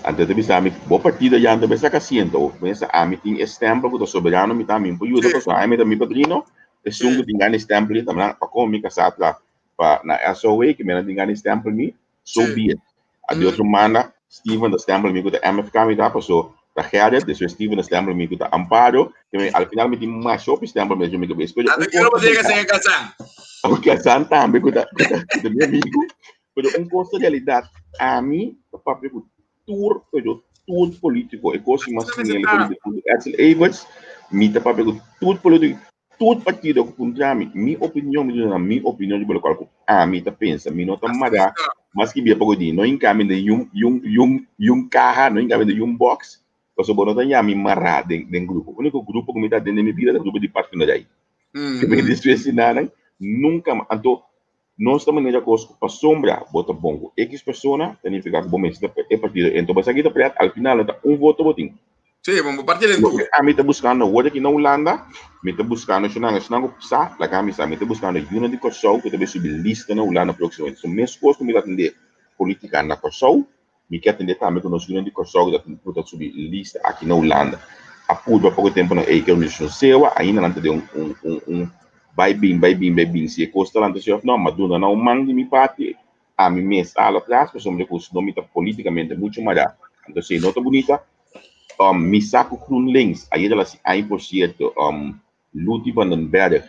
anto e ta bisa mi, bo partido ya no ta bes saka asiento, bo pensa ami tin e stempel ku ta soberano mi ta mi por yuda pasobra ami ta mi padrino, esun ku tin gana e stempel ei ta mi pa komo mi kasá tra pa na SOA ke mi nan tin gana e stempel mi, so be it. A di otro manda, Steven ta stempel mi ku ta MFK mi ta paso ta Gerrit, despues Steven ta stempel mi ku ta Amparo, ke mi al final mi tin masha hopi stempel mes mi kabes. Pero un kos ta realidat. Un Kazan tambe ku ta ku ta ku ta mi amigu. Pero un kos ta realidat, ami ta papia ku tur pero tur politiko, e kos ku mas siña polítiko Edsel Everts, mi ta papia ku tur politiko. Tur partido ku puntra mi, mi opinion, mi duna mi opinion riba lokual ku ami ta pensa. Mi no ta mará mas ki bia poko di. No hinka mi den yun, yun, yun, yun kaha, no hinka mi den yun box. Pasobra bo no ta yami mará den den grupo. Úniko grupo ku mi ta den den mi bida ta grupo di partnerij. Ke mi despues di nan nunka mas. Anto nos ta manera kos ku pasobra bo ta bon ku X persona ta nifiká ku bo mester ta e partido. Ento bo esaki ta pret al final no ta un voto bo tin. Sí, bo bo partido den tur. Loke ami ta buskando awor aki na Hulanda, mi ta buskando esnan esnan ku sa, laga mi sa, mi ta buskando yunan di Kòrsou ku ta bai subi lista na Hulanda próksimamente. So meskos ku mi ta atendé polítika na Kòrsou, Mi ke atendé tambe ku nos yunan di Kòrsou ku ta subi lista aki na Hulanda. A purba poko tempunan ei ku e organisashon sewa, ainda nan ta den un un un bai bin bai bin bai bin si e kos ta lanta si òf no, ma duna nan un man di mi parti, ami mes a hala atras pasobra ku si no mi ta politikamente muchu mará. Anto si e no ta bunita, mi sa ku GroenLinks ayer a la si aña por sierto, Luti van den Berg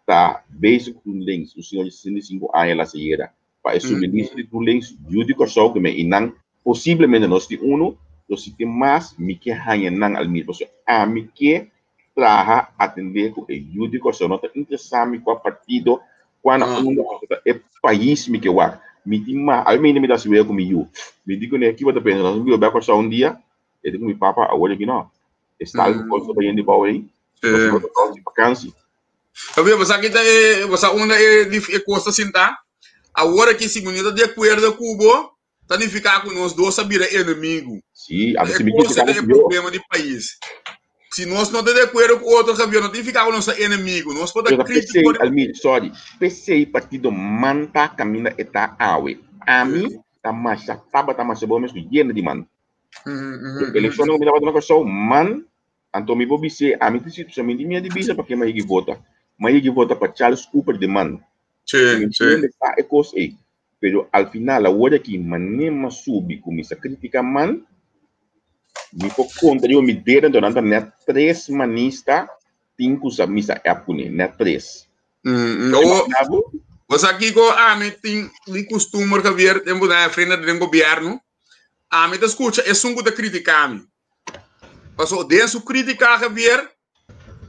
ta bezig ku GroenLinks, un señor di 65 aña la ayera. Pa e suministro di GroenLinks yu di Kòrsou ku me i nan posiblemente nos tin unu, lo si tin mas mi ke haña nan al mismo. Pasobra ami ke traha atendé ku e yu di Kòrsou. No ta interesá mi kua partido, kua na unda, pasobra ta e pais mi ke wak. Mi tin mas, awe mainta mi ta hasi wega ku mi yu. Mi di kuné, kiba ta pensa? Nos a biba bèk Kòrsou un dia? E di ku mi papa, awor aki no. E stal ku kos ta bayendo di bou ei. Nos a bai di vakansi. Javier, bo sa kita e, bo sa unda e, e kos ta sintá? Awor aki si bo no ta di akuerdo ku bo, ta nifiká ku nos dos a bira enemigu. Sí, a E si mi kos criticá ta e bo pió. problema di pais. Si nos no ta di akuerdo ku otro, Javier, no ta nifiká ku nos ta enemigu. Nos por ta Pero ta krítiko p'esei, di Almir, sorry, p'esei partido man ta kaminda e ta awe. Ami ta masha, tabata masha bon mes ku yena di man. Elekshonnan ku mi tabata na Kòrsou, man Anto mi por bis'é, ami ta si mi tin miedu di bisa paké mi a yegi vota. Mi a yegi vota pa Charles Cooper de man. Sí, Mi sí. entiende sa e kos ei. Pero al final awor aki manera mi a subi kuminsá kritika man, mi por konta riba mi dedo anto nan ta net tres manista tin ku sa misa app kuné, net tres. Mm, Bo o, imagina bo? o sa kiko ami tin di kustumber Javier tempu nan e frente den gobierno, ami ta skucha esun ku ta kritika mi. Paso den su crítica Javier,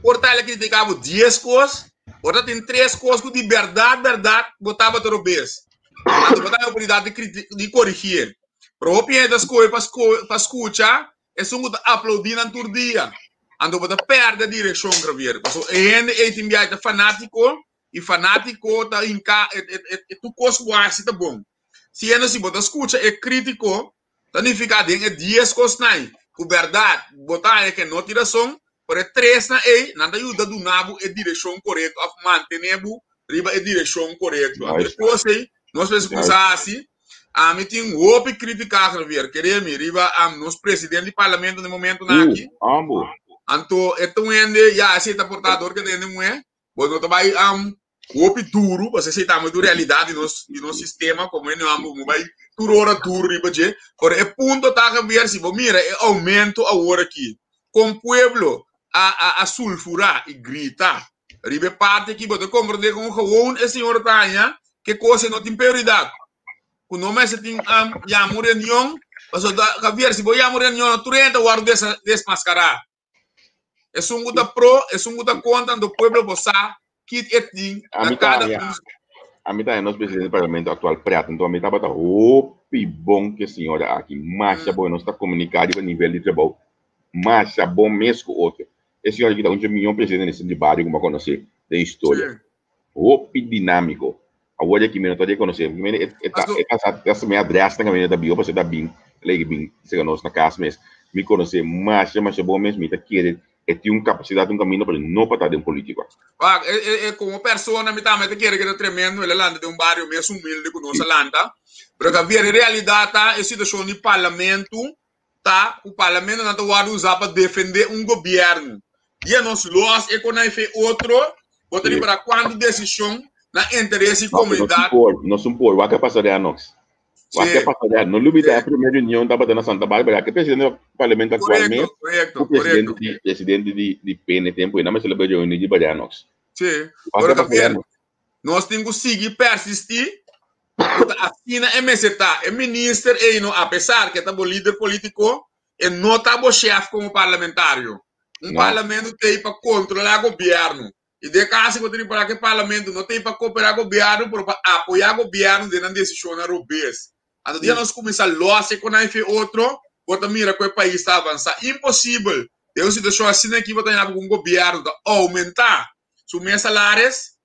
por ta el a critica bo 10 cos, por ta tin 3 cos cu di berdad berdad bo tabata robes. Anto bo ta hay oportunidad di criti di corrigier. Pero hopi hende ta scoge pa sco pa scucha esun cu ta aplaudi nan tur dia. Anto bo ta perde direccion Javier. Paso e hende ey tin biaha ta fanatico y fanatico ta hinca e e e tur cos cu bo haci ta bon. Siendo si bo ta scucha e critico Ta nifiká den e dies kosnan ku bèrdat bo ta haña ke no tin rason, pero e tresnan ei nan ta yuda duna bo e direkshon korekto òf mantené bo riba e direkshon korekto. Anto e kos ei nos mester kuminsá hasi. Ami tin hopi krítika, Javier, kere mi, riba nos presidente di parlamento na e momentunan aki. Anto e ta un hende, ya, esei ta portá dor ke ta hende muhé, bo no ta bai hopi duru, pasobra esei tambe ta un realidat di nos di nos sistema komo hende homber bo bai tur ora duru riba dje, pero e punto ta Javier si bo mira e oumento awor aki kon pueblo a a a sulfura i grita riba e parti aki bo ta komprende kon gewoon e señor ta haña ke kos e no tin prioridat ku no mester tin yama un reunion pasobra Javier si bo yama un reunion tur hende ta wòrdu desmaskará. Esun ku ta pro, esun ku ta kontra, anto pueblo bo sa kit e tin na Ami ta kada haña, un. ami ta haña nos presidente di parlamento aktual pret, anto ami tabata hopi bon ku e señora aki, masha bon, nos ta komuniká riba nivel di trabou masha bon mes ku otro. E señora aki ta un dje mihó presidente di bario ku mi a konosé den historia. Hopi dinámiko. Awor aki mi no ta rekonosé, mi mende e ta e ta sa ta mi adrès na kaminda ta biba pasobra e ta bin lei bin sega nos na kas mes. Mi konosé masha masha bon mes, mi ta kere e tin un kapasidat un kaminda pero no pa ta den polítika. Wak, e e e komo persona mi tambe ta kere ke ta tremendo el a lanta den un bario mes humilde ku nos a lanta. Pero ta bira e realidat ta e situashon di parlamento ta ku parlamentonan ta wòrdu usá pa defendé un gobièrnu. Dia nos lòs e konai fe otro, bo ta ripará kuantu desishon na interes di komunidat. Nos un por, wak a pasa den anoks. Wak a pasa den, no lubida e promé reunion tabata na Santa Barbara, ku e presidente di parlamento aktual mes, ku presidente di presidente di di PN tempu ei, nan mester a bai reuní riba den anoks. Sí, ora Javier, Nos tin ku sigui persistí ku ta asina e mester ta. E minister ei no, apesar ku e ta bo lider polítiko, e no ta bo shèf komo parlamentario. Un parlamento ta ei pa kontrolá gobièrnu. I den e kaso ku bo ta ripará ku e parlamento no ta ei pa koperá gobièrnu, pero pa apoyá gobièrnu den nan desishonnan robes. Anto dia nos kuminsá lòs e ku nan i fe otro. Bo ta mira ku e pais ta avansá. Imposibel. Den un situashon asina aki bo ta haña ku un gobièrnu ta oumentá su mes salaris,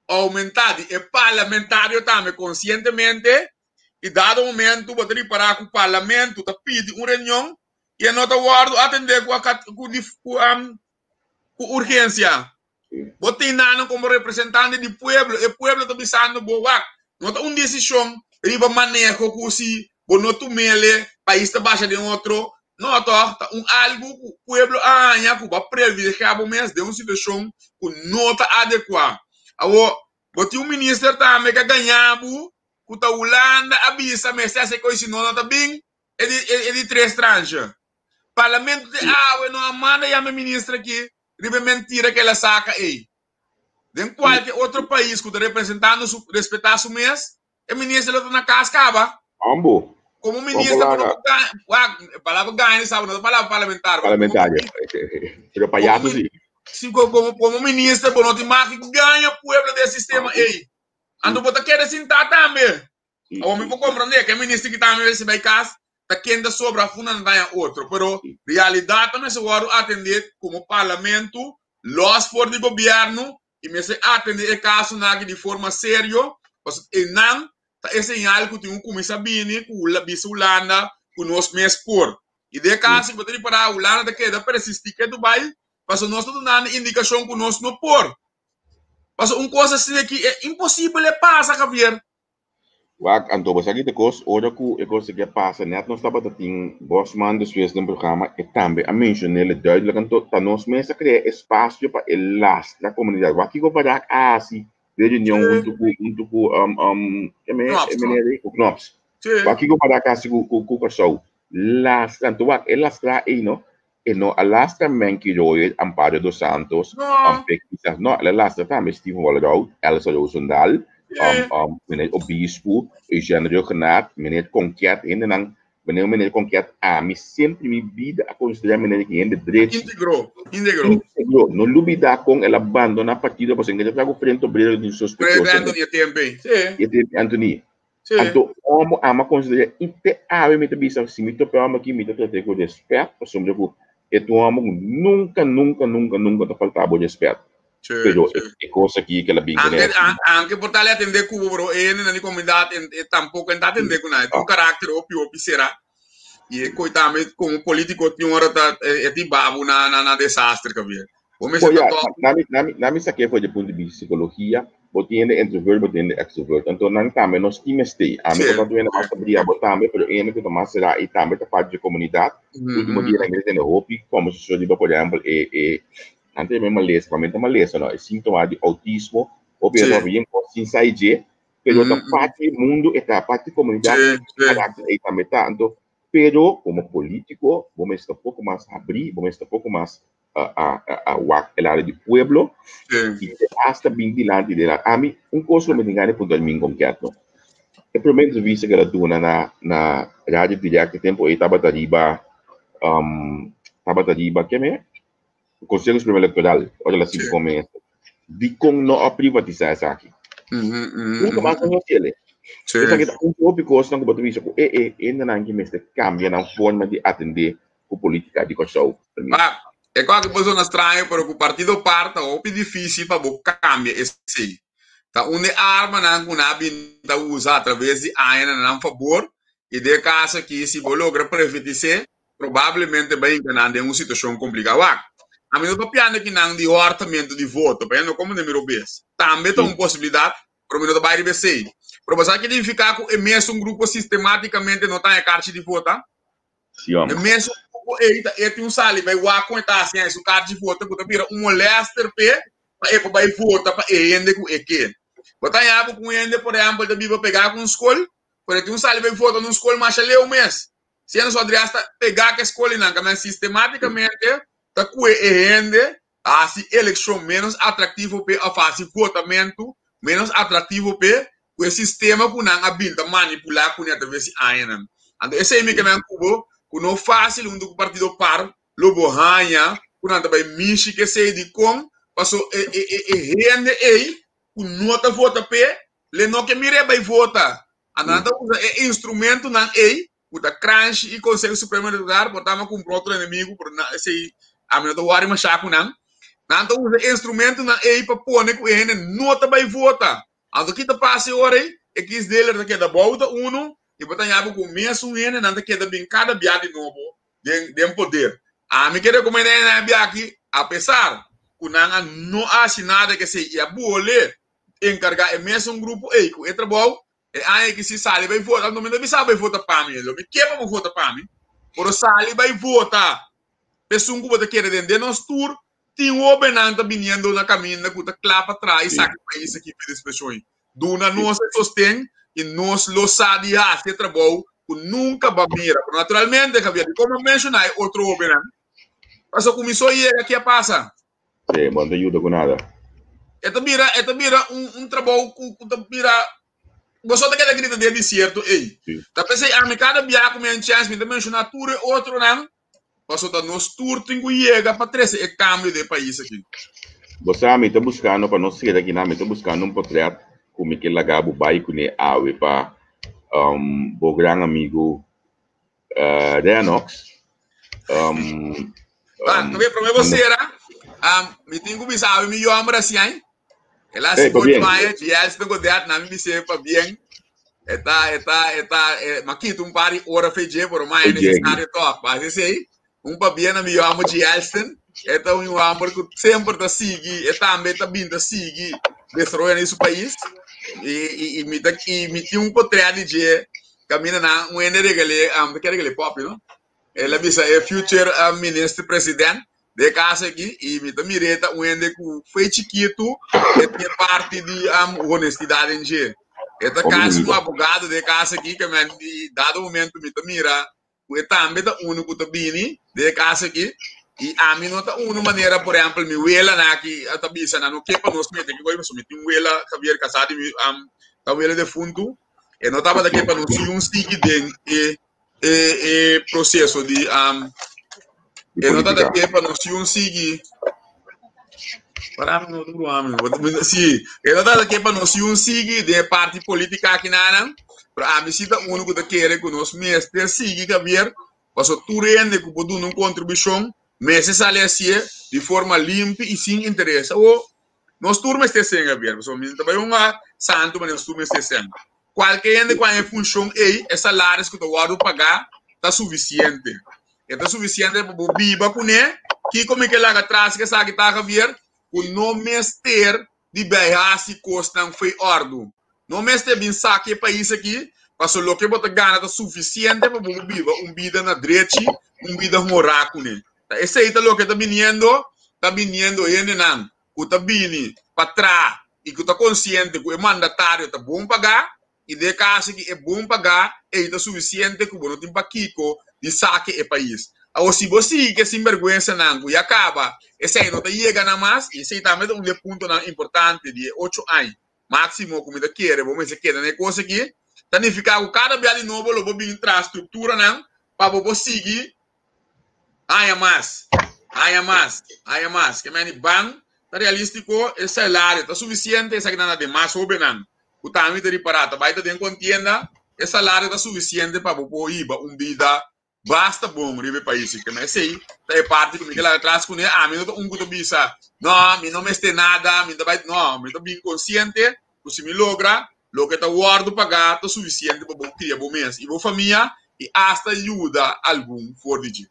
oumentá di e parlamentario tambe konsientemente i dado momentu bo ta ripará ku parlamento ta pidi un reunion i e no ta wòrdu atendé ku ku urgensia. Bo tin nan komo representante di pueblo, e pueblo ta bisando bo wak, no ta un desishon riba maneho ku si bo no tumele pais ta basha den otro, no tòg, ta un algu ku pueblo a haña ku bo a privilegiá bo mes den un situashon ku no ta adekuá. Awor, bo tin un minister tambe ku a gaña bo ku ta Hulanda a bisa mester hasi e kos si no no ta bin, e di tres tranche. Parlamento di awe no a manda yama e minister aki riba e mentira ku el a saka ei. Den kualke otro pais ku ta representando su respetá su mes, e minister lo ta na kas kaba. Ambo. Komo minister bo no por gaña, wak, e palabra gaña di saba no ta palabra parlamentario. Parlamentario. Pero payaso si. Si komo komo minister bo no tin mag di gaña pueblo den e sistema ei. Anto bo ta keda sintá tambe. Awor mi por comprende ke minister ki tambe mester bai kas ta ken ta sobra funda nan daña otro, pero realidad ta mester wordo atende como parlamento los for di gobierno y mester atende e casonan aki di forma serio pasobra eynan ta e señal cu tin un cuminsa bini cu bisa Hulanda cu nos mes por y den e caso bo ta ripara Hulanda ta keda persisti ke Dubai pasobra nos ta dunando indicacion cu nos no por pasobra un cos asina aki e imposibel e pasa Javier. Wak, anto bo sa ki ta kos, ora ku e kos aki a pasa, nèt nos tabata tin Bosman despues den programa, e tambe a menshon'é duidelijk, anto ta nos mes a krea espasio pa e lastra komunidat. Wak kiko Barak a hasi den reunion huntu ku, huntu ku, e meneer ei, ku Knops. Wak kiko Barak a hasi ku, ku Kòrsou. Lastra, anto wak, e lastra ei no, e no a lastra Menky Royer, Amparo dos Santos, Pek Pisas, no, el a lastra tambe Steven Walroud, Elsa Roosendaal, meneer Obispo, Eugène Rhuggenaath, meneer Conquet, hendenan, meneer meneer Conquet, ami semper mi bida a konsiderá meneer ki hende drechi. Íntegro, íntegro. Íntegro. No lubidá kon el a bandoná partido pasobra el a traha ku Frente Obrero di sospechoso. Frente Anthony e tempu ei, sí. E tempu Anthony. Sí. Anto omo ama konsiderá i te awe mi ta bisa si mi topa e omo aki mi ta trat'é ku rèspèt pasobra ku e ta un omo ku nunka, nunka, nunka, nunka ta falta bo rèspèt. Sí, Pero sí. e kos aki ke la bin Anke, kuné. anke por tal e atendé ku bo, pero e hendenan di komunidat en, e tampoko en ta atendé ku nan. E tin un karakter hopi hopi será. I e koi tambe komo polítiko tin ora ta e tin babu na na na desastre kabia. Bo Bo mester ta ya, tòg. nami nami nami sak'é for di punto di bista psikologia, bo tin hende introvert, bo tin hende extrovert. Anto nan tambe nos tin mester. Ami Sí, por ta hende sí. mas ta bria, bo tambe, pero e hende ku ta mas será i tambe ta parti di komunidat. Último dianan mi ta tende hopi kòmbersashon riba por ehèmpel e e Nan ta yama e malesa, pa mi ta malesa no, e síntoma di outismo, hopi hende ta papia bien kos sin sa dje, pero ta parti di mundu e ta, parti di komunidat, e karakter ei tambe ta. Anto, pero komo polítiko bo mester ta poko mas habrí, bo mester ta poko mas a wak e lado di pueblo i te asta bin dilanti den nan. Ami, un kos ku mi tin gana di puntra mi inkonkèt no. E promé entrevista ku el a duna na na Radio Direct e tempu ei tabata riba tabata riba keme? Conseho Supremo Electoral, ora el a sigui como minister. Dikon no a privatisa esaki? Nunca mas nan hasi el'e. Esaki ta un hopi kosnan ku bo ta bisa ku e e hendenan ki mester kambia nan forma di atendé ku politika di Kòrsou. Pa, e kòke por sona straño pero ku partido par ta hopi difísil pa bo kambia esei. Ta un di e armanan ku nan a bin ta usa atraves di añanan na nan fabor i den e kaso aki si bo logra privatis'é probablemente bai hinka nan den un situacion complica. Wak, ami no ta papiando aki nan di hortamento di voto, pasobra no como den mi robes. Tambe ta un posibilidad, pero mi no ta bai riba esey. Pero bo sa ki significa cu e mesun grupo sistematicamente no ta haña karchi di vota? Sí, hombre. E mesun grupo ey ta e tin un sali bai wak con e ta haci haña su karchi di vota cu ta bira un molester p'e pa e por bai vota pa e hende cu e ke. Bo ta haña bo cu un hende, por ehempel, ta biba pega cu un scol, pero e tin un sali bai vota na un scol masha leu mes. Siendo su Adrias ta pegá ku e skolinan kaminda sistematikamente ta kue e hende ta hasi elekshon ménos atraktivo p'e òf hasi votamentu ménos atraktivo p'e ku e sistema ku nan a bin ta manipulá kuné atraves di añanan. Anto esei mi ke men ku bo ku no fásil huntu ku partido par lo bo haña ku nan ta bai mishi ku esei dikon paso e e hende ei ku no ta vota p'e le no ke mir'é bai vota. Anto nan ta usa e instrumentonan ei. Ku ta Kranshi i Konseho Supremo Elektoral por ta kumpra otro enemigu, pero na esei ami no ta wòri mashá ku nan. Nan ta usa e instrumentonan ei pa pone ku e hende no ta bai vota. Anto ki ta pasa e ora ei? E kiesdeler ta keda bou ta unu i bo ta haña ku mesun hendenan ta keda bin kada bia di nobo den den poder. Ami ke rekomendá e nan bia aki, apesar ku nan a no hasi nada kesei i a bole enkargá e mesun grupo ei ku e trabou, E aña ki si sali bai vota, no mi ta bisa bai vota pa mi, lo mi ke pa bo vota pa mi, pero sali bai vota pa esun ku bo ta kere den. Den nos tur tin hobennan ta biniendo na kaminda ku ta kla pa traha i saka e pais aki for di depreshon ei. Duna nos e sosten i nos lo sa di hasi e trabou ku nunka bo a mira. Pero naturalmente, Javier, dikon bo a menshoná e otro hobennan? Pasobra ku mi so yega, ke a pasa? Sí, bo no ta yuda ku nada. E ta bira, e ta bira un, un trabou ku, ku ta bira, boso ta keda grita den desierto ei. Sí. Ta p'esei ami kada bia ku mi haña chèns mi ta menshoná tur e otronan, pasobra ta nos tur tin ku yega pa trese e kambio den e pais aki. Bo sa, mi ta buskando pa nos sera kinan, mi ta buskando un potrèt ku mi ke laga bo bai kuné awe pa um, bo gran amigu uh, Renox. Um, Ah, um, Javier, promé bo sera, um, mi tin ku bisa awe mi yomber asi ai. El a Hey, si pabien. aña, GS tengo det, na mi bise pabien. Eta, eta, eta, eh, ma quito un par di ora feje, pero ma é Feje. necesario toch. Pa sei, un pabien na mi yomber Gielsen. Eta un yomber ku semper ta sigui, e tambe ta bin ta sigui desaroyo den su pais. I, i, i mi ta, i mi tin un portret di dje, Camina nan un hende regal'é, um, ke regal'é popi, no? El a bisa e future um, minister president de casa aki y mi ta mir'é ta un hende ku foi chikitu e tin parti di um, honestidad den dje. E ta Hopi casi un bunita. abogado de casa aki ke men di dado momento mi ta mira ku e tambe ta unu ku ta bini de casa aki y ami no ta unu manera por ehempel mi wela na aki ta bisa nan no ke pa nos mete ki koy pasobra mi tin un wela Javier casá di mi um, ta wela defuntu E no tabata ke pa nos yun sigui den e e e proseso di um, Di e no tabata polítika. ke pa nos yun sigui Para mi no duro ami. Sí, e no tabata ke pa nos yun sigui den e parti polítika aki nanan, pero ami si ta uno ku ta kere ku nos mester sigui Javier, paso tur hende ku por duna un kontribushon mester sali hasié di forma limpi i sin interes. Awo Nos tur mester sen, Javier, pasobra mi no ta bai un santu, ma nos tur mester sen. Kualke hende ku haña e funshon ei, e salaris ku ta wòrdu pagá ta sufisiente. E ta sufisiente pa bo biba kuné. Kiko mi ke laga tras ku esaki ta, Javier? Ku no mester di bai hasi kosnan fo'i òrdu. No mester bin saki e pais aki, pasobra loke bo ta gana ta sufisiente pa bo biba un bida na drechi, un bida honrá kuné. Ta esei ta loke ta biniendo, ta biniendo hendenan ku ta bini pa traha i ku ta konsiente ku e mandatario ta bon pagá, i den e kaso aki e bon pagá ei ta sufisiente ku bo no tin pakiko di saki e pais. Awor si bo sigui ku e sinberguensanan ku ya kaba, esei no ta yega nan mas, i esei tambe ta un di e puntonan importante di e ocho aña máksimo ku mi ta kere bo mester keda na e kos aki, ta nifiká ku kada bia di nobo lo bo bin traha strukturanan pa bo por sigui Haña mas, haña mas, haña mas. Ke meni ban ta realístiko, e salario ta sufisiente, esakinan ta demas hóbennan ku tambe ta ripará ta bai ta den kontienda, e salario ta sufisiente pa bo por hiba un bida basta bon riba e pais. Ke men esei ta e parti ku mi ke laga tras kuné. Ami no ta un ku ta bisa, no, mi no mester nada, mi ta bai, no, mi ta bin konsiente ku si mi logra, loke ta wòrdu pagá ta sufisiente pa bo kria bo mes i bo famia i asta yuda algun for di dje.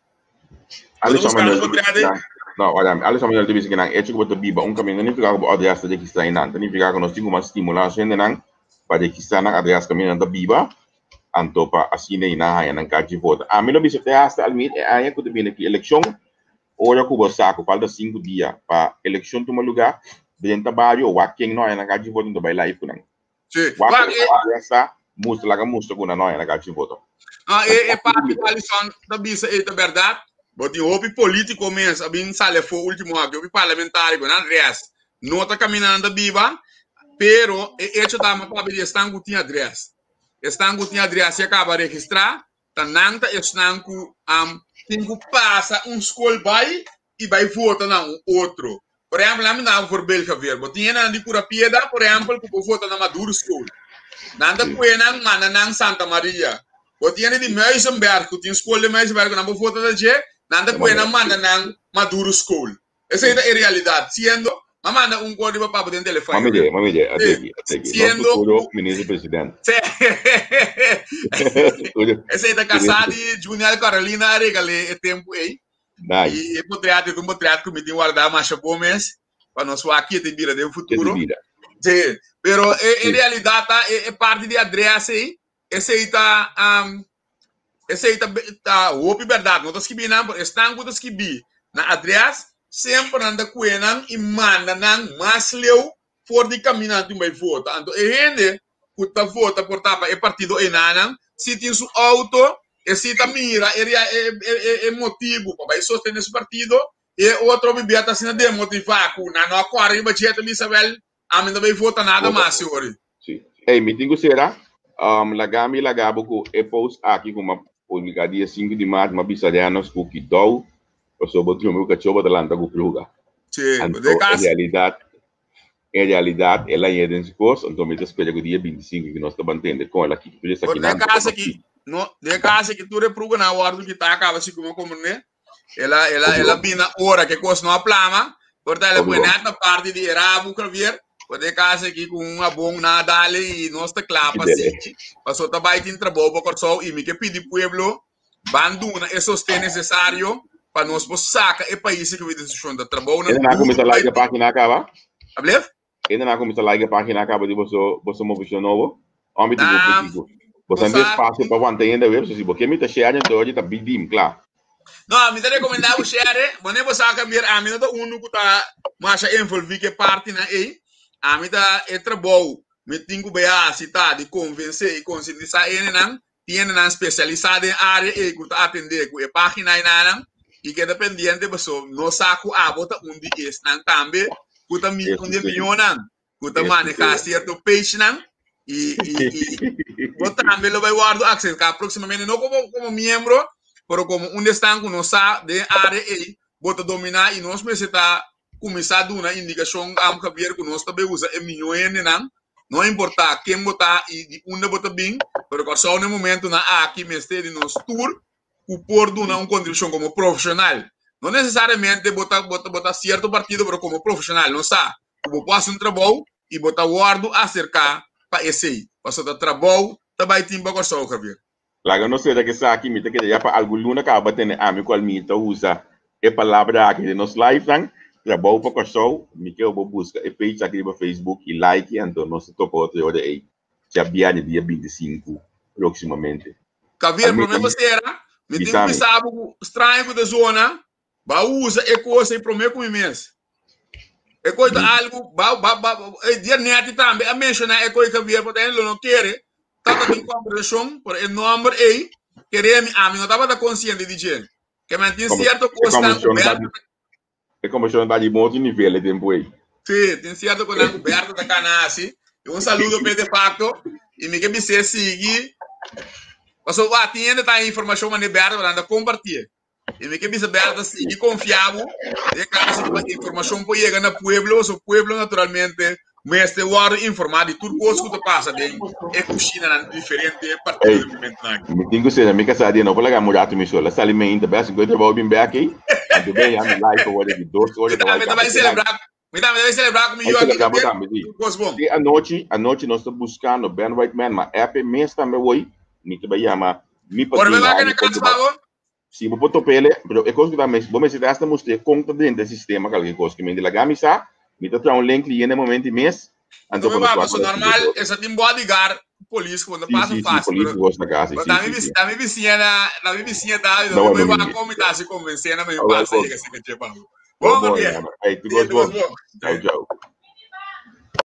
Bo ta Alison buskando Manuel un ta bisa kontrèt ei? kinan, no, wak ami, Alison Manuel ta bisa kinan, echo ku bo ta biba un kaminda no nifiká ku bo adrès ta registrá einan, ta nifiká ku nos tin ku mas stimulá nos hendenan pa registrá nan adrès kaminda nan ta biba, anto pa asina ei nan haña nan karchi vota. Ami lo bisa te hasta almit e aña ku ta bini aki elekshon, Ora ku bo sa ku falta sinku dia pa elekshon tuma lugá, drenta bario, wak ken no haña nan kachi voto, no ta bai live ku nan. Sí. Wak Wak, ku e, e sa, mustra, laga mustra ku nan no haña nan kachi voto. ah, e, e parti ku Alison ta bisa ei ta bèrdat. Bo tin hopi polítiko mes a bin sali afó último aki, hopi parlamentario ku nan adrès no ta kaminda nan ta biba, pero e echo ta ama papia di esnan ku tin adrès. Esnan ku tin adrès ya kaba registrá, Ta nan ta esnan ku tin ku pasa un skol bai i bai vota na un otro. Por ehèmpel, nan mi daba un voorbeeld, Javier. Bo tin hendenan di Cura Piedra, por ehèmpel, ku por vota na Maduro School. Nan ta kue nan manda nan Santa Maria. Bo tin hende di Muizenberg ku tin skol di Muizenberg ku nan por vota ta dje, nan ta kue nan manda nan Maduro School. Esei ta e realidat. Siendo, m'a manda un kor riba papo den telefòn. Mami dje, mami dje, a teki, a teki. Nos Siendo futuro ku minister president. Esei ta kasá di Juniel Carolina a regal'é e tempu ei. Nice. I e potret ta un potret ku mi tin wardá masha bon mes pa nos wak ke ta bira den Ke ta futuro. bira. Sí, pero e Sí. realidat ta e parti di adres ei, esei ta esei ta ta hopi bèrdat. No ta skibí nan, pero esnan ku ta skibí na adres semper nan ta kue nan i manda nan mas leu for di kaminda nan tin bai vota. Anto e hende ku ta vota por ta pa e partido enanan, si tin su outo, e si ta mira e e motibu pa bai sostené su partido, e otro bibia ta asina demotivá ku nan no a kòrda riba dje, ta bisa wèl, ami no ta bai vota nada mas, señor. Sí. Ey, mi tin ku sera. Laga mi laga bo ku e post aki ku m'a publiká dia sinku di mart, m'a bisa Dennis ku kidou, pasobra bo drumi ku kachó bo ta lanta ku pruga. Sí, Anto, de en kas. realidat, en realidat el a yega den su kos, anto mi ta spera ku dia 25 ku nos ta ban tende kon el a kita tur Por esakinan, den anto kas pa aki, no, den kas aki tur e pruganan a wòrdu kitá kaba si ku mi a komprendé. El a, el a, el a bina ora que cos no a plama, por tal Obvio. pone net na parte di erabu Javier, por de casa aquí con un abon na dale y nos ta kla pa Dele. sigui. Paso ta bai tin trabou pa Kòrsou y mi ke pidi pueblo ban duna e sosten necesario pa nos por saca e pais ku desishon ta trabou na Enda na duro kuminsá bai like e tin. página kaba? Ablef? Enda na kuminsá like e página kaba di boso boso movishon nobo? Ò mi tin ku Ah, ku boso bo tin sa espasio pa wanta hende web, so si bo ke mi ta share enton oye ta bidim kla. No, mi ta recomendá bo share, bo ne bo sa Javier, ami no ta unu ku ta masha envolví ku e partinan ei. Ami ta e trabou mi tin ku bai hasi ta di konvensé i konsientisá hendenan, tin hendenan spesialisá den área ei ku ta atendé ku e página einanan i keda pendiente paso nos sa ku abo ta un di esnan tambe ku ta mi un di e mihónan ku ta manehá sierto pagenan i i i bo tambe lo bai wòrdu aserká próksimamente no komo komo miembro pero komo un di esnan ku nos sa den e área ei bo ta dominá i nos mester ta kuminsá duna indikashon am Javier ku nos ta bai usa e mihó hendenan no importá ken bo ta i di unda bo ta bin pero Kòrsou na e momentunan aki mester di nos tur ku por duna un kontribushon komo profeshonal no nesesariamente bo ta bo ta bo ta sierto partido pero komo profeshonal nos sa ku bo por hasi un trabou i bo ta wòrdu aserká pa esei pasobra ta trabou ta bai tin pa Kòrsou Javier. Laga nos sera ku esaki mi ta kere ya pa algun luna kaba tene ami ku Almir ta usa e palabra aki den nos live nan, Trabou pa Kòrsou, mi ke bo buska e page aki riba Facebook i like anto nos ta topa otro ora ei djabièrnè dia 25 próksimamente. Javier, Almir, promé bo sera, mi tin ku bisami. bisa bo ku straño ku ta zona, Ba usa e kos ei promé ku mi mes. E kos ta algu, ba, ba, ba, e dia neti tambe a menshoná e kos Javier, por lo no kere, tabata tin kombersashon, por e nòmber ei, kere mi, ami no tabata konsiente di dje. Ke men tin Como, sierto e kosnan ku kombersashon ta Berto di, e kombersashon ta di otro nivel e tempu ei. Sí, tin sierto kosnan ku Berto ta kana hasi. I un saludo p'e de facto, i mi ke bis'é sigui, pasobra wak, tin hende ta haña informashon manera Berto, pero nan ta kompartié. I mi ke bisa Berta sigui konfia bo den e kaso pa informashon por yega na pueblo, pasobra pueblo naturalmente mester wòrdu informá di tur kos ku ta pasa den e kushinanan di diferente partido Ey, den momentunan aki. mi tin ku sera mi kasá di no por laga mi un ratu mi sola sali meinta bes ku e trabou bin bek ei, anto ben ya mi life awor di dos ora Mi ta bai tambe ta kaba bai te nan. selebrá, mi tambe ta bai selebrá ku mi Bai yu aki selebrá bo tambe, tambe si. tur kos bon. Te anochi, anochi nos ta buskando Ben White Man, ma app e mes tambe woi, mi ta bai yama mi Ora mi padrino wak algu na kon kas ta bai. pa bo, Si bo por top'ele, pero e kos ku ta mes, bo mester ta hasta mustr'é kon ta drenta e sistema kalke kos. Ke men di laga mi sa, mi ta traha un link liyende momento i mes, anto Anto pa mi nos papia wak so ora si normal, bo. esa tin bodyguard, polis ku no Si, pasa si, si, fácil, polis pero ku kos na kasi, pero si, ta mi si, bisi si. ta mi bisiña na ta mi bisiña ta No, mi bueno, bai mi. wak kon mi ta hasi konvensé na mi Awel pasa bon. yega seka dje pa bo. Bon, Bon bon, Javier, hermano. Ey, tu sí, kos tu kos bon. bon. Chau, Sí. chau.